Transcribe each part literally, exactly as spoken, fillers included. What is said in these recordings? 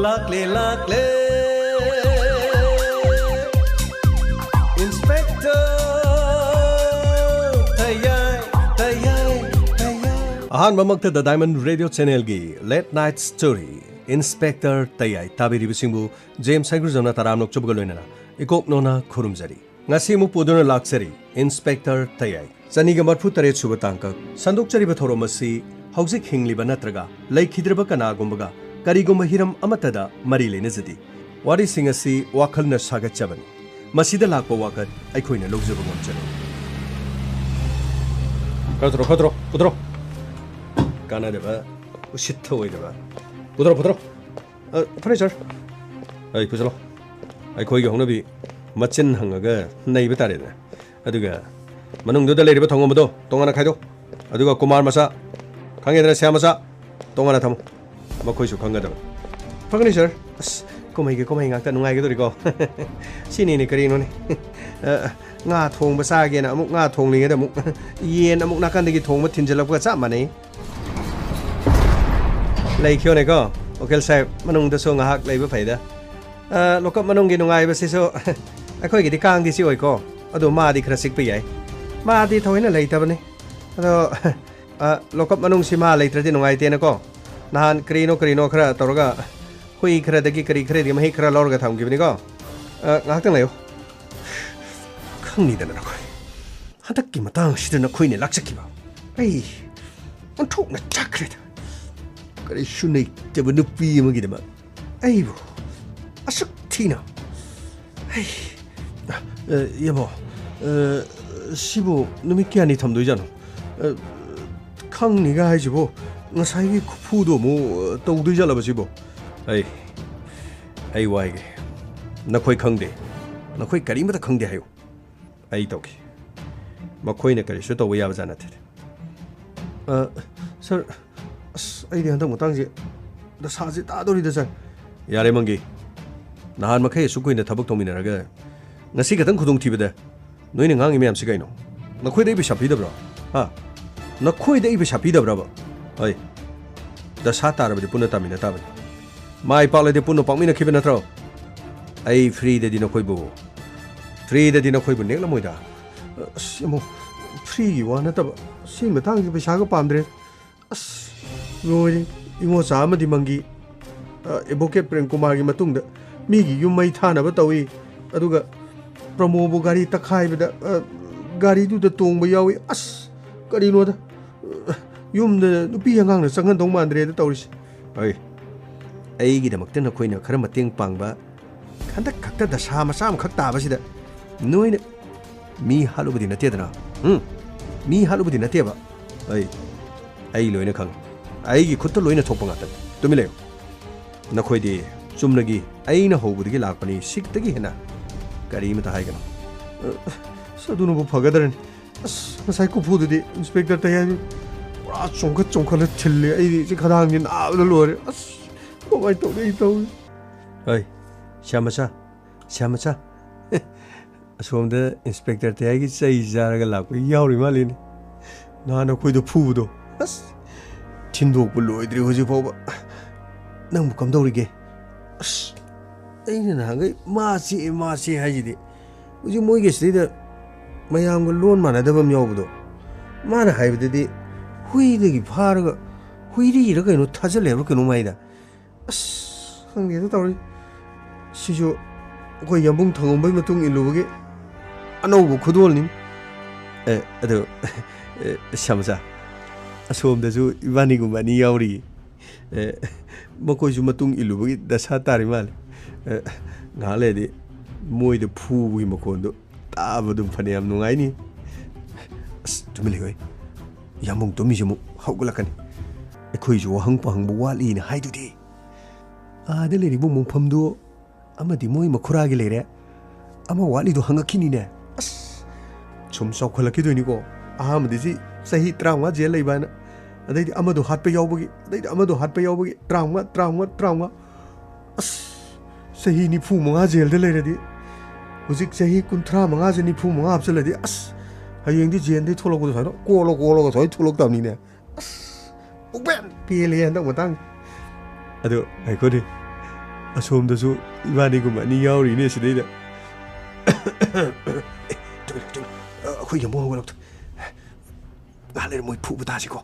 ꯂꯥꯛꯂꯦ, ꯂꯥꯛꯂꯦ, Inspector ꯇꯌꯥꯏ, ꯇꯌꯥꯏ, ꯇꯌꯥꯏ꯫ ꯑꯍꯥꯟꯕꯃꯛꯇ The Diamond Radio Channelꯒꯤ Late Night Story, Inspector ꯇꯌꯥꯏ ꯇꯥꯕꯤꯔꯤꯕꯁꯤꯡꯕꯨ ꯖꯦꯝꯁ ꯍꯩꯒ꯭ꯔꯨꯖꯝꯅ ꯇꯔꯥꯝꯅ ꯑꯣꯛꯆꯕꯒ ꯂꯣꯏꯅꯅ ꯏꯀꯣꯛ ꯅꯣꯟꯅ ꯈꯨꯔꯨꯝꯖꯔꯤ꯫ ꯉꯁꯤ ꯑꯃꯨꯛ ꯄꯨꯗꯨꯅ ꯂꯥꯛꯆꯔꯤ Inspector ꯇꯌꯥꯏ꯫ ꯆꯅꯤꯒ ꯃꯔꯤꯐꯨ ꯇꯔꯦꯠ ꯁꯨꯕ ꯇꯥꯡꯀꯛ꯫ ꯁꯟꯗꯣꯛꯆꯔꯤꯕ ꯊꯧꯔꯝ ꯑꯁꯤ ꯍꯧꯖꯤꯛ ꯍꯤꯡꯂꯤꯕ ꯅꯠꯇ꯭ꯔꯒ ꯂꯩꯈꯤꯗ꯭ꯔꯕ ꯀꯅꯥꯒꯨꯝꯕꯒ ꯀꯔꯤꯒꯨꯝꯕ ꯍꯤꯔꯝ ꯑꯃꯠꯇꯗ ꯃꯔꯤ ꯂꯩꯅꯖꯗꯦ꯫ ꯋꯥꯔꯤꯁꯤꯡ ꯑꯁꯤ ꯋꯥꯈꯜꯅ ꯁꯥꯒꯠꯆꯕꯅꯤ꯫ ꯃꯁꯤꯗ ꯂꯥꯛꯄ ꯋꯥꯈꯜ ꯑꯩꯈꯣꯏꯅ ꯂꯧꯖꯕ ꯉꯝꯖꯔꯣꯏ꯫ ꯈꯔ ꯊꯨꯔꯣ, ꯈꯔ ꯊꯨꯔꯣ, ꯄꯨꯊꯣꯔꯣ꯫ ꯀꯥꯟꯅꯗꯕ, ꯎꯁꯤꯠ ꯊꯑꯣꯏꯗꯕ꯫ ꯄꯨꯊꯣꯔꯣ, ꯄꯨꯊꯣꯔꯣ꯫ ꯑ, ꯐꯔꯦ, ꯁꯥꯔ꯫ ꯑꯩ ꯄꯨꯁꯤꯜꯂꯣ꯫ ꯑꯩꯈꯣꯏꯒꯤ ꯍꯧꯅꯕꯤ ꯃꯆꯤꯟ ꯍꯪꯉꯒ ꯅꯩꯕ ꯇꯥꯔꯦꯗꯅ꯫ ꯑꯗꯨꯒ ꯃꯅꯨꯡꯗꯨꯗ ꯂꯩꯔꯤꯕ ꯊꯣꯡꯉꯝꯕꯗꯣ ꯇꯣꯉꯥꯟꯅ ꯈꯥꯏꯗꯣꯛ꯫ ꯑꯗꯨꯒ ꯀꯨꯃꯥꯔ ꯃꯆꯥ, ꯈꯪꯉꯦꯗꯅ, ꯁ꯭ꯌꯥꯝ ꯃꯆꯥ, ꯇꯣꯉꯥꯟꯅ ꯊꯝꯃꯨ꯫ ꯃꯈꯣꯏꯁꯨ ꯈꯪꯒꯗꯕꯅꯤ꯫ ꯐꯒꯅꯤ, ꯁꯥꯔ꯫ ꯑꯁ, ꯀꯨꯝꯍꯩꯒꯤ ꯀꯨꯝꯍꯩ ꯉꯥꯛꯇ, ꯅꯨꯡꯉꯥꯏꯒꯗꯧꯔꯤꯀꯣ꯫ ꯁꯤꯅꯤꯅꯦ ꯀꯔꯤꯅꯣꯅꯦ꯫ ꯑ, ꯉꯥ ꯊꯣꯡꯕ ꯆꯥꯒꯦꯅ ꯑꯃꯨꯛ ꯉꯥ ꯊꯣꯡꯂꯤꯉꯩꯗ ꯑꯃꯨꯛ ꯌꯦꯟ ꯑꯃꯨꯛ ꯅꯥꯀꯟꯗꯒꯤ ꯊꯣꯡꯕ ꯊꯤꯟꯖꯤꯜꯂꯛꯄꯒ ꯆꯞ ꯃꯥꯟꯅꯩ꯫ ꯂꯩꯈꯤꯌꯣꯅꯦꯀꯣ, ꯎꯀꯤꯜ ꯁꯥꯍꯦꯕ, ꯃꯅꯨꯡꯗꯁꯨ ꯉꯥꯏꯍꯥꯛ ꯂꯩꯕ ꯐꯩꯗ꯫ ꯑ, ꯂꯣꯀꯞ ꯃꯅꯨꯡꯒꯤ ꯅꯨꯡꯉꯥꯏꯕꯁꯤꯁꯨ ꯑꯩꯈꯣꯏꯒꯤꯗꯤ ꯀꯥꯡꯗꯤ ꯆꯤꯛꯑꯣꯏꯀꯣ, ꯑꯗꯣ ꯃꯥꯗꯤ ꯈꯔ ꯆꯤꯛꯄ ꯌꯥꯏ꯫ ꯃꯥꯗꯤ ꯊꯑꯣꯏꯅ ꯂꯩꯇꯕꯅꯤ꯫ ꯑꯗꯣ, ꯑ, ꯂꯣꯀꯞ ꯃꯅꯨꯡꯁꯤ ꯃꯥ ꯂꯩꯇ꯭ꯔꯗꯤ ꯅꯨꯡꯉꯥꯏꯇꯦꯅꯀꯣ꯫ ꯅꯍꯥꯟ ꯀꯔꯤꯅꯣ ꯀꯔꯤꯅꯣ ꯈꯔ ꯇꯧꯔꯒ ꯍꯨꯏ ꯈꯔꯗꯒꯤ ꯀꯔꯤ ꯈꯔꯗꯤ ꯃꯍꯤ ꯈꯔ ꯂꯧꯔꯒ ꯊꯝꯈꯤꯕꯅꯤꯀꯣ꯫ ꯑ, ꯉꯥꯏꯍꯥꯛꯇꯪ ꯂꯩꯌꯨ꯫ ꯈꯪꯅꯤꯗꯅ ꯅꯈꯣꯏ꯫ ꯍꯟꯗꯛꯀꯤ ꯃꯇꯥꯡ ꯑꯁꯤꯗ ꯅꯈꯣꯏꯅ ꯂꯥꯛꯆꯈꯤꯕ꯫ ꯑꯩ ꯑꯣꯟꯊꯣꯛꯅ ꯆꯥꯛꯈ꯭ꯔꯦꯗ꯫ ꯀꯔꯤꯁꯨ ꯂꯩꯇꯕ ꯅꯨꯄꯤ ꯑꯃꯒꯤꯗꯃꯛ ꯑꯩꯕꯨ ꯑꯁꯨꯛ ꯊꯤꯅ꯫ ꯑꯩ, ꯑ, ꯑ, ꯏꯌꯥꯝꯕ, ꯑ, ꯁꯤꯕꯨ ꯅꯨꯃꯤꯠ ꯀꯌꯥꯅꯤ ꯊꯝꯗꯣꯏꯖꯥꯠꯅꯣ? ꯑ, ꯈꯪꯅꯤꯒ ꯍꯥꯏꯁꯤꯕꯨ ꯉꯁꯥꯏꯒꯤ ꯈꯨꯐꯨꯗꯣ ꯑꯃꯨꯛ, ꯑ, ꯇꯧꯗꯣꯏ ꯖꯥꯠꯂꯕ ꯁꯤꯕꯨ? ꯑꯩ, ꯑꯩ ꯋꯥꯏꯒꯦ꯫ ꯅꯈꯣꯏ ꯈꯪꯗꯦ꯫ ꯅꯈꯣꯏ ꯀꯔꯤꯃꯠꯇ ꯈꯪꯗꯦ ꯍꯥꯏꯌꯨ꯫ ꯑꯩ ꯇꯧꯈꯤ꯫ ꯃꯈꯣꯏꯅ ꯀꯔꯤꯁꯨ ꯇꯧꯕ ꯌꯥꯕ ꯖꯥꯠ ꯅꯠꯇꯦ꯫ ꯑ, ꯁꯥꯔ, ꯑꯁ, ꯑꯩꯗꯤ ꯍꯟꯗꯛ ꯃꯇꯥꯡꯁꯦ ꯗꯁꯥꯁꯦ ꯇꯥꯗꯧꯔꯤꯗ, ꯁꯥꯔ꯫ ꯌꯥꯔꯦ, ꯃꯪꯒꯤ꯫ ꯅꯍꯥꯟ ꯃꯈꯩ ꯑꯁꯨꯛ ꯀꯨꯏꯅ ꯊꯕꯛ ꯇꯧꯃꯤꯟꯅꯔꯒ ꯉꯁꯤ ꯈꯛꯇꯪ ꯈꯨꯗꯣꯡꯊꯤꯕꯗ ꯅꯣꯏꯅ ꯉꯥꯡꯉꯤ ꯃꯌꯥꯝꯁꯤ ꯀꯩꯅꯣ? ꯅꯈꯣꯏꯗ ꯑꯩ ꯄꯩꯁꯥ ꯄꯤꯗꯕ꯭ꯔꯣ? ꯍꯥ? ꯅꯈꯣꯏꯗ ꯑꯩ ꯄꯩꯁꯥ ꯄꯤꯗꯕ꯭ꯔꯕ? ꯍꯣꯏ꯫ ꯗꯁꯥ ꯇꯥꯔꯕꯗꯤ ꯄꯨꯟꯅ ꯇꯥꯃꯤꯟꯅ ꯇꯥꯕꯅꯤ꯫ ꯃꯥꯏ ꯄꯥꯛꯂꯗꯤ ꯄꯨꯟꯅ ꯄꯥꯛꯃꯤꯟꯅꯈꯤꯕ ꯅꯠꯇ꯭ꯔꯣ? ꯑꯩ ꯐ꯭ꯔꯤꯗꯗꯤ ꯅꯈꯣꯏꯕꯨ, ꯐ꯭ꯔꯤꯗꯗꯤ ꯅꯈꯣꯏꯕꯨ ꯅꯦꯛꯂꯝꯃꯣꯏꯗ꯫ ꯑꯁ, ꯏꯃꯣ, ꯐ꯭ꯔꯤꯒꯤ ꯋꯥ ꯅꯠꯇꯕ, ꯁꯤ ꯃꯇꯥꯡꯁꯤ ꯄꯩꯁꯥꯒ ꯄꯥꯝꯗ꯭ꯔꯦ꯫ ꯑꯁ, ꯂꯣꯏꯔꯦ꯫ ꯏꯉꯣꯆꯥ ꯑꯃꯗꯤ ꯃꯪꯒꯤ, ꯑ, ꯑꯦꯗꯚꯣꯀꯦꯠ ꯄ꯭ꯔꯦꯝ ꯀꯨꯃꯥꯔꯒꯤ ꯃꯇꯨꯡꯗ ꯃꯤꯒꯤ ꯌꯨꯝ ꯃꯩ ꯊꯥꯅꯕ ꯇꯧꯏ, ꯑꯗꯨꯒ ꯄ꯭ꯔꯃꯣꯕꯨ ꯒꯥꯔꯤ ꯇꯛꯈꯥꯏꯕꯗ, ꯑ, ꯒꯥꯔꯤꯗꯨꯗ ꯇꯣꯡꯕ ꯌꯥꯎꯏ꯫ ꯑꯁ, ꯀꯔꯤꯅꯣꯗ, ꯑ, ꯌꯨꯝꯗ ꯅꯨꯄꯤ ꯑꯉꯥꯡꯅ ꯆꯪꯍꯟꯗꯧ ꯃꯥꯟꯗ꯭ꯔꯦꯗ ꯇꯧꯔꯤꯁꯦ꯫ ꯍꯣꯏ, ꯑꯩꯒꯤꯗꯃꯛꯇ ꯅꯈꯣꯏꯅ ꯈꯔ ꯃꯇꯦꯡ ꯄꯥꯡꯕ, ꯍꯟꯗꯛ ꯈꯛꯇ ꯗꯁꯥ ꯃꯆꯥ ꯑꯃꯈꯛ ꯇꯥꯕꯁꯤꯗ ꯅꯣꯏꯅ ꯃꯤ ꯍꯥꯠꯂꯨꯕꯗꯤ ꯅꯠꯇꯦꯗꯅ? ꯎꯝ? ꯃꯤ ꯍꯥꯠꯂꯨꯕꯗꯤ ꯅꯠꯇꯦꯕ꯫ ꯑꯩ, ꯑꯩ ꯂꯣꯏꯅ ꯈꯪꯉꯤ꯫ ꯑꯩꯒꯤ ꯈꯨꯠꯇ ꯂꯣꯏꯅ ꯊꯣꯛꯄ ꯉꯥꯛꯇꯅꯤ꯫ ꯇꯨꯃꯤꯟ ꯂꯩꯌꯨ꯫ ꯅꯈꯣꯏꯗꯤ ꯆꯨꯝꯅꯒꯤ ꯑꯩꯅ ꯍꯧꯕꯗꯒꯤ ꯂꯥꯛꯄꯅꯤ, ꯁꯤꯛꯇꯒꯤ ꯍꯦꯟꯅ ꯀꯔꯤꯃꯇ ꯍꯥꯏꯒꯅꯨ꯫ ꯑꯁ, ꯑꯗꯨꯅꯕꯨ ꯐꯒꯗ꯭ꯔꯅꯤ꯫ ꯑꯁ, ꯉꯁꯥꯏ ꯀꯨꯐꯨꯗꯨꯗꯤ ꯏꯟꯁꯄꯦꯛꯇꯔ ꯇꯌꯥꯏꯕꯤ ꯄꯨꯔꯥ ꯆꯣꯡꯈꯠ ꯆꯣꯡꯈꯠꯂ ꯊꯤꯜꯂꯦ꯫ ꯑꯩꯗꯤ ꯁꯤ ꯈꯗꯥꯡꯁꯤ ꯅꯥꯕꯗ ꯂꯣꯏꯔꯦ꯫ ꯑꯁ, ꯀꯃꯥꯏꯅ ꯇꯧꯅꯤ ꯑꯩ ꯇꯧꯔꯤ? ꯑꯩ, ꯁ꯭ꯌꯥꯃꯆꯥ, ꯁ꯭ꯌꯥꯃꯆꯥ꯫ ꯑꯁꯣꯝꯗ ꯏꯟꯁꯄꯦꯛꯇꯔ ꯇꯌꯥꯏꯒꯤ ꯆꯩ ꯆꯥꯔꯒ ꯂꯥꯛꯄ ꯌꯥꯎꯔꯤ ꯃꯥꯜꯂꯤꯅꯦ꯫ ꯅꯍꯥꯟ ꯑꯩꯈꯣꯏꯗ ꯐꯨꯕꯗꯣ꯫ ꯑꯁ, ꯊꯤꯟꯗꯣꯛꯄ ꯂꯣꯏꯗ꯭ꯔꯤ ꯍꯧꯖꯤꯛ ꯐꯥꯎꯕ꯫ ꯅꯪꯕꯨ ꯀꯝꯗꯧꯔꯤꯒꯦ? ꯑꯁ, ꯑꯩꯅ ꯅꯍꯥꯟꯈꯩ ꯃꯥ ꯆꯤꯛꯑꯦ, ꯃꯥ ꯆꯤꯛꯑꯦ ꯍꯥꯏꯁꯤꯗꯤ꯫ ꯍꯧꯖꯤꯛ ꯃꯣꯏꯒꯤ ꯁꯤꯗꯩꯗ ꯃꯌꯥꯝꯒ ꯂꯣꯟ ꯃꯥꯟꯅꯗꯕ ꯑꯃ ꯌꯥꯎꯕꯗꯣ꯫ ꯃꯥꯅ ꯍꯥꯏꯕꯗꯗꯤ ꯍꯨꯏꯗꯒꯤ ꯐꯥꯔꯒ ꯍꯨꯏꯔꯤꯔ ꯀꯩꯅꯣ ꯊꯥꯖꯜꯂꯦ ꯍꯥꯏꯕ꯭ꯔꯥ ꯀꯩꯅꯣꯝ ꯍꯥꯏꯗ꯫ ꯑꯁ, ꯈꯪꯗꯦꯗ ꯇꯧꯔꯤ꯫ ꯁꯤꯁꯨ ꯑꯩꯈꯣꯏ ꯌꯥꯝꯕꯨꯡ ꯊꯪꯉꯝꯕꯒꯤ ꯃꯇꯨꯡ ꯏꯜꯂꯨꯕꯒꯤ ꯑꯅꯧꯕ ꯈꯨꯗꯣꯜꯅꯤ꯫ ꯑꯦ, ꯑꯗꯨ, ꯑꯦ, ꯁ꯭ꯌꯥꯃꯆꯥ, ꯑꯁꯣꯝꯗꯁꯨ ꯏꯕꯥꯅꯤꯒꯨꯝꯕ ꯑꯅꯤ ꯌꯥꯎꯔꯤ꯫ ꯑꯦ, ꯃꯈꯣꯏꯁꯨ ꯃꯇꯨꯡ ꯏꯜꯂꯨꯕꯒꯤ ꯗꯁꯥ ꯇꯥꯔꯤ ꯃꯥꯜꯂꯦ꯫ ꯑꯦ, ꯉꯥꯏꯍꯥꯛ ꯂꯩꯔꯗꯤ ꯃꯣꯏꯗ ꯐꯨꯕꯒꯤ ꯃꯈꯣꯟꯗꯣ ꯇꯥꯕ ꯑꯗꯨꯝ ꯐꯅꯌꯥꯝ ꯅꯨꯡꯉꯥꯏꯅꯤ꯫ ꯑꯁ, ꯇꯨꯃꯤꯟ ꯂꯩꯌꯨꯍꯦ꯫ ꯌꯥꯝꯕꯨꯡ ꯇꯨꯝꯃꯤꯁꯦ ꯑꯃꯨꯛ ꯍꯧꯒꯠꯂꯛꯀꯅꯤ꯫ ꯑꯩꯈꯣꯏꯁꯨ ꯋꯥꯍꯪ ꯄꯥꯍꯪꯕ ꯋꯥꯠꯂꯤꯅ ꯍꯥꯏꯗꯨꯗꯤ꯫ ꯑꯥꯗ ꯂꯩꯔꯤꯕ ꯃꯣꯡꯐꯝꯗꯨ ꯑꯃꯗꯤ ꯃꯣꯏ ꯃꯈꯨꯔꯥꯒꯤ ꯂꯩꯔꯦ꯫ ꯑꯃ ꯋꯥꯠꯂꯤꯗꯣ ꯍꯪꯉꯛꯈꯤꯅꯤꯅꯦ꯫ ꯑꯁ, ꯁꯨꯝ ꯆꯥꯎꯈꯠꯂꯛꯈꯤꯗꯣꯏꯅꯤꯀꯣ꯫ ꯑꯍꯥꯟꯕꯗꯤ ꯁꯤ ꯆꯍꯤ ꯇꯔꯥꯃꯉꯥ ꯖꯦꯜ ꯂꯩꯕ ꯍꯥꯏꯅ, ꯑꯗꯩꯗꯤ ꯑꯃꯗꯣ ꯍꯥꯠꯄ ꯌꯥꯎꯕꯒꯤ, ꯑꯗꯩꯗꯤ ꯑꯃꯗꯣ ꯍꯥꯠꯄ ꯌꯥꯎꯕꯒꯤ, ꯇꯔꯥꯃꯉꯥ, ꯇꯔꯥꯃꯉꯥ, ꯇꯔꯥꯃꯉꯥ꯫ ꯑꯁ, ꯆꯍꯤ ꯅꯤꯐꯨ ꯃꯉꯥ ꯖꯦꯜꯗ ꯂꯩꯔꯗꯤ, ꯍꯧꯖꯤꯛ ꯆꯍꯤ ꯀꯨꯟꯊ꯭ꯔꯥ ꯃꯉꯥꯁꯦ ꯅꯤꯐꯨ ꯃꯉꯥ ꯍꯥꯞꯆꯤꯜꯂꯗꯤ, ꯑꯁ, ꯍꯌꯦꯡꯗꯤ ꯖꯦꯜꯗꯩ ꯊꯣꯛꯂꯛꯄꯗꯣ ꯁꯨꯃꯥꯏꯅ ꯀꯣꯜꯂ ꯀꯣꯜꯂꯒ ꯁꯨꯃꯥꯏꯅ ꯊꯣꯛꯂꯛꯇꯕꯅꯤꯅꯦ꯫ ꯑꯁ, ꯄꯨꯡꯄꯦꯟ ꯄꯦꯜꯂꯦ ꯍꯟꯗꯛ ꯃꯇꯥꯡꯁꯦ꯫ ꯑꯗꯣ ꯉꯥꯏꯈꯣꯅꯦ, ꯑꯁꯣꯝꯗꯁꯨ ꯏꯕꯥꯅꯤꯒꯨꯝꯕ ꯑꯅꯤ ꯌꯥꯎꯔꯤꯅꯦ ꯁꯤꯗꯩꯗ꯫ ꯑꯦ, ꯇꯨꯃꯤꯟ, ꯇꯨꯃꯤꯟ꯫ ꯑ, ꯑꯩꯈꯣꯏꯒꯤ ꯑꯃꯨꯛ ꯍꯧꯒꯠꯂꯛꯇꯣ꯫ ꯉꯥꯏꯍꯥꯛ ꯂꯩꯔ ꯃꯣꯏ ꯐꯨꯕ ꯇꯥꯁꯤꯀꯣ꯫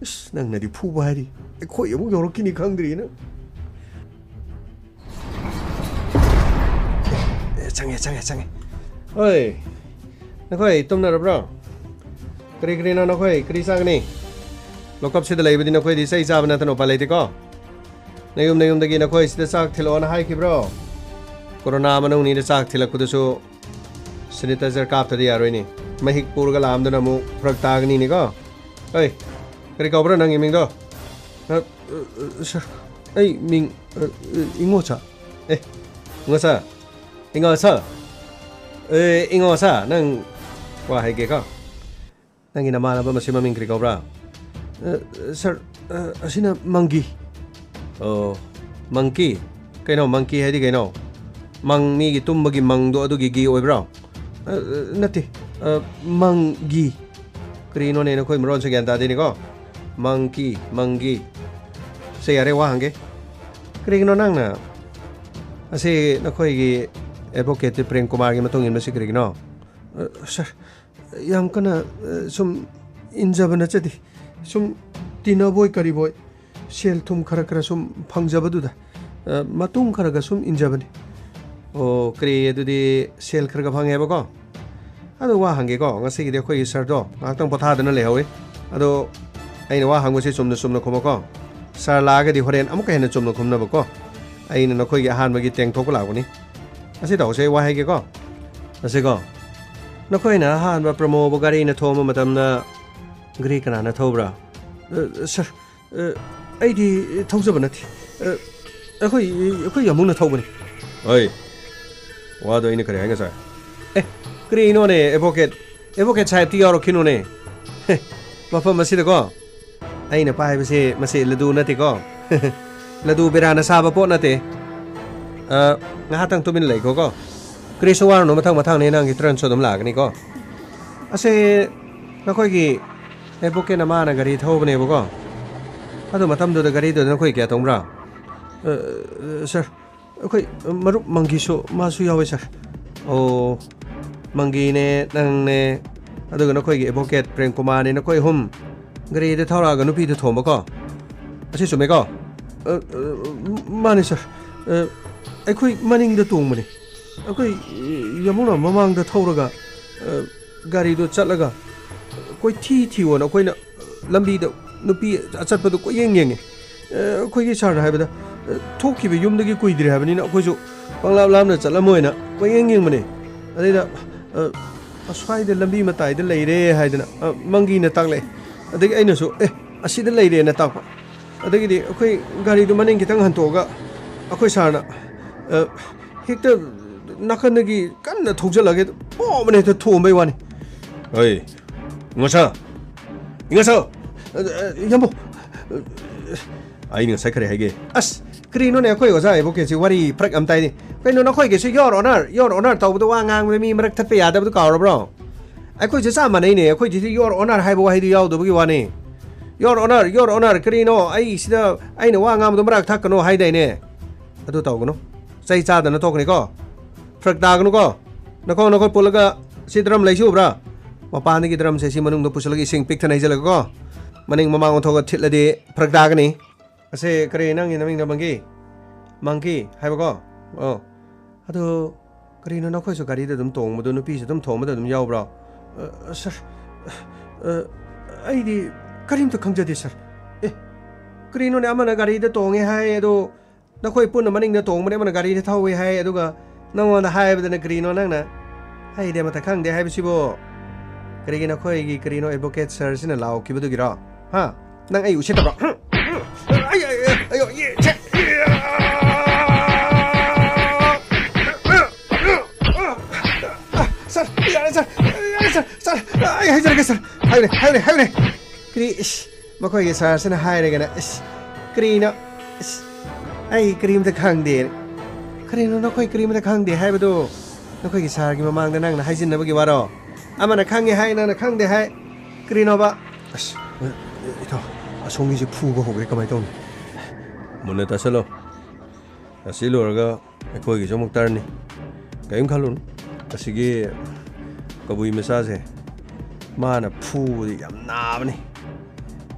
ꯑꯁ, ꯅꯪꯅꯗꯤ ꯐꯨꯕ ꯍꯥꯏꯔꯤ, ꯑꯩꯈꯣꯏ ꯑꯃꯨꯛ ꯌꯧꯔꯛꯈꯤꯅꯤ ꯈꯪꯗ꯭ꯔꯤꯅ꯫ ꯑꯦ, ꯆꯪꯉꯦ, ꯆꯪꯉꯦ, ꯆꯪꯉꯦ꯫ ꯍꯣꯏ, ꯅꯈꯣꯏ ꯇꯨꯝꯅꯔꯕ꯭ꯔꯣ? ꯀꯔꯤ ꯀꯔꯤꯅꯣ ꯅꯈꯣꯏ ꯀꯔꯤ ꯆꯥꯒꯅꯤ? ꯂꯣꯀꯞꯁꯤꯗ ꯂꯩꯕꯗꯤ ꯅꯈꯣꯏꯗꯤ ꯆꯩ ꯆꯥꯕ ꯅꯠꯇꯅ ꯎꯄꯥꯏ ꯂꯩꯇꯦꯀꯣ꯫ ꯅꯌꯨꯝ ꯅꯌꯨꯝꯗꯒꯤ ꯅꯈꯣꯏ ꯁꯤꯗ ꯆꯥꯛ ꯊꯤꯜꯂꯛꯑꯣꯅ ꯍꯥꯏꯈꯤꯕ꯭ꯔꯣ? ꯀꯣꯔꯣꯅꯥ ꯃꯅꯨꯡꯅꯤꯅ ꯆꯥꯛ ꯊꯤꯜꯂꯛꯄꯗꯨꯁꯨ ꯁꯦꯅꯤꯇꯥꯏꯖꯔ ꯀꯥꯞꯇꯗꯤ ꯌꯥꯔꯣꯏꯅꯦ꯫ ꯃꯍꯤꯛ ꯄꯨꯔꯒ ꯂꯥꯛꯑꯝꯗꯅ ꯑꯃꯨꯛ ꯐꯔꯛ ꯇꯥꯒꯅꯤꯅꯦꯀꯣ꯫ ꯑꯩ, ꯀꯔꯤ ꯀꯧꯕ꯭ꯔꯥ ꯅꯪꯒꯤ ꯃꯤꯡꯗꯣ? ꯑ, ꯑ, ꯑ, ꯁꯥꯔ, ꯑꯩ ꯃꯤꯡ, ꯑ, ꯑ, ꯏꯉꯣꯆꯥ꯫ ꯑꯦ, ꯏꯉꯣꯆꯥ꯫ ꯏꯉꯣꯆꯥ꯫ ꯑꯦ, ꯏꯉꯣꯆꯥ, ꯅꯪ ꯋꯥ ꯍꯥꯏꯒꯦꯀꯣ꯫ ꯅꯪꯒꯤ ꯅꯃꯥꯟꯅꯕ ꯃꯁꯤ ꯃꯃꯤꯡ ꯀꯔꯤ ꯀꯧꯕ꯭ꯔꯥ? ꯑ, ꯁꯥꯔ, ꯑ, ꯑꯁꯤꯅ ꯃꯪꯒꯤ꯫ ꯑꯣ, ꯃꯪꯀꯤ? ꯀꯩꯅꯣ, ꯃꯪꯀꯤ ꯍꯥꯏꯗꯤ ꯀꯩꯅꯣ? ꯃꯪ, ꯃꯤꯒꯤ ꯇꯨꯝꯕꯒꯤ ꯃꯪꯗꯣ ꯑꯗꯨꯒꯤ ꯒꯤ ꯑꯣꯏꯕ꯭ꯔꯣ? ꯑ, ꯑ, ꯅꯠꯇꯦ, ꯑ, ꯃꯪꯒꯤ꯫ ꯀꯔꯤꯅꯣꯅꯦ, ꯅꯈꯣꯏ ꯃꯔꯣꯟꯁꯦ ꯒ꯭ꯌꯥꯟ ꯇꯥꯗꯦꯅꯦꯀꯣ? ꯃꯪꯀꯤ, ꯃꯪꯒꯤ꯫ ꯁꯦ, ꯌꯥꯔꯦ, ꯋꯥ ꯍꯪꯒꯦ꯫ ꯀꯔꯤꯒꯤꯅꯣ ꯅꯪꯅ ꯑꯁꯤ ꯅꯈꯣꯏꯒꯤ ꯑꯦꯗꯚꯣꯀꯦꯠ ꯄ꯭ꯔꯦꯝ ꯀꯨꯃꯥꯔꯒꯤ ꯃꯇꯨꯡ ꯏꯟꯕꯁꯤ ꯀꯔꯤꯒꯤꯅꯣ? ꯑ, ꯁꯥꯔ, ꯌꯥꯝ ꯀꯟꯅ, ꯑ, ꯁꯨꯝ ꯏꯟꯖꯕ ꯅꯠꯆꯗꯦ꯫ ꯁꯨꯝ ꯇꯤꯟꯅꯕꯣꯏ ꯀꯔꯤꯕꯣꯏ, ꯁꯦꯜ ꯊꯨꯝ ꯈꯔ ꯈꯔ ꯁꯨꯝ ꯐꯪꯖꯕꯗꯨꯗ, ꯑ, ꯃꯇꯨꯡ ꯈꯔ ꯈꯔ ꯁꯨꯝ ꯏꯟꯖꯕꯅꯤ꯫ ꯑꯣ, ꯀꯔꯤ ꯑꯗꯨꯗꯤ ꯁꯦꯜ ꯈꯔ ꯈꯔ ꯐꯪꯉꯦꯕꯀꯣ? ꯑꯗꯣ ꯋꯥ ꯍꯪꯒꯦꯀꯣ, ꯉꯁꯤꯒꯤꯗꯤ ꯑꯩꯈꯣꯏꯒꯤ ꯁꯥꯔꯗꯣ ꯉꯥꯏꯍꯥꯛꯇꯪ ꯄꯣꯊꯥꯗꯨꯅ ꯂꯩꯍꯧꯋꯤ꯫ ꯑꯗꯣ ꯑꯩꯅ ꯋꯥ ꯍꯪꯕꯁꯤ ꯆꯨꯝꯅ ꯆꯨꯝꯅ ꯈꯨꯝꯃꯣꯀꯣ꯫ ꯁꯥꯔ ꯂꯥꯛꯑꯒꯗꯤ ꯍꯣꯔꯦꯟ ꯑꯃꯨꯛꯀ ꯍꯦꯟꯅ ꯆꯨꯝꯅ ꯈꯨꯝꯅꯕꯀꯣ꯫ ꯑꯩꯅ ꯅꯈꯣꯏꯒꯤ ꯑꯍꯥꯟꯕꯒꯤ ꯇꯦꯡꯊꯣꯛꯄ ꯂꯥꯛꯄꯅꯤ꯫ ꯑꯁꯤ ꯇꯧꯁꯦ, ꯑꯩ ꯋꯥ ꯍꯥꯏꯒꯦꯀꯣ꯫ ꯑꯁꯤꯀꯣ, ꯅꯈꯣꯏꯅ ꯑꯍꯥꯟꯕ ꯄ꯭ꯔꯃꯣꯕꯨ ꯒꯥꯔꯤꯅ ꯊꯣꯝꯕ ꯃꯇꯝꯗ ꯒꯥꯔꯤ ꯀꯅꯥꯅ ꯊꯧꯕ꯭ꯔꯥ? ꯑ, ꯁꯥꯔ, ꯑ, ꯑꯩꯗꯤ ꯊꯧꯖꯕ ꯅꯠꯇꯦ꯫ ꯑ, ꯑꯩꯈꯣꯏ, ꯑꯩꯈꯣꯏ ꯌꯥꯝꯕꯨꯡꯅ ꯊꯧꯕꯅꯤ꯫ ꯍꯣꯏ, ꯋꯥꯗꯣ ꯑꯩꯅ ꯀꯔꯤ ꯍꯥꯏ ꯉꯁꯥꯏ? ꯑꯦ, ꯀꯔꯤꯅꯣꯅꯦ, ꯑꯦꯗꯚꯣꯀꯦꯠ? ꯑꯦꯗꯚꯣꯀꯦꯠ ꯁꯥꯍꯦꯕꯇꯤ ꯌꯥꯎꯔꯛꯈꯤꯅꯨꯅꯦ꯫ ꯍꯦ, ꯃꯐꯝ ꯑꯁꯤꯗꯀꯣ, ꯑꯩꯅ ꯄꯥꯏꯕꯁꯦ ꯃꯁꯤ ꯂꯗꯨ ꯅꯠꯇꯦꯀꯣ꯫ ꯂꯗꯨ ꯕꯦꯔꯥꯅ ꯁꯥꯕ ꯄꯣꯠ ꯅꯠꯇꯦ꯫ ꯑ, ꯉꯥꯏꯍꯥꯛꯇꯪ ꯇꯨꯃꯤꯟꯅ ꯂꯩꯈꯣꯀꯣ꯫ ꯀꯔꯤꯁꯨ ꯋꯥꯔꯨꯅꯨ, ꯃꯊꯪ ꯃꯊꯪꯅꯦ ꯅꯪꯒꯤ ꯇ꯭ꯔꯟꯁꯨ ꯑꯗꯨꯝ ꯂꯥꯛꯀꯅꯤꯀꯣ꯫ ꯑꯁꯦ, ꯅꯈꯣꯏꯒꯤ ꯑꯦꯗꯚꯣꯀꯦꯠꯅ ꯃꯥꯅ ꯒꯥꯔꯤ ꯊꯧꯕꯅꯦꯕꯀꯣ꯫ ꯑꯗꯨ ꯃꯇꯝꯗꯨꯗ ꯒꯥꯔꯤꯗꯨꯗ ꯅꯈꯣꯏ ꯀꯌꯥ ꯇꯣꯡꯕ꯭ꯔꯥ? ꯑ, ꯁꯥꯔ, ꯑꯩꯈꯣꯏ ꯃꯔꯨꯞ ꯃꯪꯒꯤꯁꯨ, ꯃꯥꯁꯨ ꯌꯥꯎꯋꯦ, ꯁꯥꯔ꯫ ꯑꯣ, ꯃꯪꯒꯤꯅꯦ, ꯅꯪꯅꯦ, ꯑꯗꯨꯒ ꯅꯈꯣꯏꯒꯤ ꯑꯦꯗꯚꯣꯀꯦꯠ ꯄ꯭ꯔꯦꯝ ꯀꯨꯃꯥꯔꯅꯦ, ꯅꯈꯣꯏ ꯑꯍꯨꯝ ꯒꯥꯔꯤꯗ ꯊꯧꯔꯛꯑꯒ ꯅꯨꯄꯤꯗꯨ ꯊꯣꯝꯕꯀꯣ? ꯑꯁꯤ ꯆꯨꯝꯃꯦꯀꯣ? ꯑ, ꯑ, ꯃꯥꯅꯦ, ꯁꯥꯔ꯫ ꯑ, ꯑꯩꯈꯣꯏ ꯃꯅꯤꯡꯗ ꯇꯣꯡꯕꯅꯦ꯫ ꯑꯩꯈꯣꯏ ꯌꯥꯝꯕꯨꯡꯅ ꯃꯃꯥꯡꯗ ꯊꯧꯔꯒ, ꯑ, ꯒꯥꯔꯤꯗꯣ ꯆꯠꯂꯒ ꯀꯣꯏꯊꯤ ꯊꯤꯌꯣꯅ ꯑꯩꯈꯣꯏꯅ ꯂꯝꯕꯤꯗ ꯅꯨꯄꯤ ꯑꯆꯠꯄꯗꯣ ꯀꯣꯏꯌꯦꯡ ꯌꯦꯡꯉꯦ꯫ ꯑ, ꯑꯩꯈꯣꯏꯒꯤ ꯁꯥꯔꯅ ꯍꯥꯏꯕꯗ, ꯑ, ꯊꯣꯛꯈꯤꯕ ꯌꯨꯝꯗꯒꯤ ꯀꯨꯏꯗ꯭ꯔꯤ ꯍꯥꯏꯕꯅꯤꯅ ꯑꯩꯈꯣꯏꯁꯨ ꯄꯪꯂꯥꯞ ꯂꯥꯞꯅ ꯆꯠꯂꯝꯃꯣꯏꯅ ꯀꯣꯏꯌꯦꯡ ꯌꯦꯡꯕꯅꯦ꯫ ꯑꯗꯩꯗ, ꯑ, ꯑꯁ꯭ꯋꯥꯏꯗ ꯂꯝꯕꯤ ꯃꯇꯥꯏꯗ ꯂꯩꯔꯦ ꯍꯥꯏꯗꯅ, ꯑ, ꯃꯪꯒꯤꯅ ꯇꯥꯛꯂꯛꯑꯦ꯫ ꯑꯗꯒꯤ ꯑꯩꯅꯁꯨ, "ꯑꯦ, ꯑꯁꯤꯗ ꯂꯩꯔꯦꯅ" ꯇꯥꯛꯄ꯫ ꯑꯗꯒꯤꯗꯤ ꯑꯩꯈꯣꯏ ꯒꯥꯔꯤꯗꯨ ꯃꯅꯤꯡ ꯈꯤꯇꯪ ꯍꯟꯇꯣꯛꯑꯒ ꯑꯩꯈꯣꯏ ꯁꯥꯔꯅ, ꯑ, ꯍꯦꯛꯇ ꯅꯥꯀꯟꯗꯒꯤ ꯀꯟꯅ ꯊꯧꯖꯜꯂꯒ ꯄꯣꯝꯕꯅ ꯍꯦꯛꯇ ꯊꯣꯝꯕꯩ ꯋꯥꯅꯤ꯫ "ꯑꯩ, ꯏꯉꯥꯁꯥ! ꯏꯉꯥꯁꯥ!" ꯑ, ꯑ, ꯌꯥꯝꯕꯨ! ꯑꯩꯅ ꯉꯁꯥꯏ ꯀꯔꯤ ꯍꯥꯏꯒꯦ? ꯑꯁ, ꯀꯔꯤꯅꯣꯅꯦ, ꯑꯩꯈꯣꯏ ꯑꯣꯖꯥ ꯑꯦꯗꯚꯣꯀꯦꯠꯁꯤ ꯋꯥꯔꯤ ꯐꯔꯛ ꯌꯥꯝ ꯇꯥꯏꯅꯦ꯫ ꯀꯩꯅꯣ ꯅꯈꯣꯏꯒꯤꯁꯤ "Your Honor, Your Honor" ꯇꯧꯕꯗ ꯋꯥ ꯉꯥꯡꯕꯗ ꯃꯤ ꯃꯔꯛ ꯊꯠꯄ ꯌꯥꯗꯕꯗꯨ ꯀꯥꯎꯔꯕ꯭ꯔꯣ? ꯑꯩꯈꯣꯏꯁꯦ ꯆꯞ ꯃꯥꯟꯅꯩꯅꯦ꯫ ꯑꯩꯈꯣꯏꯗꯤ "Your Honor" ꯍꯥꯏꯕ ꯋꯥꯍꯩꯗꯨ ꯌꯥꯎꯗꯕꯒꯤ ꯋꯥꯅꯤ꯫ "Your Honor, Your Honor" ꯀꯔꯤꯅꯣ? ꯑꯩ ꯁꯤꯗ ꯑꯩꯅ ꯋꯥ ꯉꯥꯡꯕꯗꯣ ꯃꯔꯛ ꯊꯠꯀꯅꯣ ꯍꯥꯏꯗꯥꯏꯅꯦ? ꯑꯗꯨ ꯇꯧꯒꯅꯨ꯫ ꯆꯩ ꯆꯥꯗꯅ ꯇꯣꯛꯀꯅꯤꯀꯣ꯫ ꯐꯔꯛ ꯇꯥꯒꯅꯨꯀꯣ꯫ ꯅꯈꯣꯡ ꯅꯈꯨꯠ ꯄꯨꯜꯂꯒ ꯁꯤ ꯗ꯭ꯔꯝ ꯂꯩꯁꯤ ꯎꯕ꯭ꯔꯥ? ꯃꯄꯥꯟꯗꯒꯤ ꯗ꯭ꯔꯝꯁꯦ ꯁꯤ ꯃꯅꯨꯡꯗ ꯄꯨꯁꯤꯜꯂꯒ ꯏꯁꯤꯡ ꯄꯤꯛ ꯊꯟꯅ ꯍꯩꯖꯤꯜꯂꯒꯀꯣ, ꯃꯅꯤꯡ ꯃꯃꯥꯡ ꯑꯣꯟꯊꯣꯛꯑꯒ ꯊꯤꯠꯂꯗꯤ ꯐꯔꯛ ꯇꯥꯒꯅꯤ꯫ ꯑꯁꯦ ꯀꯔꯤ ꯅꯪꯒꯤ ꯅꯃꯤꯡꯗꯣ ꯃꯪꯒꯤ? ꯃꯪꯀꯤ ꯍꯥꯏꯕꯀꯣ? ꯑꯣ꯫ ꯑꯗꯨ ꯀꯔꯤꯅꯣ ꯅꯈꯣꯏꯁꯨ ꯒꯥꯔꯤꯗ ꯑꯗꯨꯝ ꯇꯣꯡꯕꯗꯣ, ꯅꯨꯄꯤꯁꯨ ꯑꯗꯨꯝ ꯊꯣꯡꯕꯗ ꯑꯗꯨꯝ ꯌꯥꯎꯕ꯭ꯔꯣ? ꯑ, ꯁꯥꯔ, ꯑ, ꯑꯩꯗꯤ ꯀꯔꯤꯝꯇ ꯈꯪꯖꯗꯦ, ꯁꯥꯔ꯫ ꯑꯦ, ꯀꯔꯤꯅꯣꯅꯦ, ꯑꯃꯅ ꯒꯥꯔꯤꯗ ꯇꯣꯡꯉꯦ ꯍꯥꯏ, ꯑꯗꯣ ꯅꯈꯣꯏ ꯄꯨꯟꯅ ꯃꯅꯤꯡꯗ ꯇꯣꯡꯕꯅꯦ, ꯑꯃꯅ ꯒꯥꯔꯤꯗ ꯊꯧꯋꯦ ꯍꯥꯏ, ꯑꯗꯨꯒ ꯅꯉꯣꯟꯗ ꯍꯥꯏꯕꯗꯅ ꯀꯔꯤꯅꯣ ꯅꯪꯅ? "ꯑꯩꯗꯤ ꯑꯃꯠꯇ ꯈꯪꯗꯦ" ꯍꯥꯏꯕꯁꯤꯕꯨ? ꯀꯔꯤꯒꯤ ꯅꯈꯣꯏꯒꯤ ꯀꯔꯤꯅꯣ ꯑꯦꯗꯚꯣꯀꯦꯠ ꯁꯥꯔꯁꯤꯅ ꯂꯥꯎꯈꯤꯕꯗꯨꯒꯤꯔꯣ? ꯍꯥ? ꯅꯪ ꯑꯩ ꯎꯁꯤꯠꯇꯕ꯭ꯔꯣ? ꯍꯨꯝ! ꯑꯩ, ꯑꯩ, ꯑꯩ, ꯑꯌꯣ, ꯌꯦ, ꯁꯦ, ꯁꯥꯔ, ꯌꯥꯔꯦ, ꯁꯥꯔ, ꯌꯥꯔꯦ, ꯁꯥꯔ, ꯁꯥꯔ, ꯑꯩ ꯍꯥꯏꯖꯔꯒꯦ, ꯁꯥꯔ꯫ ꯍꯥꯏꯌꯨꯅꯦ, ꯍꯥꯏꯌꯨꯅꯦ, ꯍꯥꯏꯌꯨꯅꯦ꯫ ꯀꯔꯤ, ꯏꯁ, ꯃꯈꯣꯏꯒꯤ ꯁꯥꯔꯁꯤꯅ ꯍꯥꯏꯔꯒꯅ, ꯏꯁ, ꯀꯔꯤꯅꯣ? ꯏꯁ, ꯑꯩ ꯀꯔꯤꯝꯇ ꯈꯪꯗꯦ꯫ ꯀꯔꯤꯅꯣ ꯅꯈꯣꯏ ꯀꯔꯤꯝꯇ ꯈꯪꯗꯦ ꯍꯥꯏꯕꯗꯨ? ꯅꯈꯣꯏꯒꯤ ꯁꯥꯔꯒꯤ ꯃꯃꯥꯡꯗ ꯅꯪꯅ ꯍꯥꯏꯖꯤꯟꯅꯕꯒꯤ ꯋꯥꯔꯣ? ꯑꯃꯅ ꯈꯪꯉꯦ ꯍꯥꯏ, ꯅꯪꯅ ꯈꯪꯗꯦ ꯍꯥꯏ꯫ ꯀꯔꯤꯅꯣꯕ? ꯑꯁ, ꯏꯊꯧ, ꯑꯁꯣꯝꯒꯤꯁꯦ ꯐꯨꯕ ꯍꯧꯈ꯭ꯔꯦ, ꯀꯃꯥꯏꯅ ꯇꯧꯅꯤ? ꯃꯨꯟꯅ ꯇꯥꯁꯜꯂꯣ꯫ ꯑꯁꯤ ꯂꯣꯏꯔꯒ ꯑꯩꯈꯣꯏꯒꯤꯁꯨ ꯑꯃꯨꯛ ꯇꯔꯟꯅꯤ꯫ ꯀꯔꯤꯝ ꯈꯜꯂꯨꯅꯨ꯫ ꯑꯁꯤꯒꯤ ꯀꯕꯨꯏ ꯃꯆꯥꯁꯦ, ꯃꯥꯅ ꯐꯨꯕꯗꯤ ꯌꯥꯝ ꯅꯥꯕꯅꯤ꯫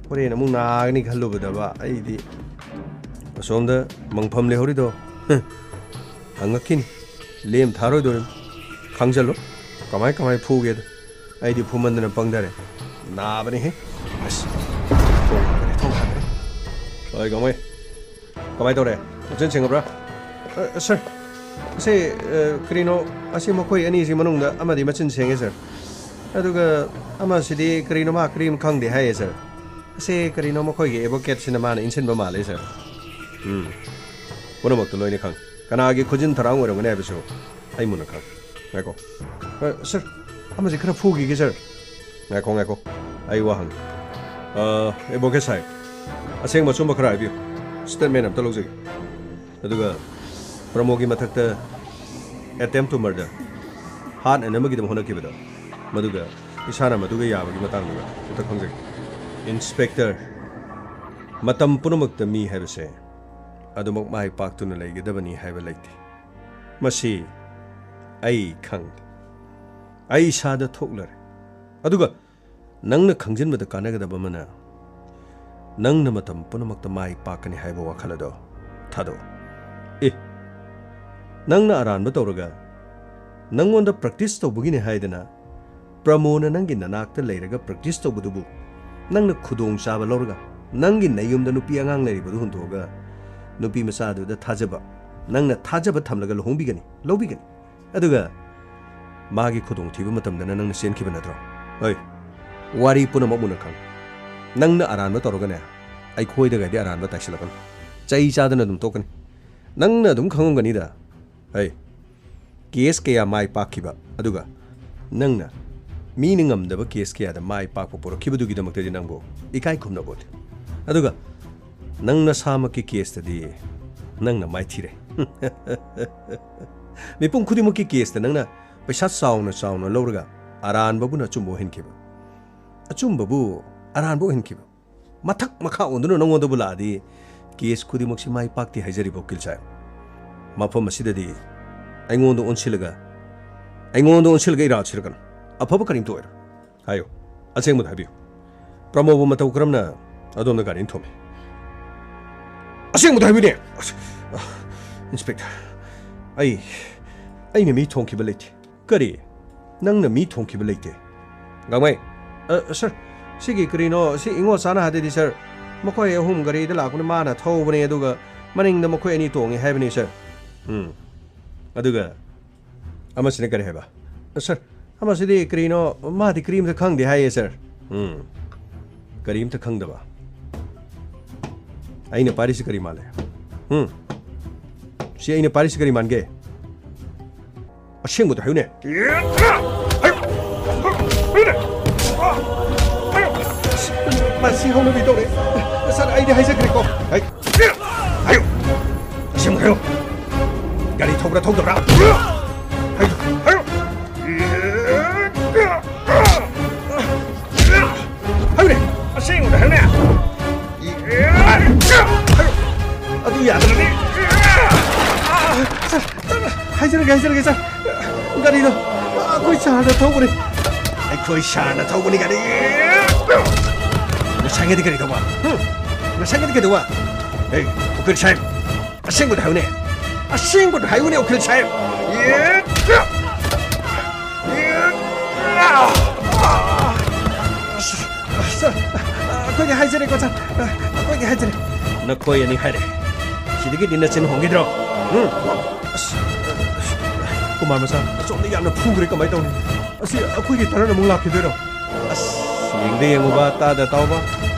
ꯍꯣꯔꯦꯟ ꯑꯃꯨꯛ ꯅꯥꯒꯅꯤ ꯈꯜꯂꯨꯕꯗꯕ ꯑꯩꯗꯤ ꯑꯁꯣꯝꯗ ꯃꯪꯐꯝ ꯂꯩꯍꯧꯔꯤꯗꯣ, ꯍꯪꯉꯛꯈꯤꯅꯤ꯫ ꯂꯦꯝ ꯊꯥꯔꯣꯏꯗꯣꯔꯤꯝ꯫ ꯈꯪꯖꯜꯂꯣ꯫ ꯀꯃꯥꯏ ꯀꯃꯥꯏ ꯐꯨꯒꯦꯗꯣ꯫ ꯑꯩꯗꯤ ꯐꯨꯃꯟꯗꯅ ꯄꯪꯊꯔꯦ꯫ ꯅꯥꯕꯅꯤꯍꯦ꯫ ꯑꯁ꯫ ꯊꯣꯡ ꯍꯥꯡꯈ꯭ꯔꯦ, ꯊꯣꯡ ꯍꯥꯡꯈ꯭ꯔꯦ꯫ ꯍꯣꯏ, ꯀꯃꯥꯏ? ꯀꯃꯥꯏ ꯇꯧꯔꯦ? ꯃꯆꯤꯟ ꯁꯦꯡꯉꯕ꯭ꯔꯥ? ꯑ, ꯁꯔ, ꯑꯁꯤ, ꯑ, ꯀꯔꯤꯅꯣ, ꯑꯁꯤ ꯃꯈꯣꯏ ꯑꯅꯤꯁꯤ ꯃꯅꯨꯡꯗ ꯑꯃꯗꯤ ꯃꯆꯤꯟ ꯁꯦꯡꯉꯦ, ꯁꯔ꯫ ꯑꯗꯨꯒ ꯑꯃꯁꯤꯗꯤ ꯀꯔꯤꯅꯣ ꯃꯥ ꯀꯔꯤꯝ ꯈꯪꯗꯦ ꯍꯥꯏꯌꯦ, ꯁꯔ꯫ ꯑꯁꯤ ꯀꯔꯤꯅꯣ ꯃꯈꯣꯏꯒꯤ ꯑꯦꯗꯚꯣꯀꯦꯠꯁꯤꯅ ꯃꯥꯅ ꯏꯟꯁꯤꯟꯕ ꯃꯥꯜꯂꯦ, ꯁꯔ꯫ ꯎꯝ꯫ ꯄꯨꯝꯅꯃꯛꯇꯨ ꯂꯣꯏꯅ ꯈꯪꯉꯤ꯫ ꯀꯅꯥꯒꯤ ꯈꯨꯖꯤꯟ ꯊꯔꯥꯡ ꯑꯣꯏꯔꯝꯒꯅꯤ ꯍꯥꯏꯕꯁꯨ ꯑꯩ ꯃꯨꯟꯅ ꯈꯪꯉꯤ꯫ ꯉꯥꯏꯈꯣ꯫ ꯑ, ꯁꯔ, ꯑꯃꯁꯦ ꯈꯔ ꯐꯨꯈꯤꯒꯦ, ꯁꯔ꯫ ꯉꯥꯏꯈꯣ, ꯉꯥꯏꯈꯣ꯫ ꯑꯩ ꯋꯥ ꯍꯪꯒꯦ꯫ ꯑ, ꯑꯦꯗꯚꯣꯀꯦꯠ ꯁꯥꯍꯦꯕ, ꯑꯁꯦꯡꯕ ꯑꯆꯨꯝꯕ ꯈꯔ ꯍꯥꯏꯕꯤꯌꯨ꯫ ꯁ꯭ꯇꯦꯠꯃꯦꯟ ꯑꯝꯇ ꯂꯧꯖꯒꯦ꯫ ꯑꯗꯨꯒ ꯄ꯭ꯔꯃꯣꯒꯤ ꯃꯊꯛꯇ attempt to murder, ꯍꯥꯠꯅꯅꯕꯒꯤꯗꯃꯛ ꯍꯣꯠꯅꯈꯤꯕꯗꯣ, ꯃꯗꯨꯒ ꯏꯁꯥꯅ ꯃꯗꯨꯒ ꯌꯥꯕꯒꯤ ꯃꯇꯥꯡꯗꯨꯒ ꯑꯝꯇ ꯈꯪꯖꯒꯦ꯫ ꯏꯟꯁꯄꯦꯛꯇꯔ, ꯃꯇꯝ ꯄꯨꯝꯅꯃꯛꯇ ꯃꯤ ꯍꯥꯏꯕꯁꯦ ꯑꯗꯨꯃꯛ ꯃꯥꯏ ꯄꯥꯛꯇꯨꯅ ꯂꯩꯒꯗꯕꯅꯤ ꯍꯥꯏꯕ ꯂꯩꯇꯦ꯫ ꯃꯁꯤ ꯑꯩ ꯈꯪꯗꯦ꯫ ꯑꯩ ꯏꯁꯥꯗ ꯊꯣꯛꯂꯔꯦ꯫ ꯑꯗꯨꯒ ꯅꯪꯅ ꯈꯪꯖꯤꯟꯕꯗ ꯀꯥꯟꯅꯒꯗꯕ ꯑꯃꯅ, ꯅꯪꯅ ꯃꯇꯝ ꯄꯨꯝꯅꯃꯛꯇ ꯃꯥꯏ ꯄꯥꯛꯀꯅꯤ ꯍꯥꯏꯕ ꯋꯥꯈꯜ ꯑꯗꯣ ꯊꯥꯗꯣꯛꯎ꯫ ꯑꯦ, ꯅꯪꯅ ꯑꯔꯥꯟꯕ ꯇꯧꯔꯒ ꯅꯪꯉꯣꯟꯗ ꯄ꯭ꯔꯦꯛꯇꯤꯁ ꯇꯧꯕꯒꯤꯅꯤ ꯍꯥꯏꯗꯅ ꯄ꯭ꯔꯃꯣꯅ ꯅꯪꯒꯤ ꯅꯅꯥꯛꯇ ꯂꯩꯔꯒ ꯄ꯭ꯔꯦꯛꯇꯤꯁ ꯇꯧꯕꯗꯨꯕꯨ ꯅꯪꯅ ꯈꯨꯗꯣꯡꯆꯥꯕ ꯂꯧꯔꯒ ꯅꯪꯒꯤ ꯅꯌꯨꯝꯗ ꯅꯨꯄꯤ ꯑꯉꯥꯡ ꯂꯩꯔꯤꯕꯗꯨ ꯍꯨꯟꯗꯣꯛꯑꯒ ꯅꯨꯄꯤ ꯃꯆꯥꯗꯨꯗ ꯊꯥꯖꯕ, ꯅꯪꯅ ꯊꯥꯖꯕ ꯊꯝꯂꯒ ꯂꯨꯍꯣꯡꯕꯤꯒꯅꯤ, ꯂꯧꯕꯤꯒꯅꯤ꯫ ꯑꯗꯨꯒ ꯃꯥꯒꯤ ꯈꯨꯗꯣꯡꯊꯤꯕ ꯃꯇꯝꯗꯅ ꯅꯪꯅ ꯆꯦꯟꯈꯤꯕ ꯅꯠꯇ꯭ꯔꯣ? ꯍꯣꯏ, ꯋꯥꯔꯤ ꯄꯨꯝꯅꯃꯛ ꯃꯨꯟꯅ ꯈꯪꯉꯤ꯫ ꯅꯪꯅ ꯑꯔꯥꯟꯕ ꯇꯧꯔꯒꯅꯦ, ꯑꯩꯈꯣꯏꯗꯒꯗꯤ ꯑꯔꯥꯟꯕ ꯇꯥꯏꯁꯤꯜꯂꯛꯀꯅꯨ꯫ ꯆꯩ ꯆꯥꯗꯅ ꯑꯗꯨꯝ ꯇꯣꯛꯀꯅꯤ꯫ ꯅꯪꯅ ꯑꯗꯨꯝ ꯈꯪꯉꯝꯒꯅꯤꯗ꯫ ꯍꯩ, ꯀꯦꯁ ꯀꯌꯥ ꯃꯥꯏ ꯄꯥꯛꯈꯤꯕ, ꯑꯗꯨꯒ ꯅꯪꯅ ꯃꯤꯅ ꯉꯝꯗꯕ ꯀꯦꯁ ꯀꯌꯥꯗ ꯃꯥꯏ ꯄꯥꯛꯄ ꯄꯨꯔꯛꯈꯤꯕꯗꯨꯒꯤꯗꯃꯛꯇꯗꯤ ꯅꯪꯕꯨ ꯏꯀꯥꯏ ꯈꯨꯝꯅꯕ ꯎꯠꯂꯤ꯫ ꯑꯗꯨꯒ ꯅꯪ ꯅꯁꯥꯃꯛꯀꯤ ꯀꯦꯁꯇꯗꯤ ꯅꯪꯅ ꯃꯥꯏꯊꯤꯔꯦ꯫ ꯃꯤꯄꯨꯝ ꯈꯨꯗꯤꯡꯃꯛꯀꯤ ꯀꯦꯁꯇ ꯅꯪꯅ ꯄꯩꯁꯥ ꯆꯥꯎꯅ ꯆꯥꯎꯅ ꯂꯧꯔꯒ ꯑꯔꯥꯟꯕꯕꯨꯅ ꯑꯆꯨꯝꯕ ꯑꯣꯏꯍꯟꯈꯤꯕ, ꯑꯆꯨꯝꯕꯕꯨ ꯑꯔꯥꯟꯕ ꯑꯣꯏꯍꯟꯈꯤꯕ꯫ ꯃꯊꯛ ꯃꯈꯥ ꯑꯣꯟꯗꯨꯅ ꯅꯉꯣꯟꯗꯕꯨ ꯂꯥꯛꯑꯗꯤ, ꯀꯦꯁ ꯈꯨꯗꯤꯡꯃꯛꯁꯤ ꯃꯥꯏ ꯄꯥꯛꯇꯦ ꯍꯥꯏꯖꯔꯤꯕ ꯎꯀꯤꯜ ꯁꯥꯍꯦꯕ꯫ ꯃꯐꯝ ꯑꯁꯤꯗꯗꯤ ꯑꯩꯉꯣꯟꯗ ꯑꯣꯟꯁꯤꯜꯂꯒ, ꯑꯩꯉꯣꯟꯗ ꯑꯣꯟꯁꯤꯜꯂꯒ ꯏꯔꯥ ꯁꯤꯔꯛꯀꯅꯨ꯫ ꯑꯐꯕ ꯀꯔꯤꯝꯇ ꯑꯣꯏꯔꯣꯏ꯫ ꯍꯥꯏꯌꯨ, ꯑꯁꯦꯡꯕꯗ ꯍꯥꯏꯕꯤꯌꯨ꯫ ꯄ꯭ꯔꯃꯣꯕ ꯃꯇꯧ ꯀꯔꯝꯅ ꯑꯗꯣꯝꯅ ꯒꯥꯔꯤꯅ ꯊꯣꯝꯃꯤ? ꯑꯁꯦꯡꯕꯗ ꯍꯥꯏꯕꯤꯌꯨꯅꯦ꯫ ꯑꯁ, ꯑ, ꯏꯟꯁꯄꯦꯛꯇꯔ, ꯑꯩ, ꯑꯩꯅ ꯃꯤ ꯊꯣꯝꯈꯤꯕ ꯂꯩꯇꯦ꯫ ꯀꯔꯤ? ꯅꯪꯅ ꯃꯤ ꯊꯣꯝꯈꯤꯕ ꯂꯩꯇꯦ? ꯒꯥꯡꯃꯩ, ꯑ, ꯁꯥꯔ, ꯁꯤꯒꯤ ꯀꯔꯤꯅꯣ, ꯁꯤ ꯏꯉꯣ ꯆꯥꯅ ꯍꯥꯏꯗꯗꯤ, ꯁꯥꯔ, ꯃꯈꯣꯏ ꯑꯍꯨꯝ ꯒꯥꯔꯤꯗ ꯂꯥꯛꯄꯅꯤ, ꯃꯥꯅ ꯊꯧꯕꯅꯦ, ꯑꯗꯨꯒ ꯃꯅꯤꯡꯗ ꯃꯈꯣꯏ ꯑꯅꯤ ꯇꯣꯡꯉꯦ ꯍꯥꯏꯕꯅꯤ, ꯁꯥꯔ꯫ ꯎꯝ꯫ ꯑꯗꯨꯒ ꯑꯃꯁꯤꯅ ꯀꯔꯤ ꯍꯥꯏꯕ? ꯁꯥꯔ, ꯑꯃꯁꯤꯗꯤ ꯀꯔꯤꯅꯣ, ꯃꯥꯗꯤ ꯀꯔꯤꯝꯇ ꯈꯪꯗꯦ ꯍꯥꯏꯌꯦ, ꯁꯥꯔ꯫ ꯎꯝ꯫ ꯀꯔꯤꯝꯇ ꯈꯪꯗꯕ? ꯑꯩꯅ ꯄꯥꯏꯔꯤꯁꯤ ꯀꯔꯤ ꯃꯥꯜꯂꯦ? ꯎꯝ? ꯁꯤ ꯑꯩꯅ ꯄꯥꯏꯔꯤꯁꯤ ꯀꯔꯤ ꯃꯥꯟꯒꯦ? ꯑꯁꯦꯡꯕꯗꯣ ꯍꯥꯏꯌꯨꯅꯦ꯫ ꯍꯥꯏꯌꯨ! ꯍꯥꯏꯌꯨꯅꯦ! ꯍꯥꯏꯌꯨ! ꯃꯁꯤ ꯍꯧꯅꯕꯤ ꯇꯧꯔꯦ꯫ ꯁꯥꯔ, ꯑꯩꯗꯤ ꯍꯥꯏꯖꯈ꯭ꯔꯦꯀꯣ꯫ ꯍꯥꯏ! ꯍꯥꯏꯌꯨ! ꯑꯁꯦꯡꯕ ꯍꯥꯏꯌꯨ! ꯒꯥꯔꯤ ꯊꯧꯕ꯭ꯔꯥ ꯊꯧꯗꯕ꯭ꯔꯥ? ꯍꯥꯏꯌꯨ! ꯍꯥꯏꯌꯨ! ꯍꯥꯏꯌꯨꯅꯦ! ꯑꯁꯦꯡꯕꯗ ꯍꯥꯏꯌꯨꯅꯦ! ꯑꯗꯨ ꯌꯥꯗ꯭ꯔꯗꯤ! ꯁꯥꯔ, ꯁꯥꯔ, ꯍꯥꯏꯖꯔꯒꯦ, ꯍꯥꯏꯖꯔꯒꯦ, ꯁꯥꯔ꯫ ꯒꯥꯔꯤꯗꯣ ꯑꯩꯈꯣꯏ ꯁꯥꯔꯅ ꯊꯧꯕꯅꯤ꯫ ꯑꯩꯈꯣꯏ ꯁꯥꯔꯅ ꯊꯧꯕꯅꯤ ꯒꯥꯔꯤ꯫ ꯉꯁꯥꯏꯒꯤꯗꯤ ꯀꯔꯤ ꯇꯧꯕ? ꯍꯨꯝ? ꯉꯁꯥꯏꯒꯤꯗꯤ ꯀꯩꯗꯧꯕ? ꯑꯦ, ꯎꯀꯤꯜ ꯁꯥꯍꯦꯕ, ꯑꯁꯦꯡꯕꯗ ꯍꯥꯏꯌꯨꯅꯦ꯫ ꯑꯁꯦꯡꯕꯗ ꯍꯥꯏꯌꯨꯅꯦ, ꯎꯀꯤꯜ ꯁꯥꯍꯦꯕ꯫ ꯁꯥꯔ, ꯑꯩꯈꯣꯏꯗꯤ ꯍꯥꯏꯖꯔꯦꯀꯣ, ꯁꯥꯔ꯫ ꯑꯩꯈꯣꯏꯗꯤ ꯍꯥꯏꯖꯔꯦ꯫ ꯅꯈꯣꯏ ꯑꯅꯤ ꯍꯥꯏꯔꯦ꯫ ꯁꯤꯗꯒꯤꯗꯤ ꯅꯆꯤꯟ ꯍꯣꯡꯈꯤꯗ꯭ꯔꯣ? ꯎꯝ? ꯑꯁ, ꯀꯨꯃꯥꯔ ꯃꯆꯥ, ꯑꯁꯣꯝꯗ ꯌꯥꯝꯅ ꯐꯨꯈ꯭ꯔꯦ, ꯀꯃꯥꯏꯅ ꯇꯧꯅꯤ? ꯑꯁꯤ ꯑꯩꯈꯣꯏꯒꯤ ꯇꯔꯟ ꯑꯃꯨꯛ ꯂꯥꯛꯈꯤꯗꯣꯏꯔꯣ? ꯑꯁ, ꯌꯦꯡꯗ ꯌꯦꯡꯉꯨꯕ, ꯇꯥꯗ ꯇꯥꯎꯕ,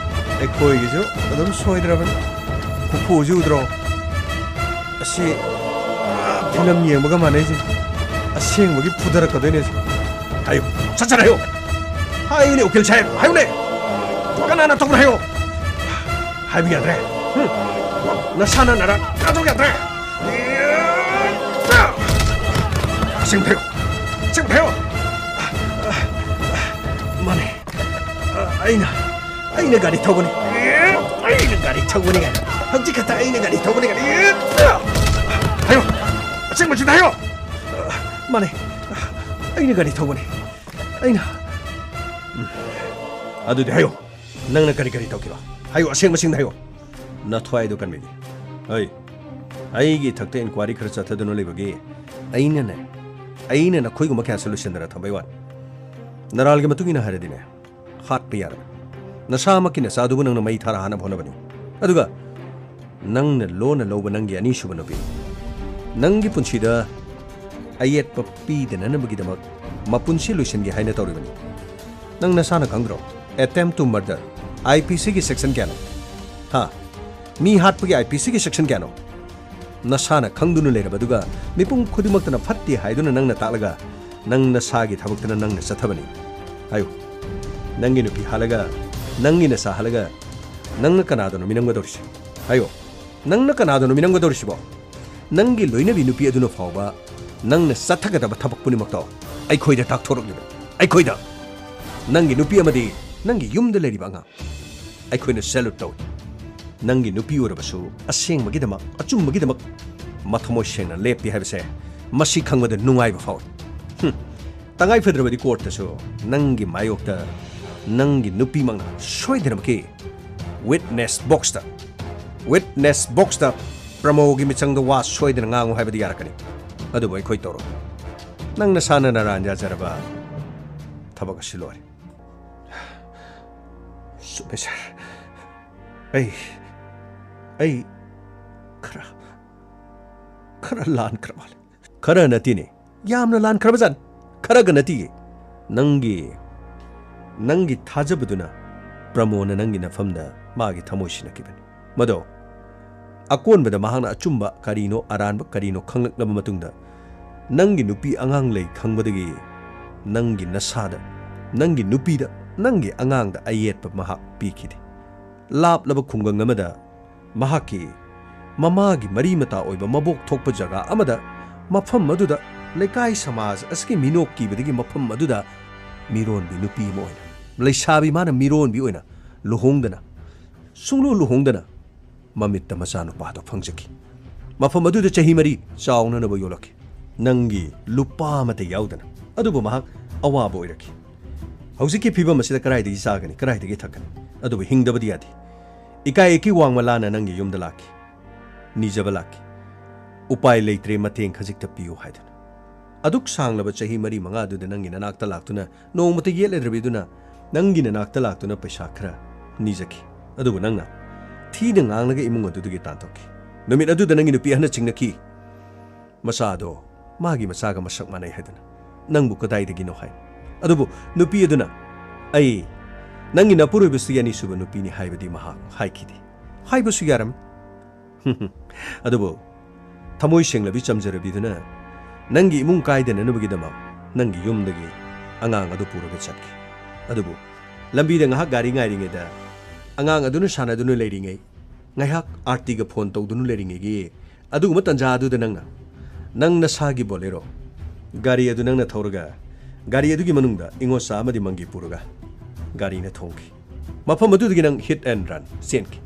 ꯑꯩꯈꯣꯏꯒꯤꯁꯨ ꯑꯗꯨꯝ ꯁꯣꯏꯗ꯭ꯔꯕꯅꯤ꯫ ꯈꯨꯐꯨꯁꯤ ꯎꯗ꯭ꯔꯣ? ꯑꯁꯤ, ꯑꯥ, ꯐꯤꯂꯝ ꯌꯦꯡꯕꯒ ꯃꯥꯟꯅꯩꯁꯦ꯫ ꯑꯁꯦꯡꯕꯒꯤ ꯐꯨꯗꯔꯛꯀꯗꯣꯏꯅꯦ ꯁꯤ꯫ ꯍꯥꯏꯌꯨ, ꯁꯠ ꯁꯠ ꯍꯥꯏꯌꯨ꯫ ꯍꯥꯏꯌꯨꯅꯦ, ꯎꯀꯤꯜ ꯁꯥꯍꯦꯕ, ꯍꯥꯏꯌꯨꯅꯦ꯫ ꯀꯅꯥꯅ ꯇꯧꯕꯅꯣ ꯍꯥꯏꯌꯨ꯫ ꯍꯥꯏꯕ ꯌꯥꯗ꯭ꯔꯦ꯫ ꯍꯨꯝ꯫ ꯅꯁꯥꯅ ꯅꯔꯥ ꯇꯥꯊꯣꯛ ꯌꯥꯗ꯭ꯔꯦ꯫ ꯑꯁꯦꯡꯕ ꯍꯥꯏꯌꯨ꯫ ꯑꯁꯦꯡꯕ ꯍꯥꯏꯌꯨ꯫ ꯃꯥꯅꯦ꯫ ꯑꯩꯅ ꯑꯩꯅ ꯒꯥꯔꯤ ꯊꯧꯕꯅꯤ꯫ ꯑꯩꯅ ꯒꯥꯔꯤ ꯊꯧꯕꯅꯤ ꯀꯥꯏꯅ꯫ ꯍꯧꯖꯤꯛ ꯈꯛꯇ ꯑꯩꯅ ꯒꯥꯔꯤ ꯊꯧꯕꯅꯤ ꯀꯥꯏꯅ꯫ ꯍꯥꯏꯌꯣ꯫ ꯑꯁꯦꯡꯕꯁꯤꯗ ꯍꯥꯏꯌꯣ꯫ ꯃꯥꯅꯦ꯫ ꯑꯩꯅ ꯒꯥꯔꯤ ꯊꯧꯕꯅꯤ꯫ ꯑꯩꯅ꯫ ꯎꯝ꯫ ꯑꯗꯨꯗꯤ ꯍꯥꯏꯌꯣ꯫ ꯅꯪꯅ ꯀꯔꯤ ꯀꯔꯤ ꯇꯧꯈꯤꯕ? ꯍꯥꯏꯌꯣ, ꯑꯁꯦꯡꯕꯁꯤꯡꯗ ꯍꯥꯏꯌꯣ꯫ ꯅꯊ꯭ꯋꯥꯏꯗꯣ ꯀꯟꯕꯤꯒꯦ꯫ ꯑꯩ, ꯑꯩꯒꯤ ꯏꯊꯛꯇ inquiry ꯈꯔ ꯆꯠꯊꯗꯨꯅ ꯂꯩꯕꯒꯤ ꯑꯩꯅꯅꯦ, ꯑꯩꯅ ꯅꯈꯣꯏꯒꯨꯝꯕ ꯀꯌꯥꯁꯦ ꯂꯣꯏꯁꯤꯟꯗꯅ ꯊꯝꯕꯩ ꯋꯥꯅꯤ꯫ ꯅꯔꯥꯜꯒꯤ ꯃꯇꯨꯡ ꯏꯟꯅ ꯍꯥꯏꯔꯗꯤꯅꯦ, ꯍꯥꯠꯄ ꯌꯥꯔꯕꯅꯤ꯫ ꯅꯁꯥꯃꯛꯀꯤ ꯅꯆꯥꯗꯨꯕꯨ ꯅꯪꯅ ꯃꯩ ꯊꯥꯔ ꯍꯥꯠꯅꯕ ꯍꯣꯠꯅꯕꯅꯤ꯫ ꯑꯗꯨꯒ ꯅꯪꯅ ꯂꯣꯟꯅ ꯂꯧꯕ ꯅꯪꯒꯤ ꯑꯅꯤꯁꯨꯕ ꯅꯨꯄꯤ, ꯅꯪꯒꯤ ꯄꯨꯟꯁꯤꯗ ꯑꯌꯦꯠꯄ ꯄꯤꯗꯅꯅꯕꯒꯤꯗꯃꯛ ꯃꯄꯨꯟꯁꯤ ꯂꯣꯏꯁꯤꯟꯒꯦ ꯍꯥꯏꯅ ꯇꯧꯔꯤꯕꯅꯤ꯫ ꯅꯪ ꯅꯁꯥꯅ ꯈꯪꯗ꯭ꯔꯣ? Attempt to murder, IPCꯒꯤ section ꯀꯌꯥꯅꯣ? ꯍꯥ? ꯃꯤ ꯍꯥꯠꯄꯒꯤ IPCꯒꯤ section ꯀꯌꯥꯅꯣ? ꯅꯁꯥꯅ ꯈꯪꯗꯨꯅ ꯂꯩꯔꯕꯗꯨꯒ ꯃꯤꯄꯨꯝ ꯈꯨꯗꯤꯡꯃꯛꯇꯅ ꯐꯠꯇꯦ ꯍꯥꯏꯗꯨꯅ ꯅꯪꯅ ꯇꯥꯛꯂꯒ ꯅꯪ ꯅꯁꯥꯒꯤ ꯊꯕꯛꯇꯅ ꯅꯪꯅ ꯆꯠꯊꯕꯅꯤ꯫ ꯍꯥꯏꯌꯨ, ꯅꯪꯒꯤ ꯅꯨꯄꯤ ꯍꯥꯠꯂꯒ ꯅꯪꯒꯤ ꯅꯆꯥ ꯍꯥꯠꯂꯒ ꯅꯪꯅ ꯀꯅꯥꯗꯅꯣ ꯃꯤꯅꯝꯒꯗꯧꯔꯤꯁꯦ? ꯍꯥꯏꯌꯣ, ꯅꯪꯅ ꯀꯅꯥꯗꯅꯣ ꯃꯤꯅꯝꯒꯗꯧꯔꯤꯁꯤꯕꯣ? ꯅꯪꯒꯤ ꯂꯣꯏꯅꯕꯤ ꯅꯨꯄꯤ ꯑꯗꯨꯅ ꯐꯥꯎꯕ ꯅꯪꯅ ꯆꯠꯊꯒꯗꯕ ꯊꯕꯛ ꯄꯨꯝꯅꯃꯛꯇꯣ ꯑꯩꯈꯣꯏꯗ ꯇꯥꯛꯊꯣꯔꯛꯂꯤꯕ꯫ ꯑꯩꯈꯣꯏꯗ꯫ ꯅꯪꯒꯤ ꯅꯨꯄꯤ ꯑꯃꯗꯤ ꯅꯪꯒꯤ ꯌꯨꯝꯗ ꯂꯩꯔꯤꯕ ꯑꯉꯥꯡ꯫ ꯑꯩꯈꯣꯏꯅ salute ꯇꯧꯏ꯫ ꯅꯪꯒꯤ ꯅꯨꯄꯤ ꯑꯣꯏꯔꯕꯁꯨ ꯑꯁꯦꯡꯕꯒꯤꯗꯃꯛ, ꯑꯆꯨꯝꯕꯒꯤꯗꯃꯛ ꯃꯊꯃꯣꯏ ꯁꯦꯡꯅ ꯂꯦꯞꯄꯤ ꯍꯥꯏꯕꯁꯦ ꯃꯁꯤ ꯈꯪꯕꯗ ꯅꯨꯡꯉꯥꯏꯕ ꯐꯥꯎꯏ꯫ ꯍꯨꯝ꯫ ꯇꯉꯥꯏ ꯐꯗ꯭ꯔꯕꯗꯤ courtꯇꯁꯨ ꯅꯪꯒꯤ ꯃꯥꯌꯣꯛꯇ ꯅꯪꯒꯤ ꯅꯨꯄꯤꯃꯛꯅ ꯁꯣꯏꯗꯅꯃꯛꯀꯤ witness boxꯇ, witness boxꯇ ꯄ꯭ꯔꯃꯣꯒꯤ ꯃꯤꯆꯪꯗ ꯋꯥ ꯁꯣꯏꯗꯅ ꯉꯥꯡꯉꯨ ꯍꯥꯏꯕꯗꯤ ꯌꯥꯔꯛꯀꯅꯤ꯫ ꯑꯗꯨꯕꯨ ꯑꯩꯈꯣꯏ ꯇꯧꯔꯣꯏ꯫ ꯅꯪ ꯅꯁꯥꯅ ꯅꯔꯥꯟ ꯌꯥꯖꯔꯕ ꯊꯕꯛ ꯑꯁꯤ ꯂꯣꯏꯔꯦ꯫ ꯆꯨꯝꯃꯦ, sir꯫ ꯑꯩ, ꯑꯩ ꯈꯔ, ꯈꯔ ꯂꯥꯟꯈ꯭ꯔ ꯃꯥꯜꯂꯦ꯫ ꯈꯔ ꯅꯠꯇꯦꯅꯦ, ꯌꯥꯝꯅ ꯂꯥꯟꯈ꯭ꯔꯕꯖꯥꯠꯅꯤ꯫ ꯈꯔꯒ ꯅꯠꯇꯤꯌꯦ꯫ ꯅꯪꯒꯤ, ꯅꯪꯒꯤ ꯊꯥꯖꯕꯗꯨꯅ ꯄ꯭ꯔꯃꯣꯅ ꯅꯪꯒꯤ ꯅꯐꯝꯗ ꯃꯥꯒꯤ ꯊꯃꯣꯏ ꯁꯤꯟꯅꯈꯤꯕꯅꯤ꯫ ꯃꯗꯣ ꯑꯀꯣꯟꯕꯗ ꯃꯍꯥꯛꯅ ꯑꯆꯨꯝꯕ ꯀꯔꯤꯅꯣ, ꯑꯔꯥꯟꯕ ꯀꯔꯤꯅꯣ ꯈꯪꯂꯛꯂꯕ ꯃꯇꯨꯡꯗ, ꯅꯪꯒꯤ ꯅꯨꯄꯤ ꯑꯉꯥꯡ ꯂꯩ ꯈꯪꯕꯗꯒꯤ ꯅꯪꯒꯤ ꯅꯁꯥꯗ, ꯅꯪꯒꯤ ꯅꯨꯄꯤꯗ, ꯅꯪꯒꯤ ꯑꯉꯥꯡꯗ ꯑꯌꯦꯠꯄ ꯃꯍꯥꯛ ꯄꯤꯈꯤꯗꯦ꯫ ꯂꯥꯞꯂꯕ ꯈꯨꯡꯒꯪ ꯑꯃꯗ ꯃꯍꯥꯛꯀꯤ ꯃꯃꯥꯒꯤ ꯃꯔꯤ ꯃꯇꯥ ꯑꯣꯏꯕ ꯃꯕꯣꯛ ꯊꯣꯛꯄ ꯖꯒꯥ ꯑꯃꯗ, ꯃꯐꯝ ꯑꯗꯨꯗ ꯂꯩꯀꯥꯏ ꯁꯃꯥꯖ ꯑꯁꯤꯒꯤ ꯃꯤꯅꯣꯛ ꯀꯤꯕꯗꯒꯤ ꯃꯐꯝ ꯑꯗꯨꯗ ꯃꯤꯔꯣꯟꯕꯤ ꯅꯨꯄꯤ ꯑꯃ ꯑꯣꯏꯅ, ꯂꯩꯁꯥꯕꯤ ꯃꯥꯅ ꯃꯤꯔꯣꯟꯕꯤ ꯑꯣꯏꯅ ꯂꯨꯍꯣꯡꯗꯅ, ꯁꯨꯡꯂꯨ ꯂꯨꯍꯣꯡꯗꯅ ꯃꯃꯤꯠꯇ ꯃꯆꯥꯅꯨꯄꯥꯗꯣ ꯐꯪꯖꯈꯤ꯫ ꯃꯐꯝ ꯑꯗꯨꯗ ꯆꯍꯤ ꯃꯔꯤ ꯆꯥꯎꯅꯅꯕ ꯌꯣꯜꯂꯛꯈꯤ꯫ ꯅꯪꯒꯤ ꯂꯨꯄꯥ ꯑꯃꯠꯇ ꯌꯥꯎꯗꯅ꯫ ꯑꯗꯨꯕꯨ ꯃꯍꯥꯛ ꯑꯋꯥꯕ ꯑꯣꯏꯔꯛꯈꯤ꯫ ꯍꯧꯖꯤꯛꯀꯤ ꯐꯤꯕꯝ ꯑꯁꯤꯗ ꯀꯗꯥꯏꯗꯒꯤ ꯆꯥꯒꯅꯤ, ꯀꯗꯥꯏꯗꯒꯤ ꯊꯛꯀꯅꯤ? ꯑꯗꯨꯕꯨ ꯍꯤꯡꯗꯕꯗꯤ ꯌꯥꯗꯦ꯫ ꯏꯀꯥꯏ ꯏꯀꯤ ꯋꯥꯡꯃ ꯂꯥꯟꯅ ꯅꯪꯒꯤ ꯌꯨꯝꯗ ꯂꯥꯛꯈꯤ꯫ ꯅꯤꯖꯕ ꯂꯥꯛꯈꯤ꯫ "ꯎꯄꯥꯏ ꯂꯩꯇ꯭ꯔꯦ, ꯃꯇꯦꯡ ꯈꯖꯤꯛꯇ ꯄꯤꯌꯨ" ꯍꯥꯏꯗꯨꯅ꯫ ꯑꯗꯨꯛ ꯁꯥꯡꯂꯕ ꯆꯍꯤ ꯃꯔꯤ ꯃꯉꯥ ꯑꯗꯨꯗ ꯅꯪꯒꯤ ꯅꯅꯥꯛꯇ ꯂꯥꯛꯇꯨꯅ, ꯅꯣꯡꯃꯇ ꯌꯦꯠꯂꯗ꯭ꯔꯕꯤꯗꯨꯅ ꯅꯪꯒꯤ ꯅꯅꯥꯛꯇ ꯂꯥꯛꯇꯨꯅ ꯄꯩꯁꯥ ꯈꯔ ꯅꯤꯖꯈꯤ꯫ ꯑꯗꯨꯕꯨ ꯅꯪꯅ ꯊꯤꯅ ꯉꯥꯡꯂꯒ ꯏꯃꯨꯡ ꯑꯗꯨꯗꯒꯤ ꯇꯥꯟꯊꯣꯛꯈꯤ꯫ ꯅꯨꯃꯤꯠ ꯑꯗꯨꯗ ꯅꯪꯒꯤ ꯅꯨꯄꯤ ꯑꯍꯟꯅ ꯆꯤꯡꯅꯈꯤ꯫ ꯃꯆꯥꯗꯣ ꯃꯥꯒꯤ ꯃꯆꯥꯒ ꯃꯁꯛ ꯃꯥꯟꯅꯩ ꯍꯥꯏꯗꯨꯅ꯫ "ꯅꯪꯕꯨ ꯀꯗꯥꯏꯗꯒꯤꯅꯣ?" ꯍꯥꯏ꯫ ꯑꯗꯨꯕꯨ ꯅꯨꯄꯤ ꯑꯗꯨꯅ, "ꯑꯩ ꯅꯪꯒꯤ ꯅꯄꯨꯔꯣꯏꯕꯁꯤꯒꯤ ꯑꯅꯤꯁꯨꯕ ꯅꯨꯄꯤꯅꯤ" ꯍꯥꯏꯕꯗꯤ ꯃꯍꯥꯛ ꯍꯥꯏꯈꯤꯗꯦ꯫ ꯍꯥꯏꯕꯁꯨ ꯌꯥꯔꯝꯃꯤ꯫ ꯑꯗꯨꯕꯨ ꯊꯃꯣꯏ ꯁꯦꯡꯂꯕꯤ ꯆꯝꯖꯔꯕꯤꯗꯨꯅ ꯅꯪꯒꯤ ꯏꯃꯨꯡ ꯀꯥꯏꯗꯅꯅꯕꯒꯤꯗꯃꯛ ꯅꯪꯒꯤ ꯌꯨꯝꯗꯒꯤ ꯑꯉꯥꯡ ꯑꯗꯨ ꯄꯨꯔꯒ ꯆꯠꯈꯤ꯫ ꯑꯗꯨꯕꯨ ꯂꯝꯕꯤꯗ ꯉꯥꯏꯍꯥꯛ ꯒꯥꯔꯤ ꯉꯥꯏꯔꯤꯉꯩꯗ, ꯑꯉꯥꯡ ꯑꯗꯨꯅ ꯁꯥꯟꯅꯗꯨꯅ ꯂꯩꯔꯤꯉꯩ, ꯉꯥꯏꯍꯥꯛ ꯑꯥꯔꯇꯤꯒ ꯐꯣꯟ ꯇꯧꯗꯨꯅ ꯂꯩꯔꯤꯉꯩꯒꯤ ꯑꯗꯨꯒꯨꯝꯕ ꯇꯟꯖꯥ ꯑꯗꯨꯗ ꯅꯪꯅ, ꯅꯪ ꯅꯁꯥꯒꯤ ꯕꯣꯂꯦꯔꯣ ꯒꯥꯔꯤ ꯑꯗꯨ ꯅꯪꯅ ꯊꯧꯔꯒ, ꯒꯥꯔꯤ ꯑꯗꯨꯒꯤ ꯃꯅꯨꯡꯗ ꯏꯉꯣꯆꯥ ꯑꯃꯗꯤ ꯃꯪꯒꯤ ꯄꯨꯔꯒ ꯒꯥꯔꯤꯅ ꯊꯣꯡꯈꯤ꯫ ꯃꯐꯝ ꯑꯗꯨꯗꯒꯤ ꯅꯪ hit and run ꯆꯦꯟꯈꯤ꯫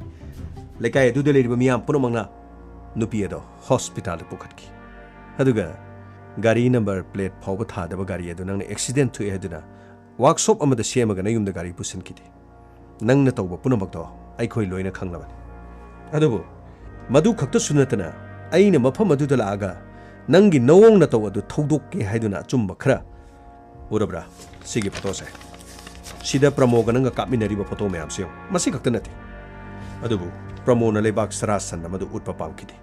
ꯂꯩꯀꯥꯏ ꯑꯗꯨꯗ ꯂꯩꯔꯤꯕ ꯃꯤꯌꯥꯝ ꯄꯨꯝꯅꯃꯛꯅ ꯅꯨꯄꯤ ꯑꯗꯣ ꯍꯣꯁꯄꯤꯇꯥꯜꯗ ꯄꯨꯈꯠꯈꯤ꯫ ꯑꯗꯨꯒ ꯒꯥꯔꯤ ꯅꯝꯕꯔ ꯄ꯭ꯂꯦꯠ ꯐꯥꯎꯕ ꯊꯥꯗꯕ ꯒꯥꯔꯤ ꯑꯗꯨ ꯅꯪꯅ ꯑꯦꯛꯁꯤꯗꯦꯟ ꯊꯣꯛꯑꯦ ꯍꯥꯏꯗꯨꯅ ꯋꯥꯔꯛꯁꯣꯞ ꯑꯃꯗ ꯁꯦꯝꯃꯒ ꯅꯌꯨꯝꯗ ꯒꯥꯔꯤ ꯄꯨꯁꯤꯟꯈꯤꯗꯦ꯫ ꯅꯪꯅ ꯇꯧꯕ ꯄꯨꯝꯅꯃꯛꯇꯣ ꯑꯩꯈꯣꯏ ꯂꯣꯏꯅ ꯈꯪꯂꯕꯅꯤ꯫ ꯑꯗꯨꯕꯨ ꯃꯗꯨ ꯈꯛꯇꯁꯨ ꯅꯠꯇꯅ, ꯑꯩꯅ ꯃꯐꯝ ꯑꯗꯨꯗ ꯂꯥꯛꯑꯒ ꯅꯪꯒꯤ ꯅꯑꯣꯡ ꯅꯇꯧ ꯑꯗꯨ ꯊꯧꯗꯣꯛꯀꯦ ꯍꯥꯏꯗꯨꯅ ꯑꯆꯨꯝꯕ ꯈꯔ ꯎꯔꯕ꯭ꯔꯥ? ꯁꯤꯒꯤ ꯐꯣꯇꯣꯁꯦ꯫ ꯁꯤꯗ ꯄ꯭ꯔꯃꯣꯒ ꯅꯪꯒ ꯀꯥꯞꯃꯤꯟꯅꯔꯤꯕ ꯐꯣꯇꯣ ꯃꯌꯥꯝꯁꯦ ꯌꯦꯡꯉꯨ꯫ ꯃꯁꯤ ꯈꯛꯇ ꯅꯠꯇꯦ꯫ ꯑꯗꯨꯕꯨ ꯄ꯭ꯔꯃꯣꯅ ꯂꯩꯕꯥꯛ ꯁꯔꯥ ꯁꯟꯅ ꯃꯗꯨ ꯎꯠꯄ ꯄꯥꯝꯈꯤꯗꯦ꯫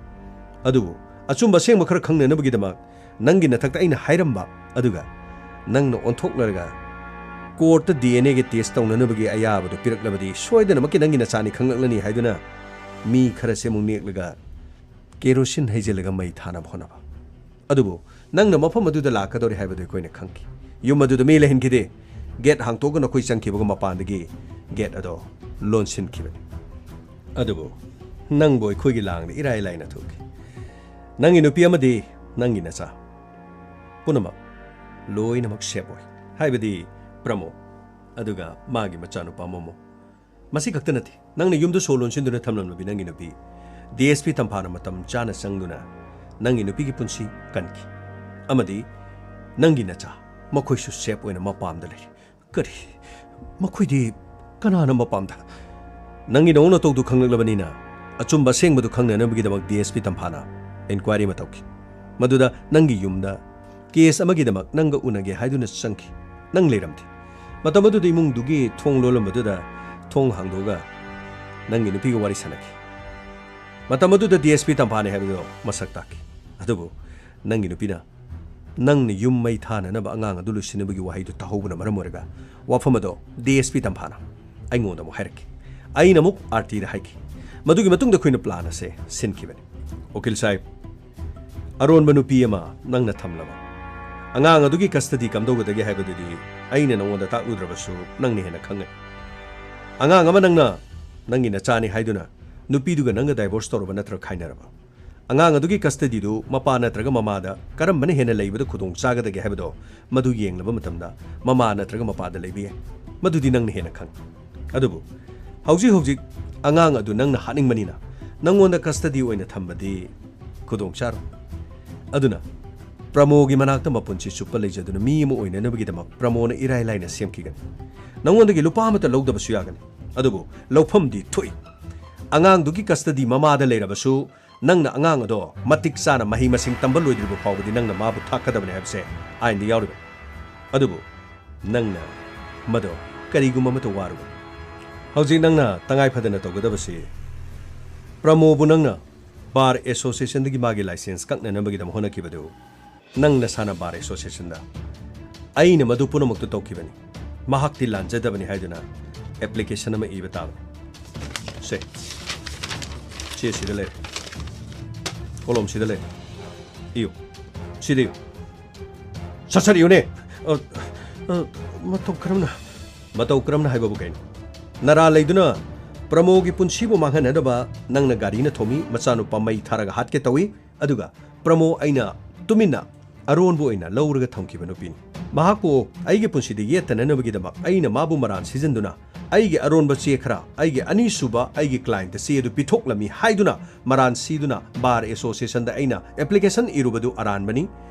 ꯑꯗꯨꯕꯨ ꯑꯆꯨꯝꯕ ꯑꯁꯦꯡꯕ ꯈꯔ ꯈꯪꯅꯅꯕꯒꯤꯗꯃꯛ ꯅꯪꯒꯤ ꯅꯊꯛꯇ ꯑꯩꯅ ꯍꯥꯏꯔꯝꯕ ꯑꯗꯨꯒ ꯅꯪꯅ ꯑꯣꯟꯊꯣꯛꯅꯔꯒ ꯀꯣꯔꯠꯇ DNA ꯒꯤ ꯇꯦꯁ ꯇꯧꯅꯅꯕꯒꯤ ꯑꯌꯥꯕꯗꯨ ꯄꯤꯔꯛꯂꯕꯗꯤ ꯁꯣꯏꯗꯅꯃꯛꯀꯤ ꯅꯪꯒꯤ ꯅꯆꯥꯅꯤ ꯈꯪꯂꯛꯂꯅꯤ ꯍꯥꯏꯗꯨꯅ ꯃꯤ ꯈꯔꯁꯦ ꯑꯃꯨꯛ ꯅꯦꯛꯂꯒ ꯀꯦꯔꯣꯁꯤꯟ ꯍꯩꯖꯤꯜꯂꯒ ꯃꯩ ꯊꯥꯅꯕ ꯍꯣꯠꯅꯕ꯫ ꯑꯗꯨꯕꯨ ꯅꯪꯅ ꯃꯐꯝ ꯑꯗꯨꯗ ꯂꯥꯛꯀꯗꯧꯔꯤ ꯍꯥꯏꯕꯗꯨ ꯑꯩꯈꯣꯏꯅ ꯈꯪꯈꯤ꯫ ꯌꯨꯝ ꯑꯗꯨꯗ ꯃꯤ ꯂꯩꯍꯟꯈꯤꯗꯦ꯫ ꯒꯦꯠ ꯍꯥꯡꯇꯣꯛꯑꯒ ꯅꯈꯣꯏ ꯆꯪꯈꯤꯕꯒ ꯃꯄꯥꯟꯗꯒꯤ ꯒꯦꯠ ꯑꯗꯣ ꯂꯣꯟꯁꯤꯟꯈꯤꯕꯅꯤ꯫ ꯑꯗꯨꯕꯨ ꯅꯪꯕꯨ ꯑꯩꯈꯣꯏꯒꯤ ꯂꯥꯡꯗ ꯏꯔꯥꯏ ꯂꯥꯏꯅ ꯊꯣꯛꯈꯤ꯫ ꯅꯪꯒꯤ ꯅꯨꯄꯤ ꯑꯃꯗꯤ ꯅꯪꯒꯤ ꯅꯆꯥ ꯄꯨꯝꯅꯃꯛ ꯂꯣꯏꯅꯃꯛ ꯁꯦꯞ ꯑꯣꯏ꯫ ꯍꯥꯏꯕꯗꯤ ꯄ꯭ꯔꯃꯣ ꯑꯗꯨꯒ ꯃꯥꯒꯤ ꯃꯆꯥꯅꯨꯄꯥ ꯃꯣꯃꯣ꯫ ꯃꯁꯤ ꯈꯛꯇ ꯅꯠꯇꯦ, ꯅꯪꯅ ꯌꯨꯝꯗ ꯁꯣ ꯂꯣꯟꯁꯤꯟꯗꯨꯅ ꯊꯝꯂꯝꯂꯕꯤ ꯅꯪꯒꯤ ꯅꯨꯄꯤ, ꯗꯤ ꯑꯦꯁ ꯄꯤ ꯇꯝꯐꯥꯅ ꯃꯇꯝ ꯆꯥꯅ ꯆꯪꯗꯨꯅ ꯅꯪꯒꯤ ꯅꯨꯄꯤꯒꯤ ꯄꯨꯟꯁꯤ ꯀꯟꯈꯤ꯫ ꯑꯃꯗꯤ ꯅꯪꯒꯤ ꯅꯆꯥ, ꯃꯈꯣꯏꯁꯨ ꯁꯦꯐ ꯑꯣꯏꯅ ꯃꯄꯥꯝꯗ ꯂꯩꯔꯤ꯫ ꯀꯔꯤ? ꯃꯈꯣꯏꯗꯤ ꯀꯅꯥꯅ ꯃꯄꯥꯝꯗ? ꯅꯪꯒꯤ ꯅꯑꯣꯡ ꯅꯇꯧꯗꯨ ꯈꯪꯂꯛꯂꯕꯅꯤꯅ, ꯑꯆꯨꯝꯕ ꯑꯁꯦꯡꯕꯗꯨ ꯈꯪꯅꯅꯕꯒꯤꯗꯃꯛ ꯗꯤ ꯑꯦꯁ ꯄꯤ ꯇꯝꯐꯥꯅ ꯏꯟꯀ꯭ꯋꯥꯏꯔꯤ ꯑꯃ ꯇꯧꯈꯤ꯫ ꯃꯗꯨꯗ ꯅꯪꯒꯤ ꯌꯨꯝꯗ ꯀꯦꯁ ꯑꯃꯒꯤꯗꯃꯛ ꯅꯪꯒ ꯎꯅꯒꯦ ꯍꯥꯏꯗꯨꯅ ꯆꯪꯈꯤ꯫ ꯅꯪ ꯂꯩꯔꯝꯗꯦ꯫ ꯃꯇꯝ ꯑꯗꯨꯗ ꯏꯃꯨꯡꯗꯨꯒꯤ ꯊꯣꯡ ꯂꯣꯜꯂꯝꯕꯗꯨꯗ ꯊꯣꯡ ꯍꯥꯡꯗꯣꯛꯑꯒ ꯅꯪꯒꯤ ꯅꯨꯄꯤꯒ ꯋꯥꯔꯤ ꯁꯥꯟꯅꯈꯤ꯫ ꯃꯇꯝ ꯑꯗꯨꯗ ꯗꯤ ꯑꯦꯁ ꯄꯤ ꯇꯝꯐꯥꯅꯤ ꯍꯥꯏꯕꯗꯣ ꯃꯁꯛ ꯇꯥꯛꯈꯤ꯫ ꯑꯗꯨꯕꯨ ꯅꯪꯒꯤ ꯅꯨꯄꯤꯅ ꯅꯪꯅ ꯌꯨꯝ ꯃꯩ ꯊꯥꯅꯅꯕ ꯑꯉꯥꯡ ꯑꯗꯨ ꯂꯣꯏꯁꯤꯟꯅꯕꯒꯤ ꯋꯥꯍꯩꯗꯨ ꯇꯥꯍꯧꯕꯅ ꯃꯔꯝ ꯑꯣꯏꯔꯒ ꯋꯥꯐꯝ ꯑꯗꯣ ꯗꯤ ꯑꯦꯁ ꯄꯤ ꯇꯝꯐꯥꯅ ꯑꯩꯉꯣꯟꯗ ꯑꯃꯨꯛ ꯍꯥꯏꯔꯛꯈꯤ꯫ ꯑꯩꯅ ꯑꯃꯨꯛ ꯑꯥꯔꯇꯤꯗ ꯍꯥꯏꯈꯤ꯫ ꯃꯗꯨꯒꯤ ꯃꯇꯨꯡꯗ ꯑꯩꯈꯣꯏꯅ ꯄ꯭ꯂꯥꯟ ꯑꯁꯦ ꯁꯤꯟꯈꯤꯕꯅꯤ꯫ ꯎꯀꯤꯜ ꯁꯥꯍꯦꯕ, ꯑꯔꯣꯟꯕ ꯅꯨꯄꯤ ꯑꯃ ꯅꯪꯅ ꯊꯝꯂꯕ꯫ ꯑꯉꯥꯡ ꯑꯗꯨꯒꯤ ꯀꯁꯇꯗꯤ ꯀꯝꯗꯧꯒꯗꯒꯦ ꯍꯥꯏꯕꯗꯨꯗꯤ ꯑꯩꯅ ꯅꯉꯣꯟꯗ ꯇꯥꯛꯂꯨꯗ꯭ꯔꯕꯁꯨ ꯅꯪꯅ ꯍꯦꯟꯅ ꯈꯪꯒꯅꯤ꯫ ꯑꯉꯥꯡ ꯑꯃ ꯅꯪꯅ ꯅꯪꯒꯤ ꯅꯆꯥꯅꯤ ꯍꯥꯏꯗꯨꯅ ꯅꯨꯄꯤꯗꯨꯒ ꯅꯪꯒ ꯗꯥꯏꯚꯣꯔꯁ ꯇꯧꯔꯕ ꯅꯠꯇ꯭ꯔꯒ ꯈꯥꯏꯅꯔꯕ? ꯑꯉꯥꯡ ꯑꯗꯨꯒꯤ ꯀꯁꯇꯗꯤꯗꯨ ꯃꯄꯥ ꯅꯠꯇ꯭ꯔꯒ ꯃꯃꯥꯗ ꯀꯔꯝꯕꯅ ꯍꯦꯟꯅ ꯂꯩꯕꯗ ꯈꯨꯗꯣꯡ ꯆꯥꯒꯗꯒꯦ ꯍꯥꯏꯕꯗꯣ ꯃꯗꯨ ꯌꯦꯡꯂꯕ ꯃꯇꯝꯗ ꯃꯃꯥ ꯅꯠꯇ꯭ꯔꯒ ꯃꯄꯥꯗ ꯂꯩꯕ ꯌꯥꯏ꯫ ꯃꯗꯨꯗꯤ ꯅꯪꯅ ꯍꯦꯟꯅ ꯈꯪꯏ꯫ ꯑꯗꯨꯕꯨ ꯍꯧꯖꯤꯛ ꯍꯧꯖꯤꯛ ꯑꯉꯥꯡ ꯑꯗꯨ ꯅꯪꯅ ꯍꯥꯠꯅꯤꯡꯕꯅꯤꯅ ꯅꯪꯉꯣꯟꯗ ꯀꯁꯇꯗꯤ ꯑꯣꯏꯅ ꯊꯝꯕꯗꯤ ꯈꯨꯗꯣꯡ ꯆꯥꯔꯣꯏ꯫ ꯑꯗꯨꯅ ꯄ꯭ꯔꯃꯣꯒꯤ ꯃꯅꯥꯛꯇ ꯃꯄꯨꯟꯁꯤ ꯆꯨꯞꯄ ꯂꯩꯖꯗꯨꯅ ꯃꯤ ꯑꯃ ꯑꯣꯏꯅꯅꯕꯒꯤꯗꯃꯛ ꯄ꯭ꯔꯃꯣꯅ ꯏꯔꯥꯏ ꯂꯥꯏꯅ ꯁꯦꯝꯈꯤꯒꯅꯤ꯫ ꯅꯪꯉꯣꯟꯗꯒꯤ ꯂꯨꯄꯥ ꯑꯃꯠꯇ ꯂꯧꯗꯕꯁꯨ ꯌꯥꯒꯅꯤ꯫ ꯑꯗꯨꯕꯨ ꯂꯧꯐꯝꯗꯤ ꯊꯣꯛꯏ꯫ ꯑꯉꯥꯡꯗꯨꯒꯤ ꯀꯁꯇꯗꯤ ꯃꯃꯥꯗ ꯂꯩꯔꯕꯁꯨ ꯅꯪꯅ ꯑꯉꯥꯡ ꯑꯗꯣ ꯃꯇꯤꯛ ꯆꯥꯅ ꯃꯍꯩ ꯃꯁꯤꯡ ꯇꯝꯕ ꯂꯣꯏꯗ꯭ꯔꯤꯕ ꯐꯥꯎꯕꯗꯤ ꯅꯪꯅ ꯃꯥꯕꯨ ꯊꯥꯛꯀꯗꯕꯅꯤ ꯍꯥꯏꯕꯁꯦ ꯑꯥꯏꯟꯗ ꯌꯥꯎꯔꯤꯕꯅꯤ꯫ ꯑꯗꯨꯕꯨ ꯅꯪꯅ ꯃꯗꯣ ꯀꯔꯤꯒꯨꯝꯕ ꯑꯃꯠꯇ ꯋꯥꯔꯨꯒꯅꯨ꯫ ꯍꯧꯖꯤꯛ ꯅꯪꯅ ꯇꯉꯥꯏ ꯐꯗꯅ ꯇꯧꯒꯗꯕꯁꯤ ꯄ꯭ꯔꯃꯣꯕꯨ ꯅꯪꯅ ꯕꯥꯔ ꯑꯦꯁꯣꯁꯤꯌꯦꯁꯟꯗꯒꯤ ꯃꯥꯒꯤ ꯂꯥꯏꯁꯦꯟꯁ ꯀꯛꯅꯅꯕꯒꯤꯗꯃꯛ ꯍꯣꯠꯅꯈꯤꯕꯗꯨ ꯅꯪ ꯅꯁꯥꯅ ꯕꯥꯔ ꯑꯦꯁꯣꯁꯤꯌꯦꯁꯟꯗ ꯑꯩꯅ ꯃꯗꯨ ꯄꯨꯝꯅꯃꯛꯇꯨ ꯇꯧꯈꯤꯕꯅꯤ, ꯃꯍꯥꯛꯇꯤ ꯂꯥꯟꯖꯗꯕꯅꯤ ꯍꯥꯏꯗꯨꯅ ꯑꯦꯄ꯭ꯂꯤꯀꯦꯁꯟ ꯑꯃ ꯏꯕ ꯇꯥꯕꯅꯤ꯫ ꯁꯦ, ꯆꯦ ꯁꯤꯗ ꯂꯩꯔꯦ, ꯀꯣꯂꯣꯝ ꯁꯤꯗ ꯂꯩꯔꯦ, ꯏꯌꯨ, ꯁꯤꯗ ꯏꯌꯨ, ꯁꯠ ꯁꯠ ꯏꯌꯨꯅꯦ꯫ ꯑ, ꯑ, ꯃꯇꯧ ꯀꯔꯝꯅ? ꯃꯇꯧ ꯀꯔꯝꯅ ꯍꯥꯏꯕꯕꯨ ꯀꯩꯅꯣ? ꯅꯔꯥ ꯂꯩꯗꯨꯅ ꯄ꯭ꯔꯃꯣꯒꯤ ꯄꯨꯟꯁꯤꯕꯨ ꯃꯥꯡꯍꯟꯅꯗꯕ ꯅꯪꯅ ꯒꯥꯔꯤꯅ ꯊꯣꯝꯃꯤ, ꯃꯆꯥꯅꯨꯄꯥ ꯃꯩ ꯊꯥꯔꯒ ꯍꯥꯠꯀꯦ ꯇꯧꯏ, ꯑꯗꯨꯒ ꯄ꯭ꯔꯃꯣ ꯑꯩꯅ ꯇꯨꯃꯤꯟꯅ ꯑꯔꯣꯟꯕ ꯑꯣꯏꯅ ꯂꯧꯔꯒ ꯊꯝꯈꯤꯕ ꯅꯨꯄꯤꯅꯤ꯫ ꯃꯍꯥꯛꯄꯨ ꯑꯩꯒꯤ ꯄꯨꯟꯁꯤꯗ ꯌꯦꯠꯇꯅꯅꯕꯒꯤꯗꯃꯛ ꯑꯩꯅ ꯃꯥꯕꯨ ꯃꯔꯥꯟ ꯁꯤꯖꯤꯟꯗꯨꯅ ꯑꯩꯒꯤ ꯑꯔꯣꯟꯕ ꯆꯦ ꯈꯔ ꯑꯩꯒꯤ ꯑꯅꯤꯁꯨꯕ ꯑꯩꯒꯤ clientꯇ ꯆꯦ ꯑꯗꯨ ꯄꯤꯊꯣꯛꯂꯝꯃꯤ ꯍꯥꯏꯗꯨꯅ ꯃꯔꯥꯟ ꯁꯤꯗꯨꯅ Bar Associationꯗ ꯑꯩꯅ application ꯏꯔꯨꯕꯗꯨ ꯑꯔꯥꯟꯕꯅꯤ꯫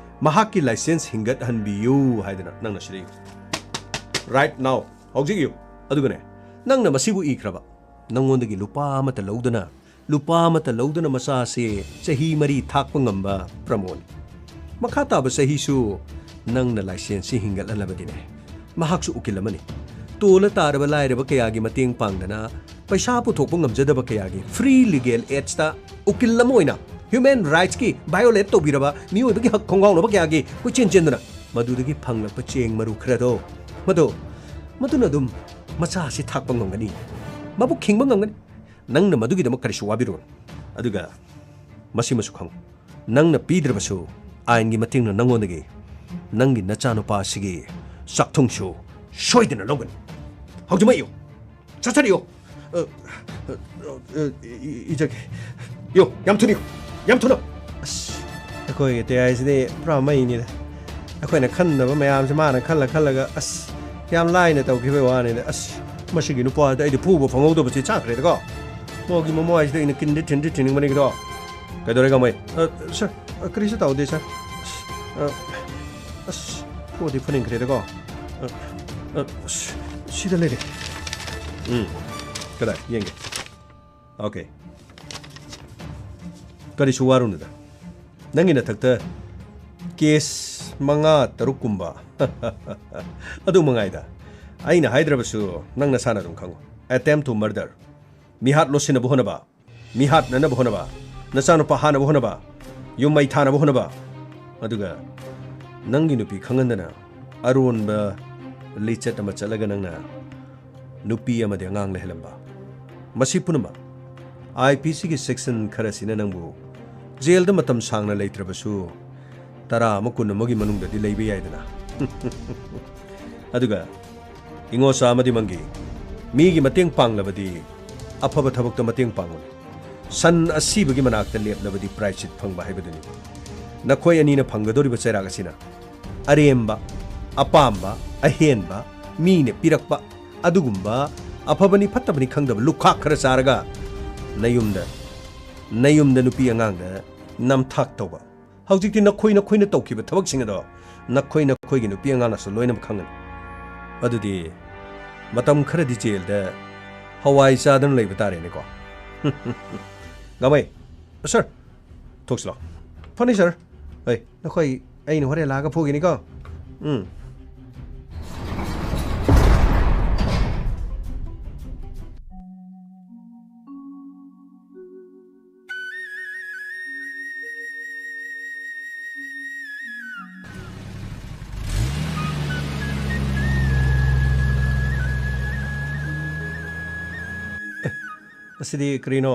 ꯃꯍꯥꯛꯀꯤ license ꯍꯤꯡꯒꯠꯍꯟꯕꯤꯌꯨ ꯍꯥꯏꯗꯅ ꯅꯪꯅ ꯁꯤꯗ ꯏꯌꯨ꯫ Right now, ꯍꯧꯖꯤꯛ ꯏꯌꯨ꯫ ꯑꯗꯨꯒꯅꯦ, ꯅꯪꯅ ꯃꯁꯤꯕꯨ ꯏꯈ꯭ꯔꯕ, ꯅꯪꯉꯣꯟꯗꯒꯤ ꯂꯨꯄꯥ ꯑꯃꯠꯇ ꯂꯧꯗꯅ, ꯂꯨꯄꯥ ꯑꯃꯠꯇ ꯂꯧꯗꯅ ꯃꯆꯥ ꯑꯁꯤ ꯆꯍꯤ ꯃꯔꯤ ꯊꯥꯛꯄ ꯉꯝꯕ ꯄ꯭ꯔꯃꯣꯟ꯫ ꯃꯈꯥ ꯇꯥꯕ ꯆꯍꯤꯁꯨ ꯅꯪꯅ licenseꯁꯤ ꯍꯤꯡꯒꯠꯍꯜꯂꯕꯗꯤꯅꯦ, ꯃꯍꯥꯛꯁꯨ ꯎꯀꯤꯜ ꯑꯃꯅꯤ꯫ ꯇꯣꯜꯂ ꯇꯥꯔꯕ ꯂꯥꯏꯔꯕ ꯀꯌꯥꯒꯤ ꯃꯇꯦꯡ ꯄꯥꯡꯗꯅ, ꯄꯩꯁꯥ ꯄꯨꯊꯣꯛꯄ ꯉꯝꯖꯗꯕ ꯀꯌꯥꯒꯤ free legal aidꯁꯇ ꯎꯀꯤꯜ ꯑꯃ ꯑꯣꯏꯅ human rightsꯀꯤ violate ꯇꯧꯕꯤꯔꯕ ꯃꯤꯑꯣꯏꯕꯒꯤ ꯍꯛ ꯈꯣꯡꯒꯥꯎꯅꯕ ꯀꯌꯥꯒꯤ ꯀꯣꯏꯆꯦꯟ ꯆꯦꯟꯗꯨꯅ ꯃꯗꯨꯗꯒꯤ ꯐꯪꯂꯛꯄ ꯆꯦꯡ ꯃꯔꯨ ꯈꯔꯗꯣ, ꯃꯗꯣ, ꯃꯗꯨꯅ ꯑꯗꯨꯝ ꯃꯆꯥ ꯑꯁꯤ ꯊꯥꯛꯄ ꯉꯝꯒꯅꯤ, ꯃꯕꯨꯛ ꯈꯤꯡꯕ ꯉꯝꯒꯅꯤ꯫ ꯅꯪꯅ ꯃꯗꯨꯒꯤꯗꯃꯛ ꯀꯔꯤꯁꯨ ꯋꯥꯕꯤꯔꯨꯔꯅꯨ꯫ ꯑꯗꯨꯒ ꯃꯁꯤꯃꯁꯨ ꯈꯪꯉꯨ, ꯅꯪꯅ ꯄꯤꯗ꯭ꯔꯕꯁꯨ ꯑꯥꯏꯟꯒꯤ ꯃꯇꯦꯡꯅ ꯅꯪꯉꯣꯟꯗꯒꯤ ꯅꯪꯒꯤ ꯅꯆꯥꯅꯨꯄꯥ ꯑꯁꯤꯒꯤ ꯆꯥꯛꯊꯨꯡꯁꯨ ꯁꯣꯏꯗꯅ ꯂꯧꯒꯅꯤ꯫ ꯍꯧꯖꯤꯛꯃꯛ ꯏꯌꯨ꯫ ꯆꯠꯆꯔꯤꯌꯨ꯫ ꯑ, ꯑ, ꯑ, ꯏ-, ꯏ-, ꯏꯖꯒꯦ꯫ ꯏꯌꯨ, ꯌꯥꯝ ꯊꯨꯅ ꯏꯌꯨ꯫ ꯌꯥꯝ ꯊꯨꯅ꯫ ꯑꯁ, ꯑꯩꯈꯣꯏꯒꯤ ꯇꯌꯥꯏꯁꯤꯗꯤ ꯄꯨꯔꯥ ꯃꯩꯅꯤꯗ꯫ ꯑꯩꯈꯣꯏꯅ ꯈꯟꯗꯕ ꯃꯌꯥꯝꯁꯦ ꯃꯥꯅ ꯈꯜꯂ ꯈꯜꯂꯒ, ꯑꯁ, ꯌꯥꯝ ꯂꯥꯏꯅ ꯇꯧꯈꯤꯕꯩ ꯋꯥꯅꯤꯗ꯫ ꯑꯁ, ꯃꯁꯤꯒꯤ ꯅꯨꯄꯥꯗ ꯑꯩꯗꯤ ꯐꯨꯕ ꯐꯪꯍꯧꯗꯕꯁꯤ ꯆꯥꯛꯈ꯭ꯔꯦꯗꯀꯣ꯫ ꯃꯣꯏꯒꯤ ꯃꯃꯥꯏꯁꯤꯗ ꯑꯩꯅ ꯀꯤꯟꯗꯤ ꯊꯤꯟꯗꯤ ꯊꯤꯟꯅꯤꯡꯕꯅꯤꯗꯣ꯫ ꯀꯩꯗꯧꯔꯦ, ꯀꯃꯥꯏ? ꯑ, sir, ꯑ, ꯀꯔꯤꯁꯨ ꯇꯧꯗꯦ, sir꯫ ꯑꯁ, ꯑ, ꯑꯁ, ꯐꯨꯗꯤ ꯐꯨꯅꯤꯡꯈ꯭ꯔꯦꯗꯀꯣ꯫ ꯑ, ꯑ, ꯑꯁ, ꯁꯤꯗ ꯂꯩꯔꯦ꯫ ꯎꯝ, ꯀꯗꯥꯏ? ꯌꯦꯡꯒꯦ꯫ Okay꯫ ꯀꯔꯤꯁꯨ ꯋꯥꯔꯨꯅꯨꯗ꯫ ꯅꯪꯒꯤ ꯅꯊꯛꯇ case ꯃꯉꯥ ꯇꯔꯨꯛ ꯀꯨꯝꯕ ꯑꯗꯨ ꯃꯉꯥꯏꯗ꯫ ꯑꯩꯅ ꯍꯥꯏꯗ꯭ꯔꯕꯁꯨ ꯅꯪ ꯅꯁꯥꯅ ꯑꯗꯨꯝ ꯈꯪꯉꯨ꯫ Attempt to murder, ꯃꯤꯍꯥꯠ ꯂꯣꯠꯁꯤꯟꯅꯕ ꯍꯣꯠꯅꯕ, ꯃꯤꯍꯥꯠꯅꯅꯕ ꯍꯣꯠꯅꯕ, ꯅꯆꯥꯅꯨꯄꯥ ꯍꯥꯠꯅꯕ ꯍꯣꯠꯅꯕ, ꯌꯨꯝ ꯃꯩ ꯊꯥꯅꯕ ꯍꯣꯠꯅꯕ, ꯑꯗꯨꯒ ꯅꯪꯒꯤ ꯅꯨꯄꯤ ꯈꯪꯍꯟꯗꯅ ꯑꯔꯣꯟꯕ ꯂꯤꯆꯠ ꯑꯃ ꯆꯠꯂꯒ ꯅꯪꯅ ꯅꯨꯄꯤ ꯑꯃꯗꯤ ꯑꯉꯥꯡ ꯂꯩꯍꯜꯂꯝꯕ꯫ ꯃꯁꯤ ꯄꯨꯝꯅꯃꯛ IPCꯒꯤ section ꯈꯔꯁꯤꯅ ꯅꯪꯕꯨ ꯖꯦꯜꯗ ꯃꯇꯝ ꯁꯥꯡꯅ ꯂꯩꯇ꯭ꯔꯕꯁꯨ ꯇꯔꯥ ꯑꯃ ꯀꯨꯟ ꯑꯃꯒꯤ ꯃꯅꯨꯡꯗꯗꯤ ꯂꯩꯕ ꯌꯥꯏꯗꯅ꯫ ꯑꯗꯨꯒ ꯏꯉꯣꯆꯥ ꯑꯃꯗꯤ ꯃꯪꯒꯤ, ꯃꯤꯒꯤ ꯃꯇꯦꯡ ꯄꯥꯡꯂꯕꯗꯤ ꯑꯐꯕ ꯊꯕꯛꯇ ꯃꯇꯦꯡ ꯄꯥꯡꯒꯅꯤ꯫ ꯁꯟ ꯑꯁꯤꯕꯒꯤ ꯃꯅꯥꯛꯇ ꯂꯦꯞꯂꯕꯗꯤ ꯄ꯭ꯔꯥꯏꯆꯤꯠ ꯐꯪꯕ ꯍꯥꯏꯕꯗꯨꯅꯤ꯫ ꯅꯈꯣꯏ ꯑꯅꯤꯅ ꯐꯪꯒꯗꯧꯔꯤꯕ ꯆꯩꯔꯥꯛ ꯑꯁꯤꯅ ꯑꯔꯦꯝꯕ, ꯑꯄꯥꯝꯕ, ꯑꯍꯦꯟꯕ, ꯃꯤꯅ ꯄꯤꯔꯛꯄ ꯑꯗꯨꯒꯨꯝꯕ ꯑꯐꯕꯅꯤ ꯐꯠꯇꯕꯅꯤ ꯈꯪꯗꯕ ꯂꯨꯈꯥꯛ ꯈꯔ ꯆꯥꯔꯒ ꯅꯌꯨꯝꯗ, ꯅꯌꯨꯝꯗ ꯅꯨꯄꯤ ꯑꯉꯥꯡꯗ ꯅꯝꯊꯥꯛ ꯇꯧꯕ꯫ ꯍꯧꯖꯤꯛꯇꯤ ꯅꯈꯣꯏ ꯅꯈꯣꯏꯅ ꯇꯧꯈꯤꯕ ꯊꯕꯛꯁꯤꯡ ꯑꯗꯣ ꯅꯈꯣꯏ ꯅꯈꯣꯏꯒꯤ ꯅꯨꯄꯤ ꯑꯉꯥꯡꯅꯁꯨ ꯂꯣꯏꯅꯃꯛ ꯈꯪꯒꯅꯤ꯫ ꯑꯗꯨꯗꯤ ꯃꯇꯝ ꯈꯔꯗꯤ ꯖꯦꯜꯗ ꯍꯋꯥꯏ ꯆꯥꯗꯨꯅ ꯂꯩꯕ ꯇꯥꯔꯦꯅꯦꯀꯣ꯫ ꯒꯥꯃꯩ, ꯁꯥꯔ, ꯊꯣꯛꯁꯤ ꯂꯥꯎ꯫ ꯐꯅꯤ, ꯁꯥꯔ꯫ ꯍꯣꯏ, ꯅꯈꯣꯏ ꯑꯩꯅ ꯍꯣꯔꯦꯟ ꯂꯥꯛꯑꯒ ꯐꯨꯒꯤꯅꯤꯀꯣ꯫ ꯎꯝ꯫ ꯑꯦ, ꯑꯁꯤꯗꯤ ꯀꯔꯤꯅꯣ?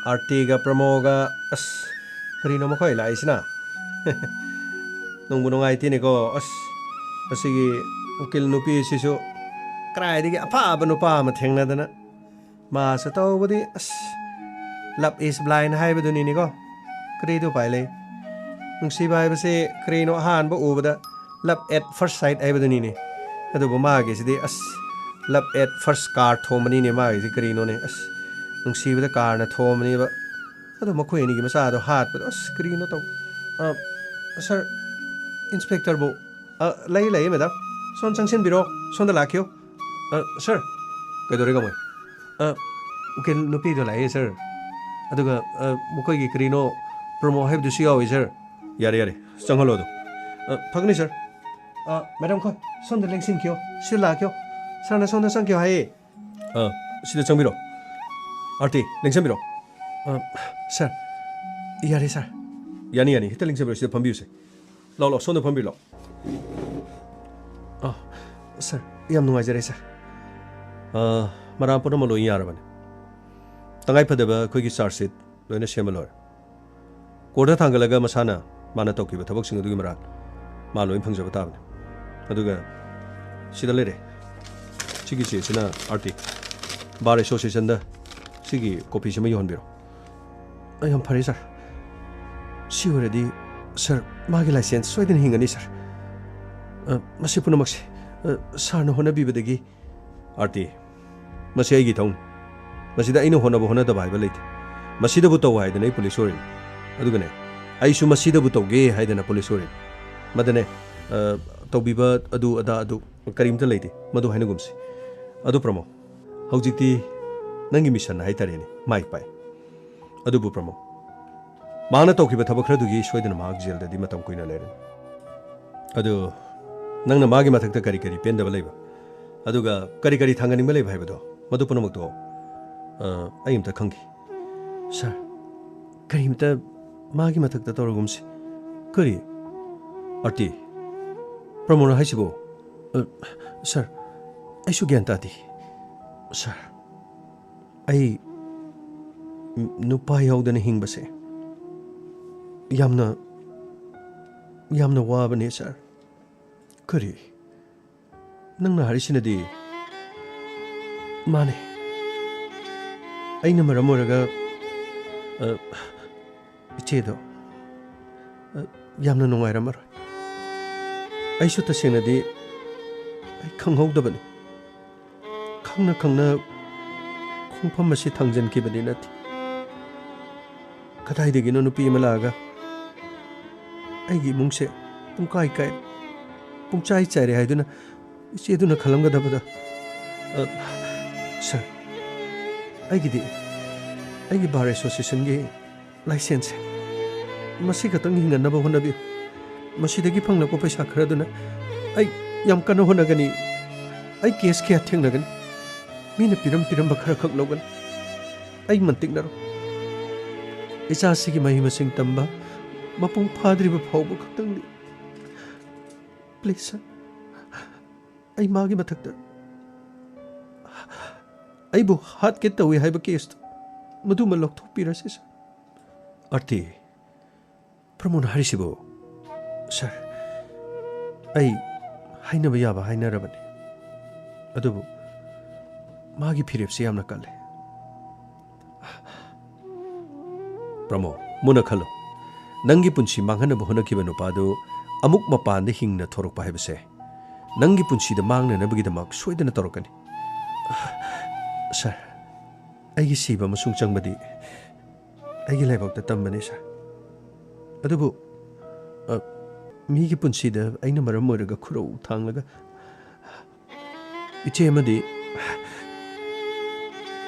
ꯑꯥꯔꯇꯤꯒ ꯄ꯭ꯔꯃꯣꯒ, ꯑꯁ, ꯀꯔꯤꯅꯣ ꯃꯈꯣꯏ ꯂꯥꯛꯏꯁꯤꯅ? ꯅꯨꯡꯕꯨ ꯅꯨꯡꯉꯥꯏꯇꯦꯅꯦꯀꯣ꯫ ꯑꯁ, ꯑꯁꯤꯒꯤ ꯎꯀꯤꯜ ꯅꯨꯄꯤꯁꯤꯁꯨ ꯀꯗꯥꯏꯗꯒꯤ ꯑꯐꯕ ꯅꯨꯄꯥ ꯑꯃ ꯊꯦꯡꯅꯗꯅ꯫ ꯃꯥꯁꯨ ꯇꯧꯕꯗꯤ, ꯑꯁ, love is blind ꯍꯥꯏꯕꯗꯨꯅꯤꯅꯦꯀꯣ꯫ ꯀꯔꯤꯗꯤ ꯎꯄꯥꯏ ꯂꯩ? ꯅꯨꯡꯁꯤꯕ ꯍꯥꯏꯕꯁꯦ ꯀꯔꯤꯅꯣ, ꯑꯍꯥꯟꯕ ꯎꯕꯗ love at first sight ꯍꯥꯏꯕꯗꯨꯅꯤꯅꯦ꯫ ꯑꯗꯨꯕꯨ ꯃꯥꯒꯤꯁꯤꯗꯤ, ꯑꯁ, love at first car ꯊꯣꯝꯕꯅꯤꯅꯦ ꯃꯥꯒꯤꯁꯤ꯫ ꯀꯔꯤꯅꯣꯅꯦ? ꯑꯁ, ꯅꯨꯡꯁꯤꯕꯗ ꯀꯥꯔꯅ ꯊꯣꯝꯕꯅꯦꯕ꯫ ꯑꯗꯣ ꯃꯈꯣꯏ ꯑꯅꯤꯒꯤ ꯃꯆꯥꯗꯣ ꯍꯥꯠꯄꯗꯣ, ꯑꯁ, ꯀꯔꯤꯅꯣ ꯇꯧ-, ꯑ, ꯁꯥꯔ, ꯏꯟꯁꯄꯦꯛꯇꯔꯕꯨ, ꯑ, ꯂꯩ, ꯂꯩ, ꯃꯦꯗꯥꯝ꯫ ꯁꯣꯝ ꯆꯪꯁꯤꯟꯕꯤꯔꯣ, ꯁꯣꯝꯗ ꯂꯥꯛꯈꯤꯌꯣ꯫ ꯑ, ꯁꯥꯔ, ꯀꯩꯗꯧꯔꯦ, ꯀꯃꯥꯏ? ꯑ, ꯎꯀꯤꯜ ꯅꯨꯄꯤꯗꯣ ꯂꯥꯛꯑꯦ, ꯁꯥꯔ꯫ ꯑꯗꯨꯒ, ꯑ, ꯃꯈꯣꯏꯒꯤ ꯀꯔꯤꯅꯣ ꯄ꯭ꯔꯣꯃꯣ ꯍꯥꯏꯕꯗꯨꯁꯨ ꯌꯥꯎꯏ, ꯁꯥꯔ꯫ ꯌꯥꯔꯦ, ꯌꯥꯔꯦ, ꯆꯪꯍꯜꯂꯣ ꯑꯗꯨꯝ꯫ ꯑ, ꯐꯒꯅꯤ, ꯁꯥꯔ꯫ ꯑ, ꯃꯦꯗꯥꯝ ꯈꯣꯏ, ꯁꯣꯝꯗ ꯂꯦꯡꯁꯤꯟꯈꯤꯌꯣ, ꯁꯤꯗ ꯂꯥꯛꯈꯤꯌꯣ꯫ ꯁꯥꯔꯅ ꯁꯣꯝꯗ ꯆꯪꯈꯤꯌꯣ ꯍꯥꯏꯌꯦ꯫ ꯑ, ꯁꯤꯗ ꯆꯪꯕꯤꯔꯣ꯫ ꯑꯥꯔꯇꯤ, ꯂꯦꯡꯁꯤꯟꯕꯤꯔꯣ꯫ ꯑ, ꯁꯥꯔ, ꯌꯥꯔꯦ, ꯁꯥꯔ꯫ ꯌꯥꯅꯤ, ꯌꯥꯅꯤ, ꯍꯦꯛꯇ ꯂꯦꯡꯁꯤꯟꯕꯤꯔꯣ, ꯁꯤꯗ ꯐꯝꯕꯤꯌꯨꯁꯦ꯫ ꯂꯥꯎ, ꯂꯥꯎ, ꯁꯣꯝꯗ ꯐꯝꯕꯤꯔꯣ, ꯂꯥꯎ꯫ ꯑ, ꯁꯥꯔ, ꯌꯥꯝ ꯅꯨꯡꯉꯥꯏꯖꯔꯦ, ꯁꯥꯔ꯫ ꯑ, ꯃꯔꯥ ꯄꯨꯝꯅꯃꯛ ꯂꯣꯏ ꯌꯥꯔꯕꯅꯤ꯫ ꯇꯉꯥꯏ ꯐꯗꯕ ꯑꯩꯈꯣꯏꯒꯤ ꯆꯥꯔꯖ ꯁꯤꯠ ꯂꯣꯏꯅ ꯁꯦꯝꯕ ꯂꯣꯏꯔꯦ꯫ ꯀꯣꯔꯠꯇ ꯊꯥꯡꯒꯠꯂꯒ ꯃꯁꯥꯅ ꯃꯥꯅ ꯇꯧꯈꯤꯕ ꯊꯕꯛꯁꯤꯡ ꯑꯗꯨꯒꯤ ꯃꯔꯥꯜ ꯃꯥ ꯂꯣꯏ ꯐꯪꯖꯕ ꯇꯥꯕꯅꯤ꯫ ꯑꯗꯨꯒ ꯁꯤꯗ ꯂꯩꯔꯦ꯫ ꯁꯤꯒꯤ ꯆꯦꯁꯤꯅ ꯑꯥꯔꯇꯤ, ꯕꯥꯔ ꯑꯦꯁꯣꯁꯤꯌꯦꯁꯟꯗ ꯁꯤꯒꯤ ꯀꯣꯄꯤꯁꯤꯃ ꯌꯧꯍꯟꯕꯤꯔꯣ꯫ ꯑ, ꯌꯥꯝ ꯐꯔꯦ, ꯁꯥꯔ꯫ ꯁꯤ ꯑꯣꯏꯔꯗꯤ, ꯁꯥꯔ, ꯃꯥꯒꯤ ꯂꯥꯏꯁꯦꯟꯁ ꯁꯣꯏꯗꯅ ꯍꯤꯡꯒꯅꯤ, ꯁꯥꯔ꯫ ꯑ, ꯃꯁꯤ ꯄꯨꯝꯅꯃꯛꯁꯦ, ꯑ, ꯁꯥꯔꯅ ꯍꯣꯠꯅꯕꯤꯕꯗꯒꯤ꯫ ꯑꯥꯔꯇꯤ, ꯃꯁꯤ ꯑꯩꯒꯤ ꯏꯊꯧꯅꯤ꯫ ꯃꯁꯤꯗ ꯑꯩꯅ ꯍꯣꯠꯅꯕ ꯍꯣꯠꯅꯗꯕ ꯍꯥꯏꯕ ꯂꯩꯇꯦ꯫ ꯃꯁꯤꯗꯕꯨ ꯇꯧ ꯍꯥꯏꯗꯅ ꯑꯩ ꯄꯨꯂꯤꯁ ꯑꯣꯏꯔꯤꯅꯤ꯫ ꯑꯗꯨꯒꯅꯦ, ꯑꯩꯁꯨ ꯃꯁꯤꯗꯕꯨ ꯇꯧꯒꯦ ꯍꯥꯏꯗꯅ ꯄꯨꯂꯤꯁ ꯑꯣꯏꯔꯤꯅꯤ꯫ ꯃꯗꯅꯦ, ꯑ, ꯇꯧꯕꯤꯕ ꯑꯗꯨ ꯑꯗꯥ ꯑꯗꯨ ꯀꯔꯤꯝꯇ ꯂꯩꯇꯦ꯫ ꯃꯗꯨ ꯍꯥꯏꯅꯒꯨꯝꯁꯤ꯫ ꯑꯗꯨ ꯄ꯭ꯔꯃꯣ, ꯍꯧꯖꯤꯛꯇꯤ ꯅꯪꯒꯤ ꯃꯤꯁꯟ ꯍꯥꯏꯇꯥꯔꯦꯅꯦ, ꯃꯥꯏ ꯄꯥꯛꯑꯦ꯫ ꯑꯗꯨꯕꯨ ꯄ꯭ꯔꯃꯣ, ꯃꯍꯥꯛꯅ ꯇꯧꯈꯤꯕ ꯊꯕꯛ ꯈꯔꯗꯨꯒꯤ ꯁꯣꯏꯗꯅ ꯃꯍꯥꯛ ꯖꯦꯜꯗꯗꯤ ꯃꯇꯝ ꯀꯨꯏꯅ ꯂꯩꯔꯅꯤ꯫ ꯑꯗꯨ ꯅꯪꯅ ꯃꯥꯒꯤ ꯃꯊꯛꯇ ꯀꯔꯤ ꯀꯔꯤ ꯄꯦꯟꯗꯕ ꯂꯩꯕ, ꯑꯗꯨꯒ ꯀꯔꯤ ꯀꯔꯤ ꯊꯥꯡꯒꯠꯅꯤꯡꯕ ꯂꯩꯕ ꯍꯥꯏꯕꯗꯣ, ꯃꯗꯨ ꯄꯨꯝꯅꯃꯛꯇꯣ, ꯑ, ꯑꯩ ꯑꯝꯇ ꯈꯪꯈꯤ꯫ ꯁꯥꯔ, ꯀꯔꯤꯝꯇ ꯃꯥꯒꯤ ꯃꯊꯛꯇ ꯇꯧꯔꯒꯨꯝꯁꯤ꯫ ꯀꯔꯤ? ꯑꯥꯔꯇꯤ, ꯄ꯭ꯔꯃꯣꯗ ꯍꯥꯏꯁꯤꯕꯨ? ꯑ, ꯁꯥꯔ, ꯑꯩꯁꯨ ꯒ꯭ꯌꯥꯟ ꯇꯥꯗꯦ꯫ ꯁꯥꯔ, ꯑꯩ ꯅꯨꯄꯥ ꯌꯥꯎꯗꯅ ꯍꯤꯡꯕꯁꯦ ꯌꯥꯝꯅ, ꯌꯥꯝꯅ ꯋꯥꯕꯅꯦ, ꯁꯥꯔ꯫ ꯀꯔꯤ? ꯅꯪꯅ ꯍꯥꯏꯔꯤꯁꯤꯅꯗꯤ? ꯃꯥꯅꯦ꯫ ꯑꯩꯅ ꯃꯔꯝ ꯑꯣꯏꯔꯒ, ꯑ, ꯏꯆꯦꯗꯣ, ꯑ, ꯌꯥꯝꯅ ꯅꯨꯡꯉꯥꯏꯔꯝꯃꯔꯣꯏ꯫ ꯑꯩꯁꯨ ꯇꯁꯦꯡꯅꯗꯤ ꯑꯩ ꯈꯪꯍꯧꯗꯕꯅꯤ꯫ ꯈꯪꯅ ꯈꯪꯅ ꯈꯣꯡꯐꯝ ꯑꯁꯤ ꯊꯥꯡꯖꯟꯈꯤꯕꯗꯤ ꯅꯠꯇꯦ꯫ ꯀꯗꯥꯏꯗꯒꯤꯅꯣ ꯅꯨꯄꯤ ꯑꯃ ꯂꯥꯛꯑꯒ ꯑꯩꯒꯤ ꯏꯃꯨꯡꯁꯦ ꯄꯨꯡꯀꯥꯏ ꯀꯥꯏ, ꯄꯨꯡꯆꯥꯏ ꯆꯥꯏꯔꯦ ꯍꯥꯏꯗꯨꯅ ꯏꯆꯦꯗꯨꯅ ꯈꯜꯂꯝꯒꯗꯕꯗ꯫ ꯑ, ꯁꯥꯔ, ꯑꯩꯒꯤꯗꯤ ꯑꯩꯒꯤ ꯕꯥꯔ ꯑꯦꯁꯣꯁꯤꯌꯦꯁꯟꯒꯤ ꯂꯥꯏꯁꯦꯟꯁꯁꯦ, ꯃꯁꯤ ꯈꯛꯇꯪ ꯍꯤꯡꯍꯟꯅꯕ ꯍꯣꯠꯅꯕꯤꯌꯨ꯫ ꯃꯁꯤꯗꯒꯤ ꯐꯪꯂꯛꯄ ꯄꯩꯁꯥ ꯈꯔꯗꯨꯅ ꯑꯩ ꯌꯥꯝ ꯀꯟꯅ ꯍꯣꯠꯅꯒꯅꯤ꯫ ꯑꯩ ꯀꯦꯁ ꯀꯌꯥ ꯊꯦꯡꯅꯒꯅꯤ꯫ ꯃꯤꯅ ꯄꯤꯔꯝ ꯄꯤꯔꯝꯕ ꯈꯔ ꯈꯛ ꯂꯧꯒꯅꯤ꯫ ꯑꯩ ꯃꯟꯇꯤꯛꯅꯔꯣꯏ꯫ ꯏꯆꯥꯁꯤꯒꯤ ꯃꯍꯩ ꯃꯁꯤꯡ ꯇꯝꯕ ꯃꯄꯨꯡ ꯐꯥꯗ꯭ꯔꯤꯕ ꯐꯥꯎꯕ ꯈꯛꯇꯪꯗꯤ꯫ ꯄ꯭ꯂꯤꯖ, ꯁꯥꯔ꯫ ꯑꯩ ꯃꯥꯒꯤ ꯃꯊꯛꯇ ꯑꯩꯕꯨ ꯍꯥꯠꯀꯦ ꯇꯧꯏ ꯍꯥꯏꯕ ꯀꯦꯁꯇꯨ, ꯃꯗꯨꯃ ꯂꯧꯊꯣꯛꯄꯤꯔꯁꯤ, ꯁꯥꯔ꯫ ꯑꯥꯔꯇꯤ, ꯄ꯭ꯔꯃꯣꯗ ꯍꯥꯏꯔꯤꯁꯤꯕꯨ? ꯁꯥꯔ, ꯑꯩ ꯍꯥꯏꯅꯕ ꯌꯥꯕ ꯍꯥꯏꯅꯔꯕꯅꯤ, ꯑꯗꯨꯕꯨ ꯃꯥꯒꯤ ꯐꯤꯔꯦꯞꯁꯤ ꯌꯥꯝꯅ ꯀꯜꯂꯦ꯫ ꯄ꯭ꯔꯃꯣ, ꯃꯨꯟꯅ ꯈꯜꯂꯨ꯫ ꯅꯪꯒꯤ ꯄꯨꯟꯁꯤ ꯃꯥꯡꯍꯟꯅꯕ ꯍꯣꯠꯅꯈꯤꯕ ꯅꯨꯄꯥꯗꯨ ꯑꯃꯨꯛ ꯃꯄꯥꯟꯗ ꯍꯤꯡꯅ ꯊꯣꯔꯛꯄ ꯍꯥꯏꯕꯁꯦ ꯅꯪꯒꯤ ꯄꯨꯟꯁꯤꯗ ꯃꯥꯡꯅꯅꯕꯒꯤꯗꯃꯛ ꯁꯣꯏꯗꯅ ꯇꯧꯔꯛꯀꯅꯤ꯫ ꯁꯥꯔ, ꯑꯩꯒꯤ ꯁꯤꯕ ꯑꯃꯁꯨꯡ ꯆꯪꯕꯗꯤ ꯑꯩꯒꯤ ꯂꯥꯏꯕꯛꯇ ꯇꯝꯕꯅꯤ, ꯁꯥꯔ꯫ ꯑꯗꯨꯕꯨ, ꯑ, ꯃꯤꯒꯤ ꯄꯨꯟꯁꯤꯗ ꯑꯩꯅ ꯃꯔꯝ ꯑꯣꯏꯔꯒ ꯈꯨꯔꯧ ꯊꯥꯡꯂꯒ ꯏꯆꯦ ꯑꯃꯗꯤ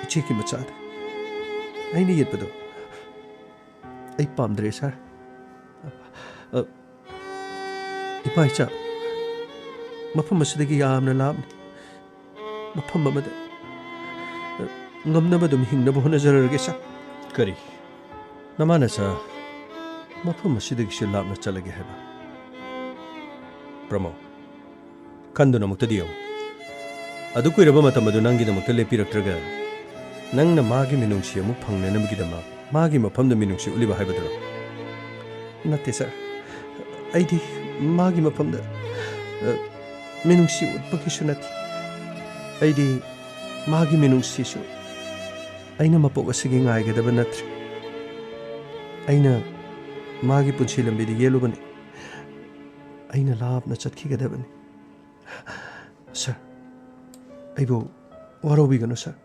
ꯏꯆꯦꯒꯤ ꯃꯆꯥꯗ ꯑꯩꯅ ꯌꯦꯠꯄꯗꯣ ꯑꯩ ꯄꯥꯝꯗ꯭ꯔꯦ, ꯁꯥꯔ꯫ ꯑ, ꯏꯄꯥ ꯏꯆꯥ, ꯃꯐꯝ ꯑꯁꯤꯗꯒꯤ ꯌꯥꯝꯅ ꯂꯥꯞꯅ ꯃꯐꯝ ꯑꯃꯗ, ꯑ, ꯉꯝꯅꯕ ꯑꯗꯨꯝ ꯍꯤꯡꯅꯕ ꯍꯣꯠꯅꯖꯔꯒꯦ, ꯁꯥꯔ꯫ ꯀꯔꯤ? ꯅꯃꯥ ꯅꯆꯥ ꯃꯐꯝ ꯑꯁꯤꯗꯒꯤꯁꯨ ꯂꯥꯞꯅ ꯆꯠꯂꯒꯦ ꯍꯥꯏꯕ? ꯄ꯭ꯔꯃꯣ, ꯈꯟꯗꯨꯅ ꯑꯃꯨꯛꯇꯗꯤ ꯌꯦꯡꯉꯨ꯫ ꯑꯗꯨ ꯀꯨꯏꯔꯕ ꯃꯇꯝ ꯑꯗꯨ ꯅꯪꯒꯤꯗꯃꯛꯇ ꯂꯦꯞꯄꯤꯔꯛꯇ꯭ꯔꯒ, ꯅꯪꯅ ꯃꯥꯒꯤ ꯃꯤꯅꯨꯡꯁꯤ ꯑꯃꯨꯛ ꯐꯪꯅꯅꯕꯒꯤꯗꯃꯛ ꯃꯥꯒꯤ ꯃꯐꯝꯗ ꯃꯤꯅꯨꯡꯁꯤ ꯎꯠꯂꯤꯕ ꯍꯥꯏꯕꯗꯨꯔꯣ? ꯅꯠꯇꯦ, ꯁꯥꯔ꯫ ꯑꯩꯗꯤ ꯃꯥꯒꯤ ꯃꯐꯝꯗ, ꯑ, ꯃꯤꯅꯨꯡꯁꯤ ꯎꯠꯄꯒꯤꯁꯨ ꯅꯠꯇꯦ꯫ ꯑꯩꯗꯤ ꯃꯥꯒꯤ ꯃꯤꯅꯨꯡꯁꯤꯁꯨ ꯑꯩꯅ ꯃꯄꯣꯛ ꯑꯁꯤꯒꯤ ꯉꯥꯏꯒꯗꯕ ꯅꯠꯇ꯭ꯔꯦ꯫ ꯑꯩꯅ ꯃꯥꯒꯤ ꯄꯨꯟꯁꯤ ꯂꯝꯕꯤꯗ ꯌꯦꯜꯂꯨꯕꯅꯤ꯫ ꯑꯩꯅ ꯂꯥꯞꯅ ꯆꯠꯈꯤꯒꯗꯕꯅꯤ꯫ ꯁꯥꯔ, ꯑꯩꯕꯨ ꯋꯥꯔꯧꯕꯤꯒꯅꯨ, ꯁꯥꯔ꯫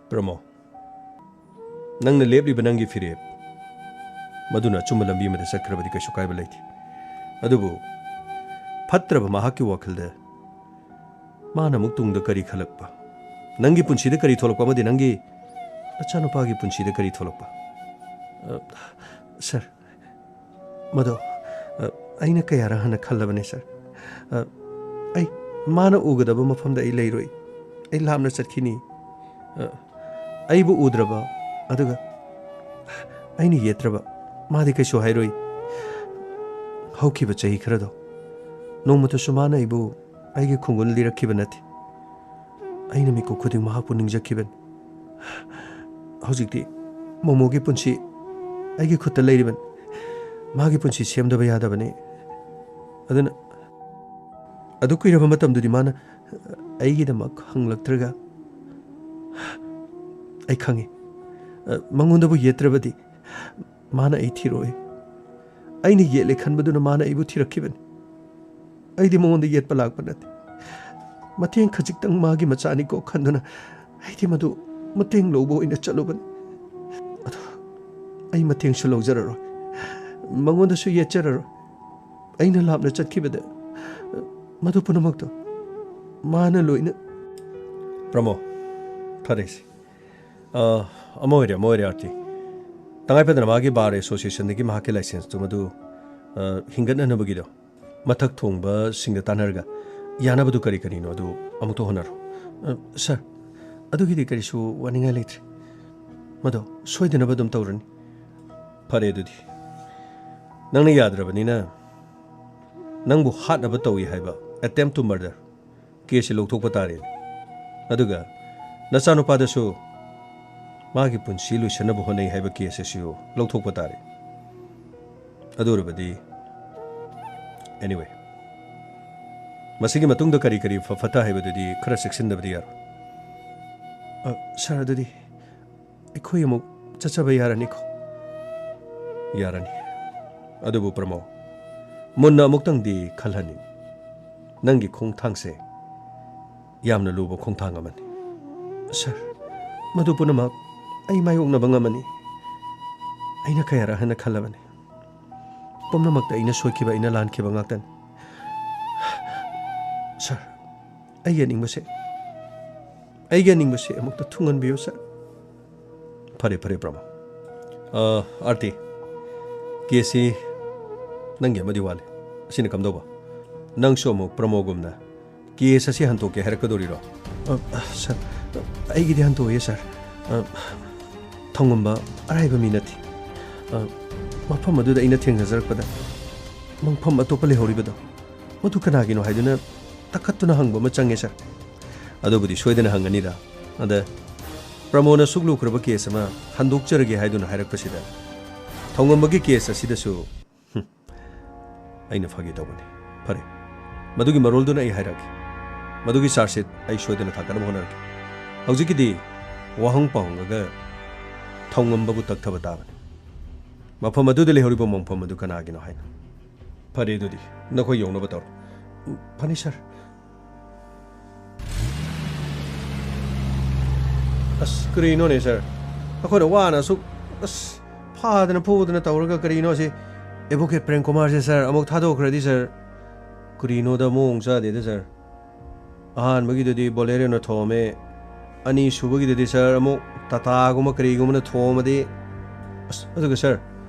ꯄ꯭ꯔꯃꯣ, ꯅꯪꯅ ꯂꯦꯞꯂꯤꯕ ꯅꯪꯒꯤ ꯐꯤꯔꯦꯞ, ꯃꯗꯨꯅ ꯑꯆꯨꯝꯕ ꯂꯝꯕꯤ ꯑꯃꯗ ꯆꯠꯈ꯭ꯔꯕꯗꯤ ꯀꯩꯁꯨ ꯀꯥꯏꯕ ꯂꯩꯇꯦ꯫ ꯑꯗꯨꯕꯨ ꯐꯠꯇ꯭ꯔꯕ ꯃꯍꯥꯛꯀꯤ ꯋꯥꯈꯜꯗ ꯃꯥꯅ ꯑꯃꯨꯛ ꯇꯨꯡꯗ ꯀꯔꯤ ꯈꯜꯂꯛꯄ, ꯅꯪꯒꯤ ꯄꯨꯟꯁꯤꯗ ꯀꯔꯤ ꯊꯣꯛꯂꯛꯄ ꯑꯃꯗꯤ ꯅꯪꯒꯤ ꯅꯆꯥꯅꯨꯄꯥꯒꯤ ꯄꯨꯟꯁꯤꯗ ꯀꯔꯤ ꯊꯣꯛꯂꯛꯄ? ꯑ, ꯁꯥꯔ, ꯃꯗꯣ, ꯑ, ꯑꯩꯅ ꯀꯌꯥꯔꯛ ꯍꯟꯅ ꯈꯜꯂꯕꯅꯦ, ꯁꯥꯔ꯫ ꯑ, ꯑꯩ, ꯃꯥꯅ ꯎꯒꯗꯕ ꯃꯐꯝꯗ ꯑꯩ ꯂꯩꯔꯣꯏ꯫ ꯑꯩ ꯂꯥꯞꯅ ꯆꯠꯈꯤꯅꯤ꯫ ꯑ, ꯑꯩꯕꯨ ꯎꯗ꯭ꯔꯕ, ꯑꯗꯨꯒ ꯑꯩꯅ ꯌꯦꯠꯇ꯭ꯔꯕ, ꯃꯥꯗꯤ ꯀꯩꯁꯨ ꯍꯥꯏꯔꯣꯏ꯫ ꯍꯧꯈꯤꯕ ꯆꯍꯤ ꯈꯔꯗꯣ ꯅꯣꯡꯃꯇꯁꯨ ꯃꯥꯅ ꯑꯩꯕꯨ ꯑꯩꯒꯤ ꯈꯣꯡꯒꯨꯜ ꯂꯤꯔꯛꯈꯤꯕ ꯅꯠꯇꯦ꯫ ꯑꯩꯅ ꯃꯤꯀꯨꯞ ꯈꯨꯗꯤꯡ ꯃꯍꯥꯛꯄꯨ ꯅꯤꯡꯖꯈꯤꯕꯅꯤ꯫ ꯍꯧꯖꯤꯛꯇꯤ ꯃꯣꯃꯣꯒꯤ ꯄꯨꯟꯁꯤ ꯑꯩꯒꯤ ꯈꯨꯠꯇ ꯂꯩꯔꯤꯕꯅꯤ꯫ ꯃꯥꯒꯤ ꯄꯨꯟꯁꯤ ꯁꯦꯝꯗꯕ ꯌꯥꯗꯕꯅꯤ꯫ ꯑꯗꯨꯅ ꯑꯗꯨ ꯀꯨꯏꯔꯕ ꯃꯇꯝꯗꯨꯗꯤ ꯃꯥꯅ ꯑꯩꯒꯤꯗꯃꯛ ꯍꯪꯂꯛꯇ꯭ꯔꯒ, ꯑꯩ ꯈꯪꯉꯤ, ꯃꯉꯣꯟꯗꯕꯨ ꯌꯦꯠꯇ꯭ꯔꯕꯗꯤ ꯃꯥꯅ ꯑꯩ ꯊꯤꯔꯣꯏ꯫ ꯑꯩꯅ ꯌꯦꯠꯂꯦ ꯈꯟꯕꯗꯨꯅ ꯃꯥꯅ ꯑꯩꯕꯨ ꯊꯤꯔꯛꯈꯤꯕꯅꯤ꯫ ꯑꯩꯗꯤ ꯃꯉꯣꯟꯗ ꯌꯦꯠꯄ ꯂꯥꯛꯄ ꯅꯠꯇꯦ꯫ ꯃꯇꯦꯡ ꯈꯖꯤꯛꯇꯪ ꯃꯥꯒꯤ ꯃꯆꯥꯅꯤꯀꯣ ꯈꯟꯗꯨꯅ ꯑꯩꯗꯤ ꯃꯗꯨ ꯃꯇꯦꯡ ꯂꯧꯕ ꯑꯣꯏꯅ ꯆꯠꯂꯨꯕꯅꯤ꯫ ꯑꯗꯣ ꯑꯩ ꯃꯇꯦꯡꯁꯨ ꯂꯧꯖꯔꯔꯣꯏ, ꯃꯉꯣꯟꯗꯁꯨ ꯌꯦꯠꯆꯔꯔꯣꯏ꯫ ꯑꯩꯅ ꯂꯥꯞꯅ ꯆꯠꯈꯤꯕꯗ ꯃꯗꯨ ꯄꯨꯝꯅꯃꯛꯇꯣ ꯃꯥꯅ ꯂꯣꯏꯅ꯫ ꯄ꯭ꯔꯃꯣ, ꯐꯔꯦꯁꯦ꯫ ꯑ, ꯑꯃ ꯑꯣꯏꯔꯦ, ꯑꯃ ꯑꯣꯏꯔꯦ, ꯑꯥꯔꯇꯤ꯫ ꯇꯉꯥꯏ ꯐꯗꯅ ꯃꯥꯒꯤ ꯕꯥꯔ ꯑꯦꯁꯣꯁꯤꯌꯦꯁꯟꯗꯒꯤ ꯃꯍꯥꯛꯀꯤ ꯂꯥꯏꯁꯦꯟꯁꯇꯨ ꯃꯗꯨ, ꯑ, ꯍꯤꯡꯒꯠꯅꯅꯕꯒꯤꯗꯣ ꯃꯊꯛ ꯊꯣꯡꯕꯁꯤꯡꯗ ꯇꯥꯟꯅꯔꯒ ꯌꯥꯅꯕꯗꯨ ꯀꯔꯤ ꯀꯔꯤꯅꯣ ꯑꯗꯨ ꯑꯃꯨꯛꯇ ꯍꯣꯠꯅꯔꯣ꯫ ꯑ, ꯁꯥꯔ, ꯑꯗꯨꯒꯤꯗꯤ ꯀꯔꯤꯁꯨ ꯋꯥꯅꯤꯡꯉꯥꯏ ꯂꯩꯇ꯭ꯔꯦ꯫ ꯃꯗꯣ ꯁꯣꯏꯗꯅꯕ ꯑꯗꯨꯝ ꯇꯧꯔꯅꯤ꯫ ꯐꯔꯦ ꯑꯗꯨꯗꯤ꯫ ꯅꯪꯅ ꯌꯥꯗ꯭ꯔꯕꯅꯤꯅ ꯅꯪꯕꯨ ꯍꯥꯠꯅꯕ ꯇꯧꯏ ꯍꯥꯏꯕ attempt to murder ꯀꯦꯁꯁꯤ ꯂꯧꯊꯣꯛꯄ ꯇꯥꯔꯦ꯫ ꯑꯗꯨꯒ ꯅꯆꯥꯅꯨꯄꯥꯗꯁꯨ ꯃꯥꯒꯤ ꯄꯨꯟꯁꯤ ꯂꯣꯏꯁꯤꯟꯅꯕ ꯍꯣꯠꯅꯩ ꯍꯥꯏꯕ ꯀꯦꯁ ꯑꯁꯤꯁꯨ ꯂꯧꯊꯣꯛꯄ ꯇꯥꯔꯦ꯫ ꯑꯗꯨ ꯑꯣꯏꯔꯕꯗꯤ, anyway, ꯃꯁꯤꯒꯤ ꯃꯇꯨꯡꯗ ꯀꯔꯤ ꯀꯔꯤ ꯐ-, ꯐꯠꯇ ꯍꯥꯏꯕꯗꯨꯗꯤ ꯈꯔ ꯆꯦꯛꯁꯤꯟꯗꯕꯗꯤ ꯌꯥꯔꯣꯏ꯫ ꯑ, ꯁꯥꯔ, ꯑꯗꯨꯗꯤ ꯑꯩꯈꯣꯏ ꯑꯃꯨꯛ ꯆꯠꯆꯕ ꯌꯥꯔꯅꯤꯀꯣ? ꯌꯥꯔꯅꯤ꯫ ꯑꯗꯨꯕꯨ ꯄ꯭ꯔꯃꯣ, ꯃꯨꯟꯅ ꯑꯃꯨꯛꯇꯪꯗꯤ ꯈꯜꯍꯟꯅꯤꯡ꯫ ꯅꯪꯒꯤ ꯈꯣꯡꯊꯥꯡꯁꯦ ꯌꯥꯝꯅ ꯂꯨꯕ ꯈꯣꯡꯊꯥꯡ ꯑꯃꯅꯤ꯫ ꯁꯥꯔ, ꯃꯗꯨ ꯄꯨꯝꯅꯃꯛ ꯑꯩ ꯃꯥꯌꯣꯛꯅꯕ ꯉꯝꯃꯅꯤ꯫ ꯑꯩꯅ ꯀꯌꯥꯔꯛ ꯍꯟꯅ ꯈꯜꯂꯕꯅꯤ꯫ ꯄꯨꯝꯅꯃꯛꯇ ꯑꯩꯅ ꯁꯣꯏꯈꯤꯕ, ꯑꯩꯅ ꯂꯥꯟꯈꯤꯕ ꯉꯥꯛꯇꯅꯤ꯫ ꯁꯥꯔ, ꯑꯩꯒꯤ ꯑꯅꯤꯡꯕꯁꯦ, ꯑꯩꯒꯤ ꯑꯅꯤꯡꯕꯁꯦ ꯑꯃꯨꯛꯇ ꯊꯨꯡꯍꯟꯕꯤꯌꯨ, ꯁꯥꯔ꯫ ꯐꯔꯦ, ꯐꯔꯦ, ꯄ꯭ꯔꯃꯣ꯫ ꯑ, ꯑꯥꯔꯇꯤ, ꯀꯦꯁꯁꯤ ꯅꯪꯒꯤ ꯑꯃꯗꯤ ꯋꯥꯠꯂꯤ꯫ ꯑꯁꯤꯅ ꯀꯝꯗꯧꯕ? ꯅꯪꯁꯨ ꯑꯃꯨꯛ ꯄ꯭ꯔꯃꯣꯒꯨꯝꯅ ꯀꯦꯁ ꯑꯁꯤ ꯍꯟꯇꯣꯛꯀꯦ ꯍꯥꯏꯔꯛꯀꯗꯧꯔꯤꯔꯣ? ꯑ, ꯑ, ꯁꯥꯔ, ꯑꯩꯒꯤꯗꯤ ꯍꯟꯇꯣꯛꯑꯣꯏꯌꯦ, ꯁꯥꯔ꯫ ꯑ, ꯊꯧꯉꯝꯕ ꯑꯔꯥꯏꯕ ꯃꯤ ꯅꯠꯇꯦ꯫ ꯑ, ꯃꯐꯝ ꯑꯗꯨꯗ ꯑꯩꯅ ꯊꯦꯡꯅꯖꯔꯛꯄꯗ ꯃꯪꯐꯝ ꯑꯇꯣꯞꯄ ꯂꯩꯍꯧꯔꯤꯕꯗꯣ, ꯃꯗꯨ ꯀꯅꯥꯒꯤꯅꯣ ꯍꯥꯏꯗꯨꯅ ꯇꯛꯈꯠꯇꯨꯅ ꯍꯪꯕ ꯑꯃ ꯆꯪꯉꯦ, ꯁꯥꯔ꯫ ꯑꯗꯨꯕꯨꯗꯤ ꯁꯣꯏꯗꯅ ꯍꯪꯒꯅꯤꯗ꯫ ꯑꯗ ꯄ꯭ꯔꯃꯣꯅ ꯑꯁꯨꯛ ꯂꯨꯈ꯭ꯔꯕ ꯀꯦꯁ ꯑꯃ ꯍꯟꯗꯣꯛꯆꯔꯒꯦ ꯍꯥꯏꯗꯨꯅ ꯍꯥꯏꯔꯛꯄꯁꯤꯗ, ꯊꯧꯉꯝꯕꯒꯤ ꯀꯦꯁ ꯑꯁꯤꯗꯁꯨ, ꯍꯨꯝ, ꯑꯩꯅ ꯐꯥꯒꯤ ꯇꯧꯕꯅꯤ꯫ ꯐꯔꯦ, ꯃꯗꯨꯒꯤ ꯃꯔꯣꯜꯗꯨꯅ ꯑꯩ ꯍꯥꯏꯔꯛꯀꯦ꯫ ꯃꯗꯨꯒꯤ ꯆꯥꯔꯖꯁꯤꯠ ꯑꯩ ꯁꯣꯏꯗꯅ ꯊꯥꯡꯒꯠꯅꯕ ꯍꯣꯠꯅꯔꯛꯀꯦ꯫ ꯍꯧꯖꯤꯛꯀꯤꯗꯤ ꯋꯥꯍꯪ ꯄꯥꯎꯍꯪꯉꯒ ꯊꯧꯉꯝꯕꯕꯨ ꯇꯛꯊꯕ ꯇꯥꯕꯅꯤ꯫ ꯃꯐꯝ ꯑꯗꯨꯗ ꯂꯩꯍꯧꯔꯤꯕ ꯃꯪꯐꯝ ꯑꯗꯨ ꯀꯅꯥꯒꯤꯅꯣ ꯍꯥꯏꯅ꯫ ꯐꯔꯦ, ꯑꯗꯨꯗꯤ ꯅꯈꯣꯏ ꯌꯧꯅꯕ ꯇꯧꯔꯣ꯫ ꯐꯅꯤ, ꯁꯥꯔ꯫ ꯑꯁ, ꯀꯔꯤꯅꯣꯅꯦ, ꯁꯥꯔ? ꯑꯩꯈꯣꯏꯅ ꯋꯥꯅ ꯑꯁꯨꯛ, ꯑꯁ, ꯐꯥꯗꯅ ꯐꯨꯗꯅ ꯇꯧꯔꯒ ꯀꯔꯤꯅꯣ ꯁꯤ? ꯑꯦꯗꯚꯣꯀꯦꯠ ꯄ꯭ꯔꯦꯝ ꯀꯨꯃꯥꯔꯁꯦ, ꯁꯥꯔ, ꯑꯃꯨꯛ ꯊꯥꯗꯣꯛꯈ꯭ꯔꯗꯤ, ꯁꯥꯔ, ꯀꯔꯤꯅꯣꯗ ꯃꯑꯣꯡ ꯆꯥꯗꯦꯗ, ꯁꯥꯔ꯫ ꯑꯍꯥꯟꯕꯒꯤꯗꯨꯗꯤ ꯕꯣꯂꯦꯔꯣꯅ ꯊꯣꯝꯃꯦ, ꯑꯅꯤꯁꯨꯕꯒꯤꯗꯨꯗꯤ, ꯁꯥꯔ, ꯑꯃꯨꯛ ꯇꯥꯇꯥꯒꯨꯝꯕ ꯀꯔꯤꯒꯨꯝꯕꯅ ꯊꯣꯝꯃꯗꯤ, ꯑꯁ, ꯑꯗꯨꯒ, ꯁꯥꯔ,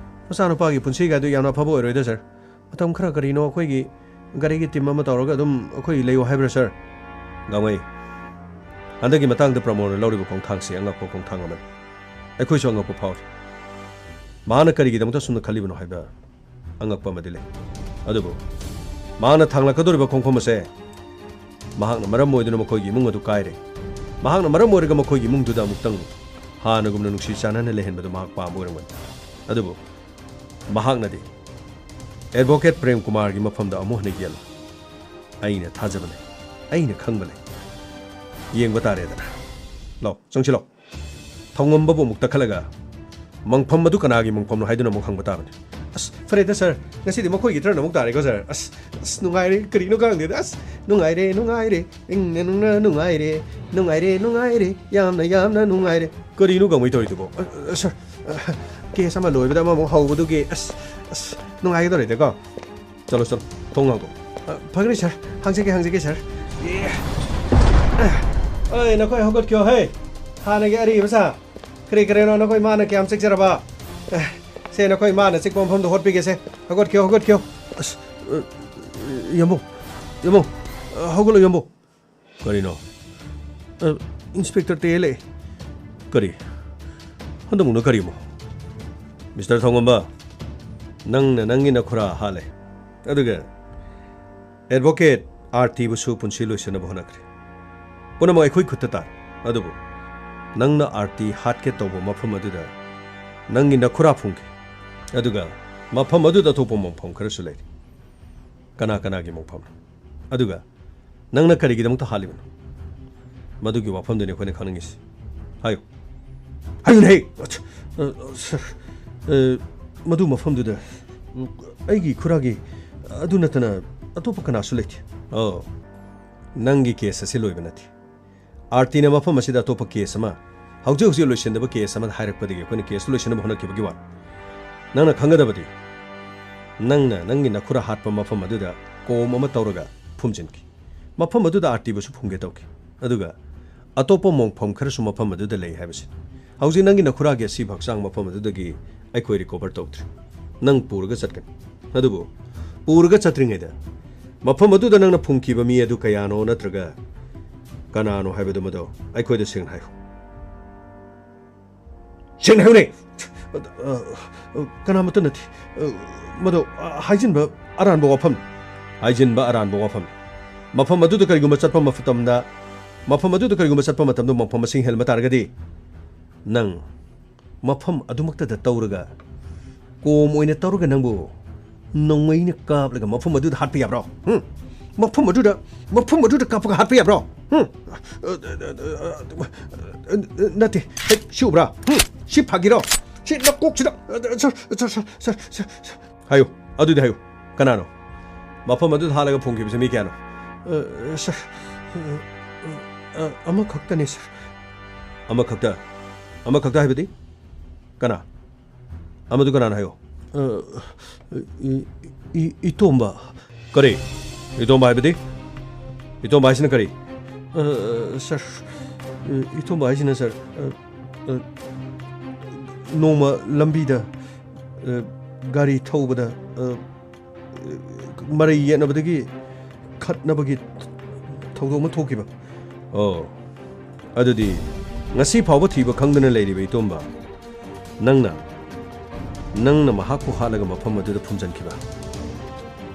ꯃꯆꯥꯅꯨꯄꯥꯒꯤ ꯄꯨꯟꯁꯤꯒꯗꯨ ꯌꯥꯝꯅ ꯑꯐꯕ ꯑꯣꯏꯔꯣꯏꯗ, ꯁꯥꯔ꯫ ꯃꯇꯝ ꯈꯔ ꯀꯔꯤꯅꯣ ꯑꯩꯈꯣꯏꯒꯤ ꯒꯥꯔꯤꯒꯤ ꯇꯤꯝ ꯑꯃ ꯇꯧꯔꯒ ꯑꯗꯨꯝ ꯑꯩꯈꯣꯏ ꯂꯩꯌꯣ ꯍꯥꯏꯕ꯭ꯔꯥ, ꯁꯥꯔ? ꯒꯥꯡꯃꯩ, ꯍꯟꯗꯛꯀꯤ ꯃꯇꯥꯡꯗ ꯄ꯭ꯔꯃꯣꯗꯅ ꯂꯧꯔꯤꯕ ꯈꯣꯡꯊꯥꯡꯁꯤ ꯑꯉꯛꯄ ꯈꯣꯡꯊꯥꯡ ꯑꯃꯅꯤ꯫ ꯑꯩꯈꯣꯏꯁꯨ ꯑꯉꯛꯄ ꯐꯥꯎꯔꯤ꯫ ꯃꯍꯥꯛꯅ ꯀꯔꯤꯒꯤꯗꯃꯛꯇ ꯑꯁꯨꯝꯅ ꯈꯜꯂꯤꯕꯅꯣ ꯍꯥꯏꯕ ꯑꯉꯛꯄ ꯑꯃꯗꯤ ꯂꯩ꯫ ꯑꯗꯨꯕꯨ ꯃꯍꯥꯛꯅ ꯊꯥꯡꯂꯛꯀꯗꯧꯔꯤꯕ ꯈꯣꯡꯐꯝ ꯑꯁꯦ ꯃꯍꯥꯛꯅ ꯃꯔꯝ ꯑꯣꯏꯗꯨꯅ ꯃꯈꯣꯏꯒꯤ ꯏꯃꯨꯡ ꯑꯗꯨ ꯀꯥꯏꯔꯦ꯫ ꯃꯍꯥꯛꯅ ꯃꯔꯝ ꯑꯣꯏꯔꯒ ꯃꯈꯣꯏꯒꯤ ꯏꯃꯨꯡꯗꯨꯗ ꯑꯃꯨꯛꯇꯪ ꯍꯥꯟꯅꯒꯨꯝꯅ ꯅꯨꯡꯁꯤ ꯆꯥꯟꯅꯅ ꯂꯩꯍꯟꯕꯗꯨ ꯃꯍꯥꯛ ꯄꯥꯝꯕ ꯑꯣꯏꯔꯝꯒꯅꯤ꯫ ꯑꯗꯨꯕꯨ ꯃꯍꯥꯛꯅꯗꯤ ꯑꯦꯗꯚꯣꯀꯦꯠ ꯄ꯭ꯔꯦꯝ ꯀꯨꯃꯥꯔꯒꯤ ꯃꯐꯝꯗ ꯑꯃꯨꯛ ꯍꯟꯅ ꯌꯦꯠꯂꯨ꯫ ꯑꯩꯅ ꯊꯥꯖꯕ ꯂꯩ, ꯑꯩꯅ ꯈꯪꯕ ꯂꯩ꯫ ꯌꯦꯡꯕ ꯇꯥꯔꯦꯗꯅ꯫ ꯂꯥꯎ, ꯆꯪꯁꯤꯜꯂꯣ꯫ ꯊꯧꯉꯝꯕꯕꯨ ꯑꯃꯨꯛ ꯇꯛꯈꯠꯂꯒ ꯃꯪꯐꯝ ꯑꯗꯨ ꯀꯅꯥꯒꯤ ꯃꯪꯐꯝꯅꯣ ꯍꯥꯏꯗꯨꯅ ꯑꯃꯨꯛ ꯍꯪꯕ ꯇꯥꯕꯅꯤ꯫ ꯑꯁ, ꯐꯔꯦꯗ, ꯁꯥꯔ, ꯉꯁꯤꯗꯤ ꯃꯈꯣꯏꯒꯤ ꯇꯔꯟ ꯑꯃꯨꯛ ꯇꯥꯔꯦꯀꯣ, ꯁꯥꯔ꯫ ꯑꯁ, ꯑꯁ, ꯅꯨꯡꯉꯥꯏꯔꯦ, ꯀꯔꯤꯅꯣ ꯈꯪꯗꯦꯗ꯫ ꯑꯁ, ꯅꯨꯡꯉꯥꯏꯔꯦ, ꯅꯨꯡꯉꯥꯏꯔꯦ, ꯏꯪꯅ ꯅꯨꯡꯅ ꯅꯨꯡꯉꯥꯏꯔꯦ, ꯅꯨꯡꯉꯥꯏꯔꯦ, ꯅꯨꯡꯉꯥꯏꯔꯦ, ꯌꯥꯝꯅ, ꯌꯥꯝꯅ ꯅꯨꯡꯉꯥꯏꯔꯦ꯫ ꯀꯔꯤꯅꯣ ꯒꯥꯡꯃꯩ ꯇꯧꯔꯤꯗꯨꯕꯣ? ꯑ, ꯑ, ꯁꯥꯔ, ꯑ, ꯀꯦꯁ ꯑꯃ ꯂꯣꯏꯕꯗ ꯑꯃꯃꯨꯛ ꯍꯧꯕꯗꯨꯒꯤ, ꯑꯁ, ꯑꯁ, ꯅꯨꯡꯉꯥꯏꯒꯗꯧꯔꯦꯗꯀꯣ꯫ ꯆꯠꯂꯣ, ꯆꯠꯂꯣ, ꯊꯣꯡ ꯍꯥꯡꯗꯣꯛ꯫ ꯑ, ꯐꯒꯅꯤ, ꯁꯥꯔ, ꯍꯥꯡꯖꯒꯦ, ꯍꯥꯡꯖꯒꯦ, ꯁꯥꯔ꯫ ꯑꯦ꯫ ꯑꯣꯏ, ꯅꯈꯣꯏ ꯍꯧꯒꯠꯈꯤꯌꯣ, ꯍꯦ꯫ ꯍꯥꯟꯅꯒꯤ ꯑꯔꯤꯕ ꯁꯥ꯫ ꯀꯔꯤ ꯀꯔꯤꯅꯣ ꯅꯈꯣꯏ ꯃꯥꯅ ꯀꯌꯥꯝ ꯆꯤꯛꯆꯔꯕ? ꯑꯦ, ꯁꯦ, ꯅꯈꯣꯏ ꯃꯥꯅ ꯆꯤꯛꯄ ꯃꯐꯝꯗꯣ ꯍꯣꯠꯄꯤꯒꯦꯁꯦ꯫ ꯍꯧꯒꯠꯈꯤꯌꯣ, ꯍꯧꯒꯠꯈꯤꯌꯣ꯫ ꯑꯁ, ꯑ, ꯌꯥꯝꯕꯨꯡ, ꯌꯥꯝꯕꯨꯡ, ꯑ, ꯍꯧꯒꯠꯂꯣ, ꯌꯥꯝꯕꯨꯡ꯫ ꯀꯔꯤꯅꯣ? ꯑ, ꯏꯟꯁꯄꯦꯛꯇꯔ ꯇꯦ ꯂꯩ꯫ ꯀꯔꯤ? ꯍꯟꯗꯛꯃꯨꯛꯅ ꯀꯔꯤ ꯑꯃꯨꯛ? ꯃꯤꯁꯇꯔ ꯊꯣꯡꯉꯝꯕ, ꯅꯪꯅ ꯅꯪꯒꯤ ꯅꯈꯨꯔꯥ ꯍꯥꯠꯂꯦ꯫ ꯑꯗꯨꯒ ꯑꯦꯗꯚꯣꯀꯦꯠ ꯑꯥꯔꯇꯤꯕꯨꯁꯨ ꯄꯨꯟꯁꯤ ꯂꯣꯏꯁꯤꯟꯅꯕ ꯍꯣꯠꯅꯈ꯭ꯔꯦ꯫ ꯄꯨꯝꯅꯃꯛ ꯑꯩꯈꯣꯏ ꯈꯨꯠꯇ ꯇꯥꯔꯦ꯫ ꯑꯗꯨꯕꯨ ꯅꯪꯅ ꯑꯥꯔꯇꯤ ꯍꯥꯠꯀꯦ ꯇꯧꯕ ꯃꯐꯝ ꯑꯗꯨꯗ ꯅꯪꯒꯤ ꯅꯈꯨꯔꯥ ꯐꯨꯝꯈꯤ꯫ ꯑꯗꯨꯒ ꯃꯐꯝ ꯑꯗꯨꯗ ꯑꯇꯣꯞꯄ ꯃꯣꯡꯐꯝ ꯈꯔꯁꯨ ꯂꯩꯔꯤ꯫ ꯀꯅꯥ ꯀꯅꯥꯒꯤ ꯃꯣꯡꯐꯝꯅꯣ? ꯑꯗꯨꯒ ꯅꯪꯅ ꯀꯔꯤꯒꯤꯗꯃꯛꯇ ꯍꯥꯠꯂꯤꯕꯅꯣ? ꯃꯗꯨꯒꯤ ꯋꯥꯐꯝꯗꯨꯅꯤ ꯑꯩꯈꯣꯏꯅ ꯈꯪꯅꯤꯡꯉꯤꯁꯤ꯫ ꯍꯥꯏꯌꯨ꯫ ꯍꯥꯏꯌꯨꯅꯦ! ꯑ, ꯁꯥꯔ, ꯑ, ꯃꯗꯨ ꯃꯐꯝꯗꯨꯗ, ꯎꯝ, ꯑꯩꯒꯤ ꯈꯨꯔꯥꯒꯤ ꯑꯗꯨ ꯅꯠꯇꯅ ꯑꯇꯣꯞꯄ ꯀꯅꯥꯁꯨ ꯂꯩꯇꯦ꯫ ꯑꯣ, ꯅꯪꯒꯤ ꯀꯦꯁ ꯑꯁꯤ ꯂꯣꯏꯕ ꯅꯠꯇꯦ꯫ ꯑꯥꯔꯇꯤꯅ ꯃꯐꯝ ꯑꯁꯤꯗ ꯑꯇꯣꯞꯄ ꯀꯦꯁ ꯑꯃ ꯍꯧꯖꯤꯛ ꯍꯧꯖꯤꯛ ꯂꯣꯏꯁꯤꯟꯗꯕ ꯀꯦꯁ ꯑꯃ ꯍꯥꯏꯔꯛꯄꯗꯒꯤ ꯑꯩꯈꯣꯏꯅ ꯀꯦꯁꯇꯨ ꯂꯣꯏꯁꯤꯟꯅꯕ ꯍꯣꯠꯅꯈꯤꯕꯒꯤ ꯋꯥꯅꯤ꯫ ꯅꯪꯅ ꯈꯪꯒꯗꯕꯗꯤ, ꯅꯪꯅ ꯅꯪꯒꯤ ꯅꯈꯨꯔꯥ ꯍꯥꯠꯄ ꯃꯐꯝ ꯑꯗꯨꯗ ꯀꯣꯝ ꯑꯃ ꯇꯧꯔꯒ ꯐꯨꯝꯖꯤꯟꯈꯤ꯫ ꯃꯐꯝ ꯑꯗꯨꯗ ꯑꯥꯔꯇꯤꯕꯨꯁꯨ ꯐꯨꯝꯒꯦ ꯇꯧꯈꯤ꯫ ꯑꯗꯨꯒ ꯑꯇꯣꯞꯄ ꯃꯣꯡꯐꯝ ꯈꯔꯁꯨ ꯃꯐꯝ ꯑꯗꯨꯗ ꯂꯩ ꯍꯥꯏꯕꯁꯤ꯫ ꯍꯧꯖꯤꯛ ꯅꯪꯒꯤ ꯅꯈꯨꯔꯥꯒꯤ ꯑꯁꯤꯕ ꯍꯛꯆꯥꯡ ꯃꯐꯝ ꯑꯗꯨꯗꯒꯤ ꯑꯩꯈꯣꯏ ꯔꯤꯀꯣꯚꯔ ꯇꯧꯗ꯭ꯔꯤ꯫ ꯅꯪ ꯄꯨꯔꯒ ꯆꯠꯀꯅꯤ꯫ ꯑꯗꯨꯕꯨ ꯄꯨꯔꯒ ꯆꯠꯇ꯭ꯔꯤꯉꯩꯗ ꯃꯐꯝ ꯑꯗꯨꯗ ꯅꯪꯅ ꯐꯨꯝꯈꯤꯕ ꯃꯤ ꯑꯗꯨ ꯀꯌꯥꯅꯣ ꯅꯠꯇ꯭ꯔꯒ ꯀꯅꯥꯅꯣ ꯍꯥꯏꯕꯗꯨ ꯃꯗꯨ ꯑꯩꯈꯣꯏꯗ ꯁꯦꯡꯅ ꯍꯥꯏꯌꯨ꯫ ꯁꯦꯡꯅ ꯍꯥꯏꯌꯨꯅꯦ꯫ ꯑ, ꯑ, ꯀꯅꯥꯃꯠꯇ ꯅꯠꯇꯦ꯫ ꯑ, ꯃꯗꯨ, ꯑ, ꯍꯥꯏꯖꯤꯟꯕ ꯑꯔꯥꯟꯕ ꯋꯥꯐꯝꯅꯤ꯫ ꯍꯥꯏꯖꯤꯟꯕ ꯑꯔꯥꯟꯕ ꯋꯥꯐꯝꯅꯤ꯫ ꯃꯐꯝ ꯑꯗꯨꯗ ꯀꯔꯤꯒꯨꯝꯕ ꯆꯠꯄ ꯃꯇꯝꯗ, ꯃꯐꯝ ꯑꯗꯨꯗ ꯀꯔꯤꯒꯨꯝꯕ ꯆꯠꯄ ꯃꯇꯝꯗ ꯃꯐꯝ ꯃꯁꯤꯡ ꯍꯦꯜꯂꯝꯕ ꯇꯥꯔꯒꯗꯤ, ꯅꯪ ꯃꯐꯝ ꯑꯗꯨꯃꯛꯇꯗ ꯇꯧꯔꯒ, ꯀꯣꯝ ꯑꯣꯏꯅ ꯇꯧꯔꯒ ꯅꯪꯕꯨ ꯅꯣꯡꯃꯩꯅ ꯀꯥꯞꯂꯒ ꯃꯐꯝ ꯑꯗꯨꯗ ꯍꯥꯠꯄ ꯌꯥꯕ꯭ꯔꯣ? ꯍꯨꯝ? ꯃꯐꯝ ꯑꯗꯨꯗ, ꯃꯐꯝ ꯑꯗꯨꯗ ꯀꯥꯞꯄꯒ ꯍꯥꯠꯄ ꯌꯥꯕ꯭ꯔꯣ? ꯍꯨꯝ? ꯅꯠꯇꯦ, ꯍꯦꯛ ꯁꯤ ꯎꯕ꯭ꯔꯥ? ꯍꯨꯝ? ꯁꯤ ꯐꯥꯒꯤꯔꯣ? ꯁꯤ ꯅꯀꯣꯛꯁꯤꯗ, ꯁꯔ, ꯁꯔ, ꯁꯔ, ꯁꯔ, ꯁꯔ, ꯁꯔ꯫ ꯍꯥꯏꯌꯨ, ꯑꯗꯨꯗꯤ ꯍꯥꯏꯌꯨ, ꯀꯅꯥꯅꯣ? ꯃꯐꯝ ꯑꯗꯨꯗ ꯍꯥꯠꯂꯒ ꯐꯨꯝꯈꯤꯕꯁꯦ ꯃꯤ ꯀꯌꯥꯅꯣ? ꯑ, ꯁꯔ, ꯑ, ꯑ, ꯑꯃꯈꯛꯇꯅꯦ, ꯁꯔ꯫ ꯑꯃꯈꯛꯇ? ꯑꯃꯈꯛꯇ ꯍꯥꯏꯕꯗꯤ? ꯀꯅꯥ? ꯑꯃꯗꯨ ꯀꯅꯥꯅꯣ ꯍꯥꯏꯌꯣ꯫ ꯑ, ꯏ-, ꯏ-, ꯏꯇꯣꯝꯕ꯫ ꯀꯔꯤ? ꯏꯇꯣꯝꯕ ꯍꯥꯏꯕꯗꯤ? ꯏꯇꯣꯝꯕ ꯍꯥꯏꯁꯤꯅ ꯀꯔꯤ? ꯑ, ꯁꯔ, ꯏꯇꯣꯝꯕ ꯍꯥꯏꯁꯤꯅ, ꯁꯔ, ꯑ, ꯑ, ꯅꯣꯡꯃ ꯂꯝꯕꯤꯗ, ꯑ, ꯒꯥꯔꯤ ꯊꯧꯕꯗ, ꯑ, ꯃꯔꯩ ꯌꯦꯠꯅꯕꯗꯒꯤ ꯈꯠꯅꯕꯒꯤ ꯊꯧꯗꯣꯛ ꯑꯃ ꯊꯣꯛꯈꯤꯕ꯫ ꯑꯣ, ꯑꯗꯨꯗꯤ ꯉꯁꯤ ꯐꯥꯎꯕ ꯊꯤꯕ ꯈꯪꯗꯅ ꯂꯩꯔꯤꯕ ꯏꯇꯣꯝꯕ, ꯅꯪꯅ, ꯅꯪꯅ ꯃꯍꯥꯛꯄꯨ ꯍꯥꯠꯂꯒ ꯃꯐꯝ ꯑꯗꯨꯗ ꯐꯨꯝꯖꯤꯟꯈꯤꯕ,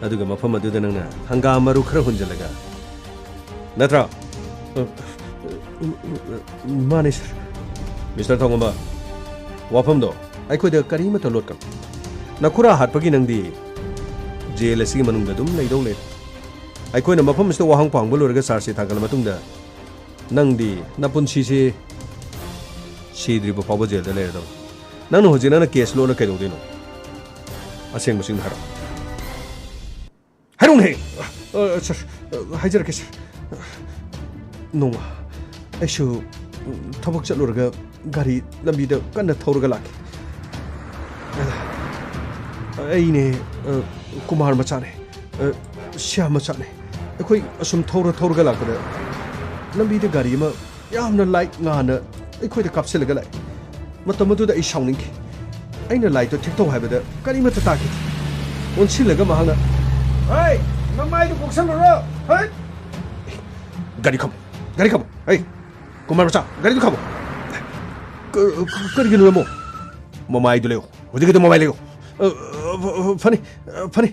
ꯑꯗꯨꯒ ꯃꯐꯝ ꯑꯗꯨꯗ ꯅꯪꯅ ꯍꯪꯒꯥꯝ ꯃꯔꯨ ꯈꯔ ꯍꯨꯟꯖꯤꯜꯂꯒ, ꯅꯠꯇ꯭ꯔꯣ? ꯑ, ꯑ, ꯑ, ꯃꯥꯅꯦ, ꯁꯔ꯫ ꯃꯤꯁꯇꯔ ꯊꯣꯡꯉꯝꯕ, ꯋꯥꯐꯝꯗꯣ ꯑꯩꯈꯣꯏꯗ ꯀꯔꯤꯃꯠꯇ ꯂꯣꯠꯀꯅꯨ꯫ ꯅꯈꯨꯔꯥ ꯍꯥꯠꯄꯒꯤ ꯅꯪꯗꯤ ꯖꯦꯜ ꯑꯁꯤꯒꯤ ꯃꯅꯨꯡꯗ ꯑꯗꯨꯝ ꯂꯩꯗꯧ ꯂꯩꯔꯦ꯫ ꯑꯩꯈꯣꯏꯅ ꯃꯐꯝ ꯑꯁꯤꯗ ꯋꯥꯍꯪ ꯄꯥꯡꯕ ꯂꯣꯏꯔꯒ ꯆꯥꯔꯖ ꯁꯤꯠ ꯊꯥꯒꯠꯂ ꯃꯇꯨꯡꯗ ꯅꯪꯗꯤ ꯅꯄꯨꯟꯁꯤꯁꯦ ꯁꯤꯗ꯭ꯔꯤꯕ ꯐꯥꯎꯕ ꯖꯦꯜꯗ ꯂꯩꯔꯗꯧꯅꯤ꯫ ꯅꯪꯅ ꯍꯧꯖꯤꯛ ꯅꯪꯅ ꯀꯦꯁ ꯂꯣꯠꯂ ꯀꯩꯗꯧꯗꯣꯏꯅꯣ? ꯑꯁꯦꯡꯕꯁꯤꯡꯗꯣ ꯍꯥꯏꯔꯛꯑꯣ꯫ ꯍꯥꯏꯔꯛꯎꯅꯦꯍꯦ! ꯑ, ꯑ, ꯁꯔ, ꯑ, ꯍꯥꯏꯖꯔꯛꯀꯦ, ꯁꯔ꯫ ꯅꯣꯡꯃ ꯑꯩꯁꯨ ꯊꯕꯛ ꯆꯠꯂꯨꯔꯒ ꯒꯥꯔꯤ ꯂꯝꯕꯤꯗ ꯀꯟꯅ ꯊꯧꯔꯒ ꯂꯥꯛꯀꯦ꯫ ꯑꯩꯅꯦ, ꯑ, ꯀꯨꯃꯥꯔ ꯃꯆꯥꯅꯦ, ꯑ, ꯁ꯭ꯌꯥꯝ ꯃꯆꯥꯅꯦ꯫ ꯑꯩꯈꯣꯏ ꯑꯁꯨꯝ ꯊꯧꯔ ꯊꯧꯔꯒ ꯂꯥꯛꯄꯗ ꯂꯝꯕꯤꯗ ꯒꯥꯔꯤ ꯑꯃ ꯌꯥꯝꯅ ꯂꯥꯏꯠ ꯉꯥꯟꯅ ꯑꯩꯈꯣꯏꯗ ꯀꯥꯞꯁꯤꯜꯂꯒ ꯂꯥꯛꯑꯦ꯫ ꯃꯇꯝ ꯑꯗꯨꯗ ꯑꯩ ꯁꯥꯎꯅꯤꯡꯈꯤ꯫ ꯑꯩꯅ ꯂꯥꯏꯠꯇꯣ ꯊꯦꯛꯇꯧ ꯍꯥꯏꯕꯗ ꯀꯔꯤꯃꯠꯇ ꯇꯥꯈꯤꯗꯦ꯫ ꯑꯣꯟꯁꯤꯜꯂꯒ ꯃꯍꯥꯛꯅ, "ꯍꯩ, ꯅꯃꯥꯏꯗꯨ ꯀꯣꯛꯁꯜꯂꯨꯔꯣ, ꯍꯩ!" "ꯒꯥꯔꯤ ꯈꯥꯝꯃꯣ, ꯒꯥꯔꯤ ꯈꯥꯝꯃꯣ, ꯍꯩ, ꯀꯨꯃꯥꯔ ꯃꯆꯥ, ꯒꯥꯔꯤꯗꯨ ꯈꯥꯝꯃꯣ!" "ꯀ-, ꯀ-, ꯀꯔꯤꯒꯤꯅꯣ, ꯌꯥꯝꯕꯨꯡ?" "ꯃꯃꯥꯏꯗꯨ ꯂꯩꯌꯨ, ꯍꯧꯖꯤꯛꯀꯤꯗꯨ ꯃꯃꯥꯏ ꯂꯩꯌꯨ꯫ ꯑ, ꯑ, ꯐ-, ꯐꯅꯤ, ꯑ, ꯐꯅꯤ꯫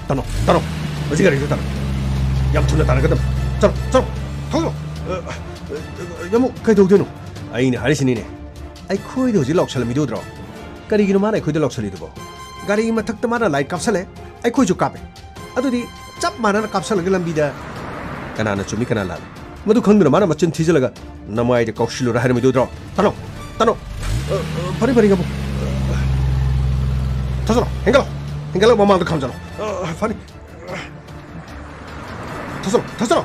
ꯇꯥꯅꯣ, ꯇꯥꯅꯣ, ꯃꯁꯤ ꯒꯥꯔꯤꯁꯤ ꯇꯥꯅꯣ꯫ ꯌꯥꯝ ꯊꯨꯅ ꯇꯥꯟꯅꯒꯗꯕ꯫ ꯆꯠꯂꯣ, ꯆꯠꯂꯣ, ꯊꯧꯖꯤꯜꯂꯣ꯫" "ꯑ, ꯑ, ꯑ, ꯌꯥꯝꯕꯨꯡ, ꯀꯩꯗꯧꯗꯣꯏꯅꯣ?" "ꯑꯩꯅ ꯍꯥꯏꯔꯤꯁꯤꯅꯤꯅꯦ, ꯑꯩꯈꯣꯏꯗ ꯍꯧꯖꯤꯛ ꯂꯥꯎꯁꯜꯂꯝꯃꯤꯗꯨ ꯎꯗ꯭ꯔꯣ? ꯀꯔꯤꯒꯤꯅꯣ ꯃꯥꯅ ꯑꯩꯈꯣꯏꯗ ꯂꯥꯎꯁꯜꯂꯤꯗꯨꯕꯣ? ꯒꯥꯔꯤ ꯃꯊꯛꯇ ꯃꯥꯅ ꯂꯥꯏꯠ ꯀꯥꯞꯁꯜꯂꯦ, ꯑꯩꯈꯣꯏꯁꯨ ꯀꯥꯞꯄꯦ꯫ ꯑꯗꯨꯗꯤ ꯆꯞ ꯃꯥꯟꯅꯅ ꯀꯥꯞꯁꯜꯂꯒ ꯂꯝꯕꯤꯗ ꯀꯅꯥꯅ ꯆꯨꯝꯃꯤ, ꯀꯅꯥ ꯂꯥꯜꯂꯤ? ꯃꯗꯨ ꯈꯪꯗꯨꯅ ꯃꯥꯅ ꯃꯆꯤꯟ ꯊꯤꯖꯤꯜꯂꯒ ꯅꯃꯥꯏꯗ ꯀꯥꯎꯁꯤꯜꯂꯨꯔꯥ ꯍꯥꯏꯔꯝꯃꯤꯗꯨ ꯎꯗ꯭ꯔꯣ? ꯇꯥꯅꯣ, ꯇꯥꯅꯣ꯫ ꯑ, ꯑ, ꯐꯅꯤ, ꯐꯅꯤ, ꯌꯥꯝꯕꯨꯡ꯫ ꯊꯧꯖꯤꯜꯂꯣ, ꯍꯦꯟꯒꯠꯂꯣ, ꯍꯦꯟꯒꯠꯂꯣ, ꯃꯃꯥꯡꯗ ꯈꯥꯝꯖꯜꯂꯣ꯫ ꯑ, ꯐꯅꯤ꯫ ꯊꯧꯖꯤꯜꯂꯣ, ꯊꯧꯖꯤꯜꯂꯣ꯫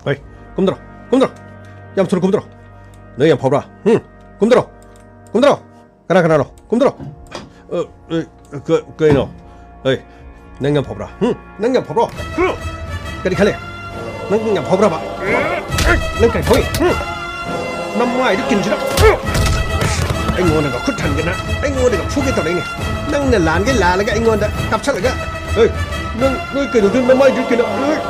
ꯍꯩ, ꯀꯨꯝꯗꯔꯣ, ꯀꯨꯝꯗꯔꯣ꯫ ꯌꯥꯝ ꯊꯨꯅ ꯀꯨꯝꯗꯔꯣ꯫ ꯅꯪ ꯌꯥꯝ ꯐꯥꯎꯕ꯭ꯔꯥ? ꯍꯨꯝ? ꯀꯨꯝꯗꯔꯣ, ꯀꯨꯝꯗꯔꯣ꯫ ꯀꯅꯥ ꯀꯅꯥꯅꯣ? ꯀꯨꯝꯗꯔꯣ꯫ ꯑ, ꯑ, ꯀ-, ꯀꯩꯅꯣ? ꯍꯩ, ꯅꯪ ꯌꯥꯝ ꯐꯥꯎꯕ꯭ꯔꯥ? ꯍꯨꯝ? ꯅꯪ ꯌꯥꯝ ꯐꯥꯎꯕ꯭ꯔꯣ? ꯍꯨꯝ? ꯀꯔꯤ ꯈꯜꯂꯦ? ꯅꯪ ꯌꯥꯝ ꯐꯥꯎꯕ꯭ꯔꯕ? ꯅꯪ ꯀꯔꯤ ꯐꯥꯎꯏ? ꯍꯨꯝ? ꯅꯃꯥꯏꯗꯨ ꯀꯤꯟꯁꯤꯗ꯫ ꯑꯩꯉꯣꯟꯗꯒ ꯈꯨꯠ ꯊꯥꯡꯗꯅ, ꯑꯩꯉꯣꯟꯗꯒ ꯐꯨꯒꯦ ꯇꯧꯔꯛꯏꯅꯦ꯫ ꯅꯪꯅ ꯂꯥꯟꯒꯦ ꯂꯥꯜꯂꯒ ꯑꯩꯉꯣꯟꯗ ꯀꯥꯞꯁꯜꯂꯒ, ꯍꯩ, ꯅꯪ, ꯅꯣꯏ ꯀꯩꯗꯧꯗꯣꯏꯅꯣ? ꯅꯃꯥꯏꯗꯨ ꯀꯩꯅꯣ?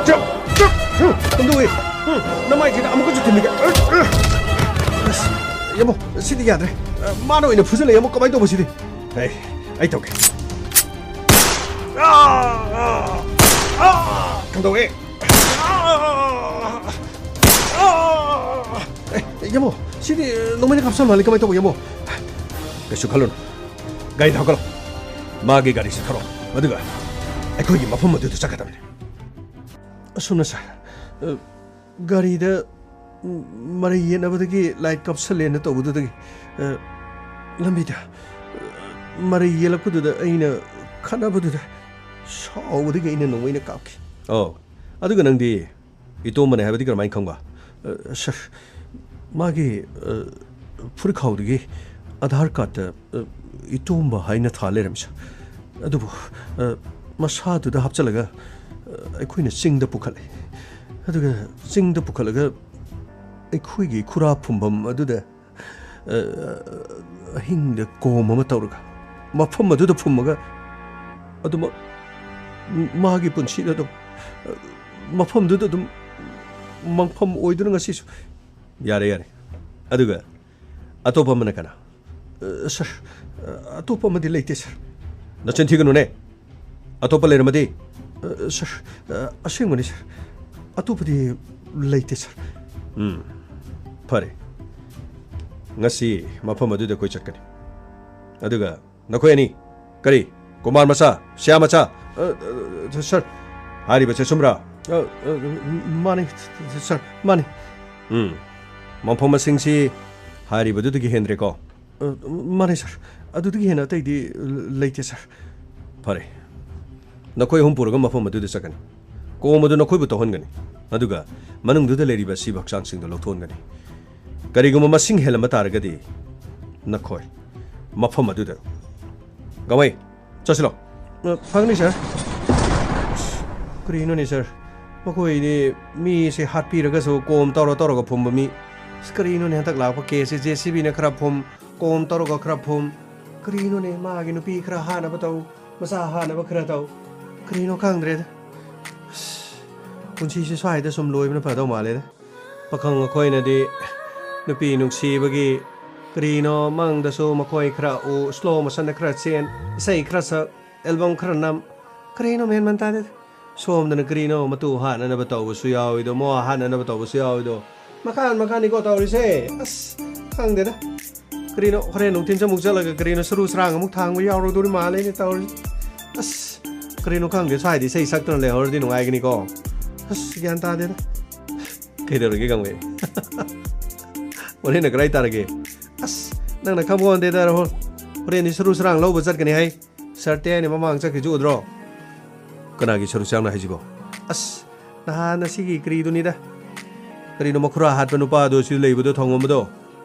ꯆꯞ, ꯆꯞ, ꯍꯨꯝ, ꯀꯝꯗꯧꯏ? ꯍꯨꯝ, ꯅꯃꯥꯏꯁꯤꯗ ꯑꯃꯨꯛꯀꯁꯨ ꯊꯤꯟꯕꯤꯒꯦ꯫ ꯑꯁ, ꯌꯥꯝꯕꯨꯡ, ꯁꯤꯗꯤ ꯌꯥꯗ꯭ꯔꯦ꯫ ꯃꯥꯅ ꯑꯣꯏꯅ ꯐꯨꯖꯜꯂꯛꯑꯦ, ꯌꯥꯝꯕꯨꯡ, ꯀꯃꯥꯏꯅ ꯇꯧꯕ ꯁꯤꯗꯤ? ꯍꯩ, ꯑꯩ ꯇꯧꯒꯦ꯫ ꯀꯝꯗꯧꯏ? ꯑꯦ, ꯌꯥꯝꯕꯨꯡ, ꯁꯤꯗꯤ ꯅꯣꯡꯃꯩꯅ ꯀꯥꯞꯁꯟ ꯃꯥꯜꯂꯤ, ꯀꯃꯥꯏꯅ ꯇꯧꯕ, ꯌꯥꯝꯕꯨꯡ? ꯀꯩꯁꯨ ꯈꯜꯂꯨꯅꯨ, ꯒꯥꯔꯤꯗ ꯍꯧꯒꯠꯂꯣ, ꯃꯥꯒꯤ ꯒꯥꯔꯤꯁꯤ ꯊꯧꯔꯣ, ꯑꯗꯨꯒ ꯑꯩꯈꯣꯏꯒꯤ ꯃꯐꯝ ꯑꯗꯨꯗ ꯆꯠꯀꯗꯕꯅꯤ꯫ ꯑꯁꯨꯝꯅ ꯁꯥꯔ, ꯑ, ꯒꯥꯔꯤꯗ, ꯎꯝ, ꯃꯔꯩ ꯌꯦꯠꯅꯕꯗꯒꯤ ꯂꯥꯏꯠ ꯀꯥꯞꯁꯜꯂꯦꯅ ꯇꯧꯕꯗꯨꯗꯒꯤ, ꯑ, ꯂꯝꯕꯤꯗ, ꯑ, ꯃꯔꯩ ꯌꯦꯠꯂꯛꯄꯗꯨꯗ ꯑꯩꯅ ꯈꯠꯅꯕꯗꯨꯗ ꯁꯥꯎꯕꯗꯒꯤ ꯑꯩꯅ ꯅꯣꯡꯃꯩꯅ ꯀꯥꯞꯈꯤ꯫ ꯑꯣ, ꯑꯗꯨꯒ ꯅꯪꯗꯤ ꯏꯇꯣꯝꯕꯅꯦ ꯍꯥꯏꯕꯗꯤ ꯀꯔꯝꯍꯥꯏꯅ ꯈꯪꯕ? ꯑ, ꯁꯥꯔ, ꯃꯥꯒꯤ, ꯑ, ꯐꯨꯔꯤꯠꯈꯥꯎꯗꯒꯤ ꯑꯙꯥꯔ ꯀꯥꯔꯠꯇ, ꯑ, ꯏꯇꯣꯝꯕ ꯍꯥꯏꯅ ꯊꯥ ꯂꯩꯔꯝꯃꯤ, ꯁꯥꯔ꯫ ꯑꯗꯨꯕꯨ, ꯑ, ꯃꯁꯥꯗꯨꯗ ꯍꯥꯞꯆꯤꯜꯂꯒ, ꯑ, ꯑꯩꯈꯣꯏꯅ ꯆꯤꯡꯗ ꯄꯨꯈꯠꯂꯦ꯫ ꯑꯗꯨꯒ ꯆꯤꯡꯗ ꯄꯨꯈꯠꯂꯒ ꯑꯩꯈꯣꯏꯒꯤ ꯈꯨꯔꯥ ꯐꯨꯝꯐꯝ ꯑꯗꯨꯗ ꯑ, ꯑꯍꯤꯡꯗ ꯀꯣꯝ ꯑꯃ ꯇꯧꯔꯒ, ꯃꯐꯝ ꯑꯗꯨꯗ ꯐꯨꯝꯃꯒ, ꯑꯗꯨꯃꯛ ꯃꯥꯒꯤ ꯄꯨꯟꯁꯤꯗ ꯑꯗꯨꯝ, ꯑ, ꯃꯐꯝꯗꯨꯗ ꯑꯗꯨꯝ ꯃꯪꯐꯝ ꯑꯣꯏꯗꯨꯅ ꯉꯁꯤꯁꯨ꯫ ꯌꯥꯔꯦ, ꯌꯥꯔꯦ꯫ ꯑꯗꯨꯒ ꯑꯇꯣꯞꯄ ꯑꯃꯅ ꯀꯅꯥ? ꯑ, ꯁꯥꯔ, ꯑ, ꯑꯇꯣꯞꯄ ꯑꯃꯗꯤ ꯂꯩꯇꯦ, ꯁꯥꯔ꯫ ꯅꯆꯤꯟ ꯊꯤꯒꯅꯨꯅꯦ꯫ ꯑꯇꯣꯞꯄ ꯂꯩꯔꯝꯃꯗꯤ? ꯑ, ꯁꯥꯔ, ꯑ, ꯑꯁꯦꯡꯕꯅꯤ, ꯁꯥꯔ꯫ ꯑꯇꯣꯞꯄꯗꯤ ꯂꯩꯇꯦ, ꯁꯥꯔ꯫ ꯎꯝ, ꯐꯔꯦ꯫ ꯉꯁꯤ ꯃꯐꯝ ꯑꯗꯨꯗ ꯑꯩꯈꯣꯏ ꯆꯠꯀꯅꯤ꯫ ꯑꯗꯨꯒ ꯅꯈꯣꯏ ꯑꯅꯤ, ꯀꯔꯤ? ꯀꯨꯃꯥꯔ ꯃꯆꯥ, ꯁ꯭ꯌꯥꯝ ꯃꯆꯥ? ꯑ, ꯑ, ꯁꯥꯔ꯫ ꯍꯥꯏꯔꯤꯕꯁꯦ ꯆꯨꯝꯕ꯭ꯔꯥ? ꯑ, ꯑ, ꯃꯥꯅꯤ, ꯁꯥꯔ, ꯃꯥꯅꯤ꯫ ꯎꯝ, ꯃꯐꯝ ꯃꯁꯤꯡꯁꯤ ꯍꯥꯏꯔꯤꯕꯗꯨꯗꯒꯤ ꯍꯦꯟꯗ꯭ꯔꯦꯀꯣ? ꯑ, ꯃꯥꯅꯦ, ꯁꯥꯔ꯫ ꯑꯗꯨꯗꯒꯤ ꯍꯦꯟꯅ ꯑꯇꯩꯗꯤ ꯂꯩꯇꯦ, ꯁꯥꯔ꯫ ꯐꯔꯦ꯫ ꯅꯈꯣꯏ ꯑꯍꯨꯝ ꯄꯨꯔꯒ ꯃꯐꯝ ꯑꯗꯨꯗ ꯆꯠꯀꯅꯤ꯫ ꯀꯣꯝ ꯑꯗꯨ ꯅꯈꯣꯏꯕꯨ ꯇꯧꯍꯟꯒꯅꯤ꯫ ꯑꯗꯨꯒ ꯃꯅꯨꯡꯗꯨꯗ ꯂꯩꯔꯤꯕ ꯑꯁꯤꯕ ꯍꯛꯆꯥꯡꯁꯤꯡꯗꯨ ꯂꯧꯊꯣꯛꯍꯟꯒꯅꯤ꯫ ꯀꯔꯤꯒꯨꯝꯕ ꯃꯁꯤꯡ ꯍꯦꯜꯂꯝꯕ ꯇꯥꯔꯒꯗꯤ ꯅꯈꯣꯏ ꯃꯐꯝ ꯑꯗꯨꯗ꯫ ꯒꯥꯡꯃꯩ, ꯆꯠꯁꯤꯜꯂꯣ꯫ ꯑ, ꯐꯒꯅꯤ, ꯁꯥꯔ꯫ ꯑꯁ, ꯀꯔꯤꯅꯣꯅꯦ, ꯁꯥꯔ? ꯃꯈꯣꯏꯗꯤ ꯃꯤꯁꯦ ꯍꯥꯠꯄꯤꯔꯒꯁꯨ ꯀꯣꯝ ꯇꯧꯔ ꯇꯧꯔꯒ ꯐꯨꯝꯕ ꯃꯤ꯫ ꯑꯁ, ꯀꯔꯤꯅꯣꯅꯦ, ꯍꯟꯗꯛ ꯂꯥꯛꯄ ꯀꯦꯁꯁꯦ ꯖꯦ ꯁꯤ ꯕꯤꯅ ꯈꯔ ꯐꯨꯝ, ꯀꯣꯝ ꯇꯧꯔꯒ ꯈꯔ ꯐꯨꯝ꯫ ꯀꯔꯤꯅꯣꯅꯦ, ꯃꯥꯒꯤ ꯅꯨꯄꯤ ꯈꯔ ꯍꯥꯠꯅꯕ ꯇꯧ, ꯃꯆꯥ ꯍꯥꯠꯅꯕ ꯈꯔ ꯇꯧ꯫ ꯀꯔꯤꯅꯣ ꯈꯪꯗ꯭ꯔꯦꯗ꯫ ꯑꯁ, ꯄꯨꯟꯁꯤꯁꯦ ꯁ꯭ꯋꯥꯏꯗ ꯁꯨꯝ ꯂꯣꯏꯕꯅ ꯐꯗꯧ ꯃꯥꯜꯂꯦꯗ꯫ ꯄꯥꯈꯪ ꯑꯩꯈꯣꯏꯅꯗꯤ ꯅꯨꯄꯤ ꯅꯨꯡꯁꯤꯕꯒꯤ ꯀꯔꯤꯅꯣ ꯃꯪꯗꯁꯨ ꯃꯈꯣꯏ ꯈꯔ ꯎ, slow motionꯗ ꯈꯔ ꯆꯦꯟ, ꯏꯁꯩ ꯈꯔ ꯁꯛ, album ꯈꯔ ꯅꯝ, ꯀꯔꯤꯅꯣ ꯃꯦꯟ ꯃꯥꯟ ꯇꯥꯗꯦꯗ꯫ ꯁꯣꯝꯗꯅ ꯀꯔꯤꯅꯣ ꯃꯇꯨ ꯍꯥꯠꯅꯅꯕ ꯇꯧꯕꯁꯨ ꯌꯥꯎꯏꯗꯣ, ꯃꯋꯥ ꯍꯥꯠꯅꯅꯕ ꯇꯧꯕꯁꯨ ꯌꯥꯎꯏꯗꯣ꯫ ꯃꯈꯥꯟ ꯃꯈꯥꯟꯅꯤꯀꯣ ꯇꯧꯔꯤꯁꯦ꯫ ꯑꯁ, ꯈꯪꯗꯦꯗ꯫ ꯀꯔꯤꯅꯣ ꯍꯣꯔꯦꯟ ꯅꯨꯡꯊꯤꯟꯁꯨ ꯑꯃꯨꯛ ꯆꯠꯂꯒ ꯀꯔꯤꯅꯣ ꯁꯔꯨ ꯁꯔꯥꯡ ꯑꯃꯨꯛ ꯊꯥꯡꯕ ꯌꯥꯎꯔꯗꯣꯔꯤ ꯃꯥꯜꯂꯦꯅꯦ ꯇꯧꯔꯤꯁꯦ꯫ ꯑꯁ, ꯀꯔꯤꯅꯣ ꯈꯪꯗꯦ, ꯁ꯭ꯋꯥꯏꯗ ꯏꯁꯩ ꯁꯛꯇꯅ ꯂꯩꯍꯧꯔꯗꯤ ꯅꯨꯡꯉꯥꯏꯒꯅꯤꯀꯣ꯫ ꯑꯁ, ꯒ꯭ꯌꯥꯟ ꯇꯥꯗꯦꯗ꯫ ꯀꯩꯗꯧꯔꯒꯦ, ꯒꯥꯡꯃꯩ? ꯍꯣꯔꯦꯟꯅ ꯀꯗꯥꯏ ꯇꯥꯔꯒꯦ? ꯑꯁ, ꯅꯪꯅ ꯈꯪꯕ ꯋꯥꯅꯦꯗ, ꯍꯣ-, ꯍꯣꯔꯦꯟꯗꯤ ꯁꯔꯨ ꯁꯔꯥꯡ ꯂꯧꯕ ꯆꯠꯀꯅꯤ ꯍꯥꯏ꯫ ꯁꯥꯔ ꯇꯦꯅꯤ ꯃꯃꯥꯡ ꯆꯠꯈ꯭ꯔꯤꯁꯤ ꯎꯗ꯭ꯔꯣ? ꯀꯅꯥꯒꯤ ꯁꯔꯨ ꯁꯔꯥꯡꯅꯣ ꯍꯥꯏꯁꯤꯕꯣ? ꯑꯁ, ꯅꯍꯥꯟ ꯑꯁꯤꯒꯤ ꯀꯔꯤꯗꯨꯅꯤꯗ꯫ ꯀꯔꯤꯅꯣ ꯃꯈꯨꯔꯥ ꯍꯥꯠꯄ ꯅꯨꯄꯥꯗꯣ ꯁꯤꯗ ꯂꯩꯕꯗꯣ, ꯊꯣꯡꯉꯝꯕꯗꯣ?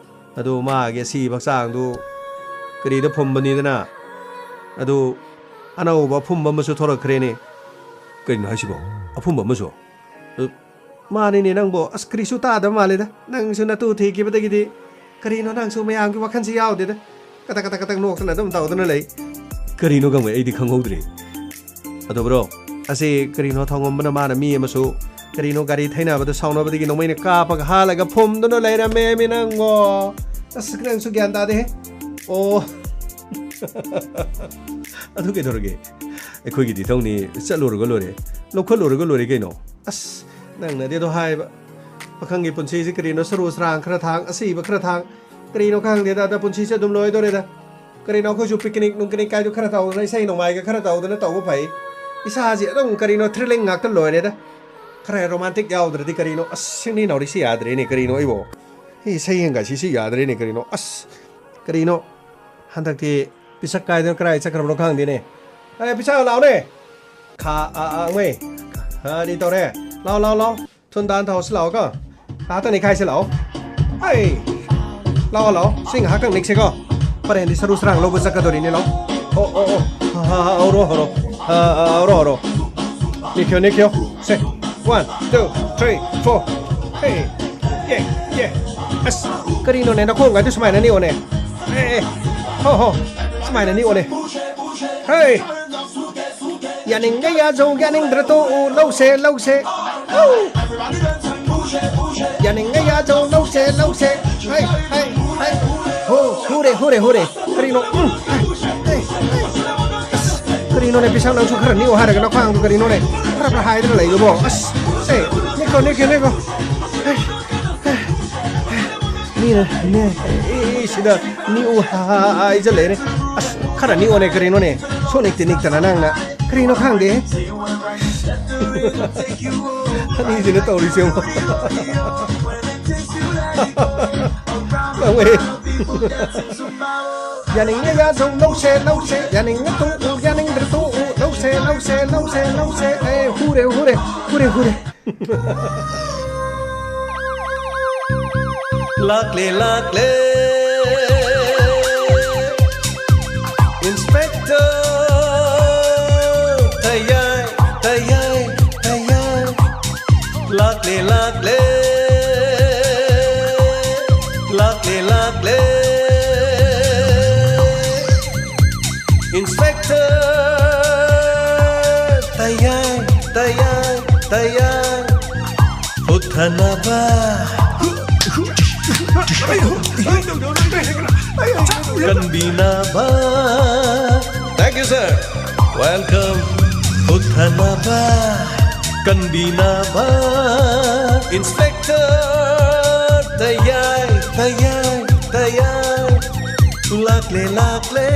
ꯑꯗꯨ ꯃꯥꯒꯤ ꯑꯁꯤꯕ ꯍꯛꯆꯥꯡꯗꯨ ꯀꯔꯤꯗ ꯐꯨꯝꯕꯅꯤꯗꯅ? ꯑꯗꯨ ꯑꯅꯧꯕ ꯑꯐꯨꯝꯕ ꯑꯃꯁꯨ ꯊꯣꯔꯛꯈ꯭ꯔꯦꯅꯦ꯫ ꯀꯩꯅꯣ ꯍꯥꯏꯁꯤꯕꯣ? ꯑꯐꯨꯝꯕ ꯑꯃꯁꯨ? ꯑ, ꯃꯥꯅꯤꯅꯦ ꯅꯪꯕꯣ꯫ ꯑꯁ, ꯀꯔꯤꯁꯨ ꯇꯥꯗꯕ ꯃꯥꯜꯂꯦꯗ꯫ ꯅꯪꯁꯨ ꯅꯇꯨ ꯊꯤꯈꯤꯕꯗꯒꯤꯗꯤ ꯀꯔꯤꯅꯣ ꯅꯪꯁꯨ ꯃꯌꯥꯝꯒꯤ ꯋꯥꯈꯜꯁꯤ ꯌꯥꯎꯗꯦꯗ꯫ ꯀꯇꯛ ꯀꯇꯛ ꯀꯇꯛ ꯅꯣꯛꯇꯅ ꯑꯗꯨꯝ ꯇꯧꯗꯅ ꯂꯩ꯫ ꯀꯔꯤꯅꯣ ꯈꯪꯕ ꯑꯩꯗꯤ ꯈꯪꯍꯧꯗ꯭ꯔꯦ꯫ ꯑꯗꯣ ꯕ꯭ꯔꯣ, ꯑꯁꯤ ꯀꯔꯤꯅꯣ ꯊꯣꯡꯉꯝꯕꯅ ꯃꯥꯅ ꯃꯤ ꯑꯃꯁꯨ ꯀꯔꯤꯅꯣ ꯒꯥꯔꯤ ꯊꯩꯅꯕꯗ ꯁꯥꯎꯅꯕꯗꯒꯤ ꯅꯣꯡꯃꯩꯅ ꯀꯥꯞꯄꯒ ꯍꯥꯜꯂꯒ ꯐꯨꯝꯗꯨꯅ ꯂꯩꯔꯝꯃꯦ ꯃꯤ ꯅꯪꯕꯣ꯫ ꯑꯁ, ꯅꯪꯁꯨ ꯒ꯭ꯌꯥꯟ ꯇꯥꯗꯦꯍꯦ꯫ ꯑꯣ꯫ ꯑꯗꯨ ꯀꯩꯗꯧꯔꯒꯦ? ꯑꯩꯈꯣꯏꯒꯤꯗꯤ ꯊꯧꯅꯤ, ꯆꯠꯂꯨꯔꯒ ꯂꯣꯏꯔꯦ, ꯂꯧꯈꯠꯂꯨꯔꯒ ꯂꯣꯏꯔꯦ ꯀꯩꯅꯣ꯫ ꯑꯁ, ꯅꯪꯅꯗꯤ ꯑꯗꯣ ꯍꯥꯏꯕ꯫ ꯄꯥꯈꯪꯒꯤ ꯄꯨꯟꯁꯤꯁꯤ ꯀꯔꯤꯅꯣ, ꯁꯔꯨ ꯁꯔꯥꯡ ꯈꯔ ꯊꯥꯡ, ꯑꯁꯤꯕ ꯈꯔ ꯊꯥꯡ, ꯀꯔꯤꯅꯣ ꯈꯪꯗꯦꯗ, ꯑꯗ ꯄꯨꯟꯁꯤꯁꯦ ꯑꯗꯨꯝ ꯂꯣꯏꯗꯣꯔꯦꯗ꯫ ꯀꯔꯤꯅꯣ ꯑꯩꯈꯣꯏꯁꯨ ꯄꯤꯛꯅꯤꯛ ꯅꯨꯡꯀꯅꯤꯛ ꯀꯥꯏꯗꯨ ꯈꯔ ꯇꯧꯗꯅ, ꯏꯁꯩ ꯅꯣꯡꯃꯥꯏꯒ ꯈꯔ ꯇꯧꯗꯅ ꯇꯧꯕ ꯐꯩ꯫ ꯏꯁꯥꯁꯤ ꯑꯗꯨꯝ ꯀꯔꯤꯅꯣ ꯊ꯭ꯔꯤꯂꯤꯡ ꯉꯥꯛꯇ ꯂꯣꯏꯔꯦꯗ꯫ ꯈꯔ ꯔꯣꯃꯥꯟꯇꯤꯛ ꯌꯥꯎꯗ꯭ꯔꯗꯤ ꯀꯔꯤꯅꯣ, ꯑꯁ, ꯁꯤꯡꯂꯤ ꯅꯥꯎꯔꯤꯁꯤ ꯌꯥꯗ꯭ꯔꯦꯅꯦ ꯀꯔꯤꯅꯣ ꯑꯩꯕꯣ꯫ ꯁꯤ ꯏꯁꯩ ꯌꯦꯡꯒ ꯁꯤꯁꯤ ꯌꯥꯗ꯭ꯔꯦꯅꯦ ꯀꯔꯤꯅꯣ꯫ ꯑꯁ, ꯀꯔꯤꯅꯣ? ꯍꯟꯗꯛꯇꯤ ꯄꯤꯁꯛ ꯀꯥꯏꯗꯅ ꯀꯔꯥꯏ ꯆꯠꯈ꯭ꯔꯕꯅꯣ ꯈꯪꯗꯦꯅꯦ꯫ ꯑꯦ, ꯄꯤꯁꯛ ꯂꯥꯛꯑꯣꯅꯦ꯫ ꯈꯥ, ꯑ, ꯑ, ꯃꯣꯏ꯫ ꯀꯔꯤ ꯇꯧꯔꯦ? ꯂꯥꯎ, ꯂꯥꯎ, ꯂꯥꯎ꯫ ꯊꯨꯟ ꯇꯥꯟ ꯊꯧꯁꯤ ꯂꯥꯛꯑꯣꯀꯣ꯫ ꯉꯥꯏꯍꯥꯛꯇꯪ ꯅꯤꯛꯈꯥꯏꯁꯤ ꯂꯥꯛꯑꯣ꯫ ꯑꯩ꯫ ꯂꯥꯛꯑꯣ, ꯂꯥꯛꯑꯣ꯫ ꯁꯤ ꯉꯥꯏꯍꯥꯛꯇꯪ ꯅꯤꯛꯁꯤꯀꯣ꯫ ꯄꯔꯦꯡꯗꯤ ꯁꯔꯨ ꯁꯔꯥꯡ ꯂꯧꯕ ꯆꯠꯀꯗꯣꯔꯤꯅꯦ, ꯂꯥꯛꯑꯣ꯫ ꯑꯣ, ꯑꯣ, ꯑꯣ꯫ ꯍꯥ, ꯍꯥ, ꯍꯥ, ꯍꯧꯔꯣ, ꯍꯧꯔꯣ꯫ ꯍꯥ, ꯍꯥ, ꯍꯧꯔꯣ, ꯍꯧꯔꯣ꯫ ꯅꯤꯛꯈꯤꯌꯣ, ꯅꯤꯛꯈꯤꯌꯣ꯫ ꯁꯦ, one, two, three, four꯫ ꯍꯦ, ꯌꯦ, ꯌꯦ꯫ ꯑꯁ, ꯀꯔꯤꯅꯣꯅꯦ, ꯅꯈꯣꯡꯒꯗꯨ ꯁꯨꯃꯥꯏꯅ ꯅꯤꯛꯑꯣꯅꯦ꯫ ꯑꯦ, ꯑꯦ, ꯍꯣ, ꯍꯣ, ꯁꯨꯃꯥꯏꯅ ꯅꯤꯛꯑꯣꯅꯦ꯫ ꯍꯦ, ꯌꯥꯅꯤꯡꯉꯦ ꯌꯥꯖꯧ, ꯌꯥꯅꯤꯡꯗ꯭ꯔ ꯇꯣꯛꯎ, ꯂꯧꯁꯦ, ꯂꯧꯁꯦ꯫ ꯍꯧ! ꯌꯥꯅꯤꯡꯉꯦ ꯌꯥꯖꯧ, ꯂꯧꯁꯦ, ꯂꯧꯁꯦ꯫ ꯍꯩ, ꯍꯩ, ꯍꯩ꯫ ꯍꯣ, ꯍꯨꯔꯦ, ꯍꯨꯔꯦ, ꯍꯨꯔꯦ꯫ ꯀꯔꯤꯅꯣ? ꯎꯝ, ꯍꯩ, ꯍꯩ, ꯍꯩ꯫ ꯑꯁ, ꯀꯔꯤꯅꯣꯅꯦ, ꯄꯤꯁꯛ ꯅꯪꯁꯨ ꯈꯔ ꯅꯤꯛꯑꯣ ꯍꯥꯏꯔꯒ ꯅꯈ꯭ꯋꯥꯡꯗꯣ ꯀꯔꯤꯅꯣꯅꯦ? ꯈꯔ ꯈꯔ ꯍꯥꯏꯗꯅ ꯂꯩꯕꯕꯣ꯫ ꯑꯁ, ꯁꯦ, ꯅꯤꯛꯈꯣ, ꯅꯤꯛꯈꯣ, ꯅꯤꯛꯈꯣ꯫ ꯍꯩ, ꯍꯩ, ꯍꯩ꯫ ꯃꯤꯅ, ꯅꯦ, ꯑꯦ, ꯁꯤꯗ ꯅꯤꯛꯎ ꯍꯥꯏꯖ ꯂꯩꯔꯦ꯫ ꯑꯁ, ꯈꯔ ꯅꯤꯛꯑꯣꯅꯦ, ꯀꯔꯤꯅꯣꯅꯦ? ꯁꯨꯛꯅꯤꯛꯇꯤ ꯅꯤꯛꯇꯅ ꯅꯪꯅ꯫ ꯀꯔꯤꯅꯣ ꯈꯪꯗꯦ꯫ ꯑꯅꯤꯁꯤꯅ ꯇꯧꯔꯤꯁꯦ ꯌꯦꯡꯉꯣ꯫ ꯇꯧꯋꯦ꯫ ꯌꯥꯅꯤꯡꯉꯦ ꯌꯥꯖꯧ ꯂꯧꯁꯦ ꯂꯧꯁꯦ, ꯌꯥꯅꯤꯡꯉꯦ ꯇꯣꯛꯎ, ꯌꯥꯅꯤꯡꯗ꯭ꯔꯦ ꯇꯣꯛꯎ ꯂꯧꯁꯦ꯫ ꯂꯧꯁꯦ, ꯂꯧꯁꯦ, ꯂꯧꯁꯦ, ꯂꯧꯁꯦ꯫ ꯑꯦ, ꯍꯨꯔꯦ, ꯍꯨꯔꯦ, ꯍꯨꯔꯦ, ꯍꯨꯔꯦ꯫ ꯂꯥꯛꯂꯦ, ꯂꯥꯛꯂꯦ꯫ Inspector ꯇꯌꯥꯏ, ꯇꯌꯥꯏ, ꯇꯌꯥꯏ꯫ ꯂꯥꯛꯂꯦ, ꯂꯥꯛꯂꯦ꯫ ꯂꯥꯛꯂꯦ, ꯂꯥꯛꯂꯦ꯫ Inspector ꯇꯌꯥꯏ, ꯇꯌꯥꯏ, ꯇꯌꯥꯏ꯫ ꯍꯨꯠꯊꯅꯕ꯫ ꯀꯟꯕꯤꯅꯕ꯫ Thank you, sir. Welcome. ꯍꯨꯠꯊꯅꯕ, ꯀꯟꯕꯤꯅꯕ꯫ Inspector ꯇꯌꯥꯏ, ꯇꯌꯥꯏ, ꯇꯌꯥꯏ꯫ ꯂꯥꯛꯂꯦ, ꯂꯥꯛꯂꯦ꯫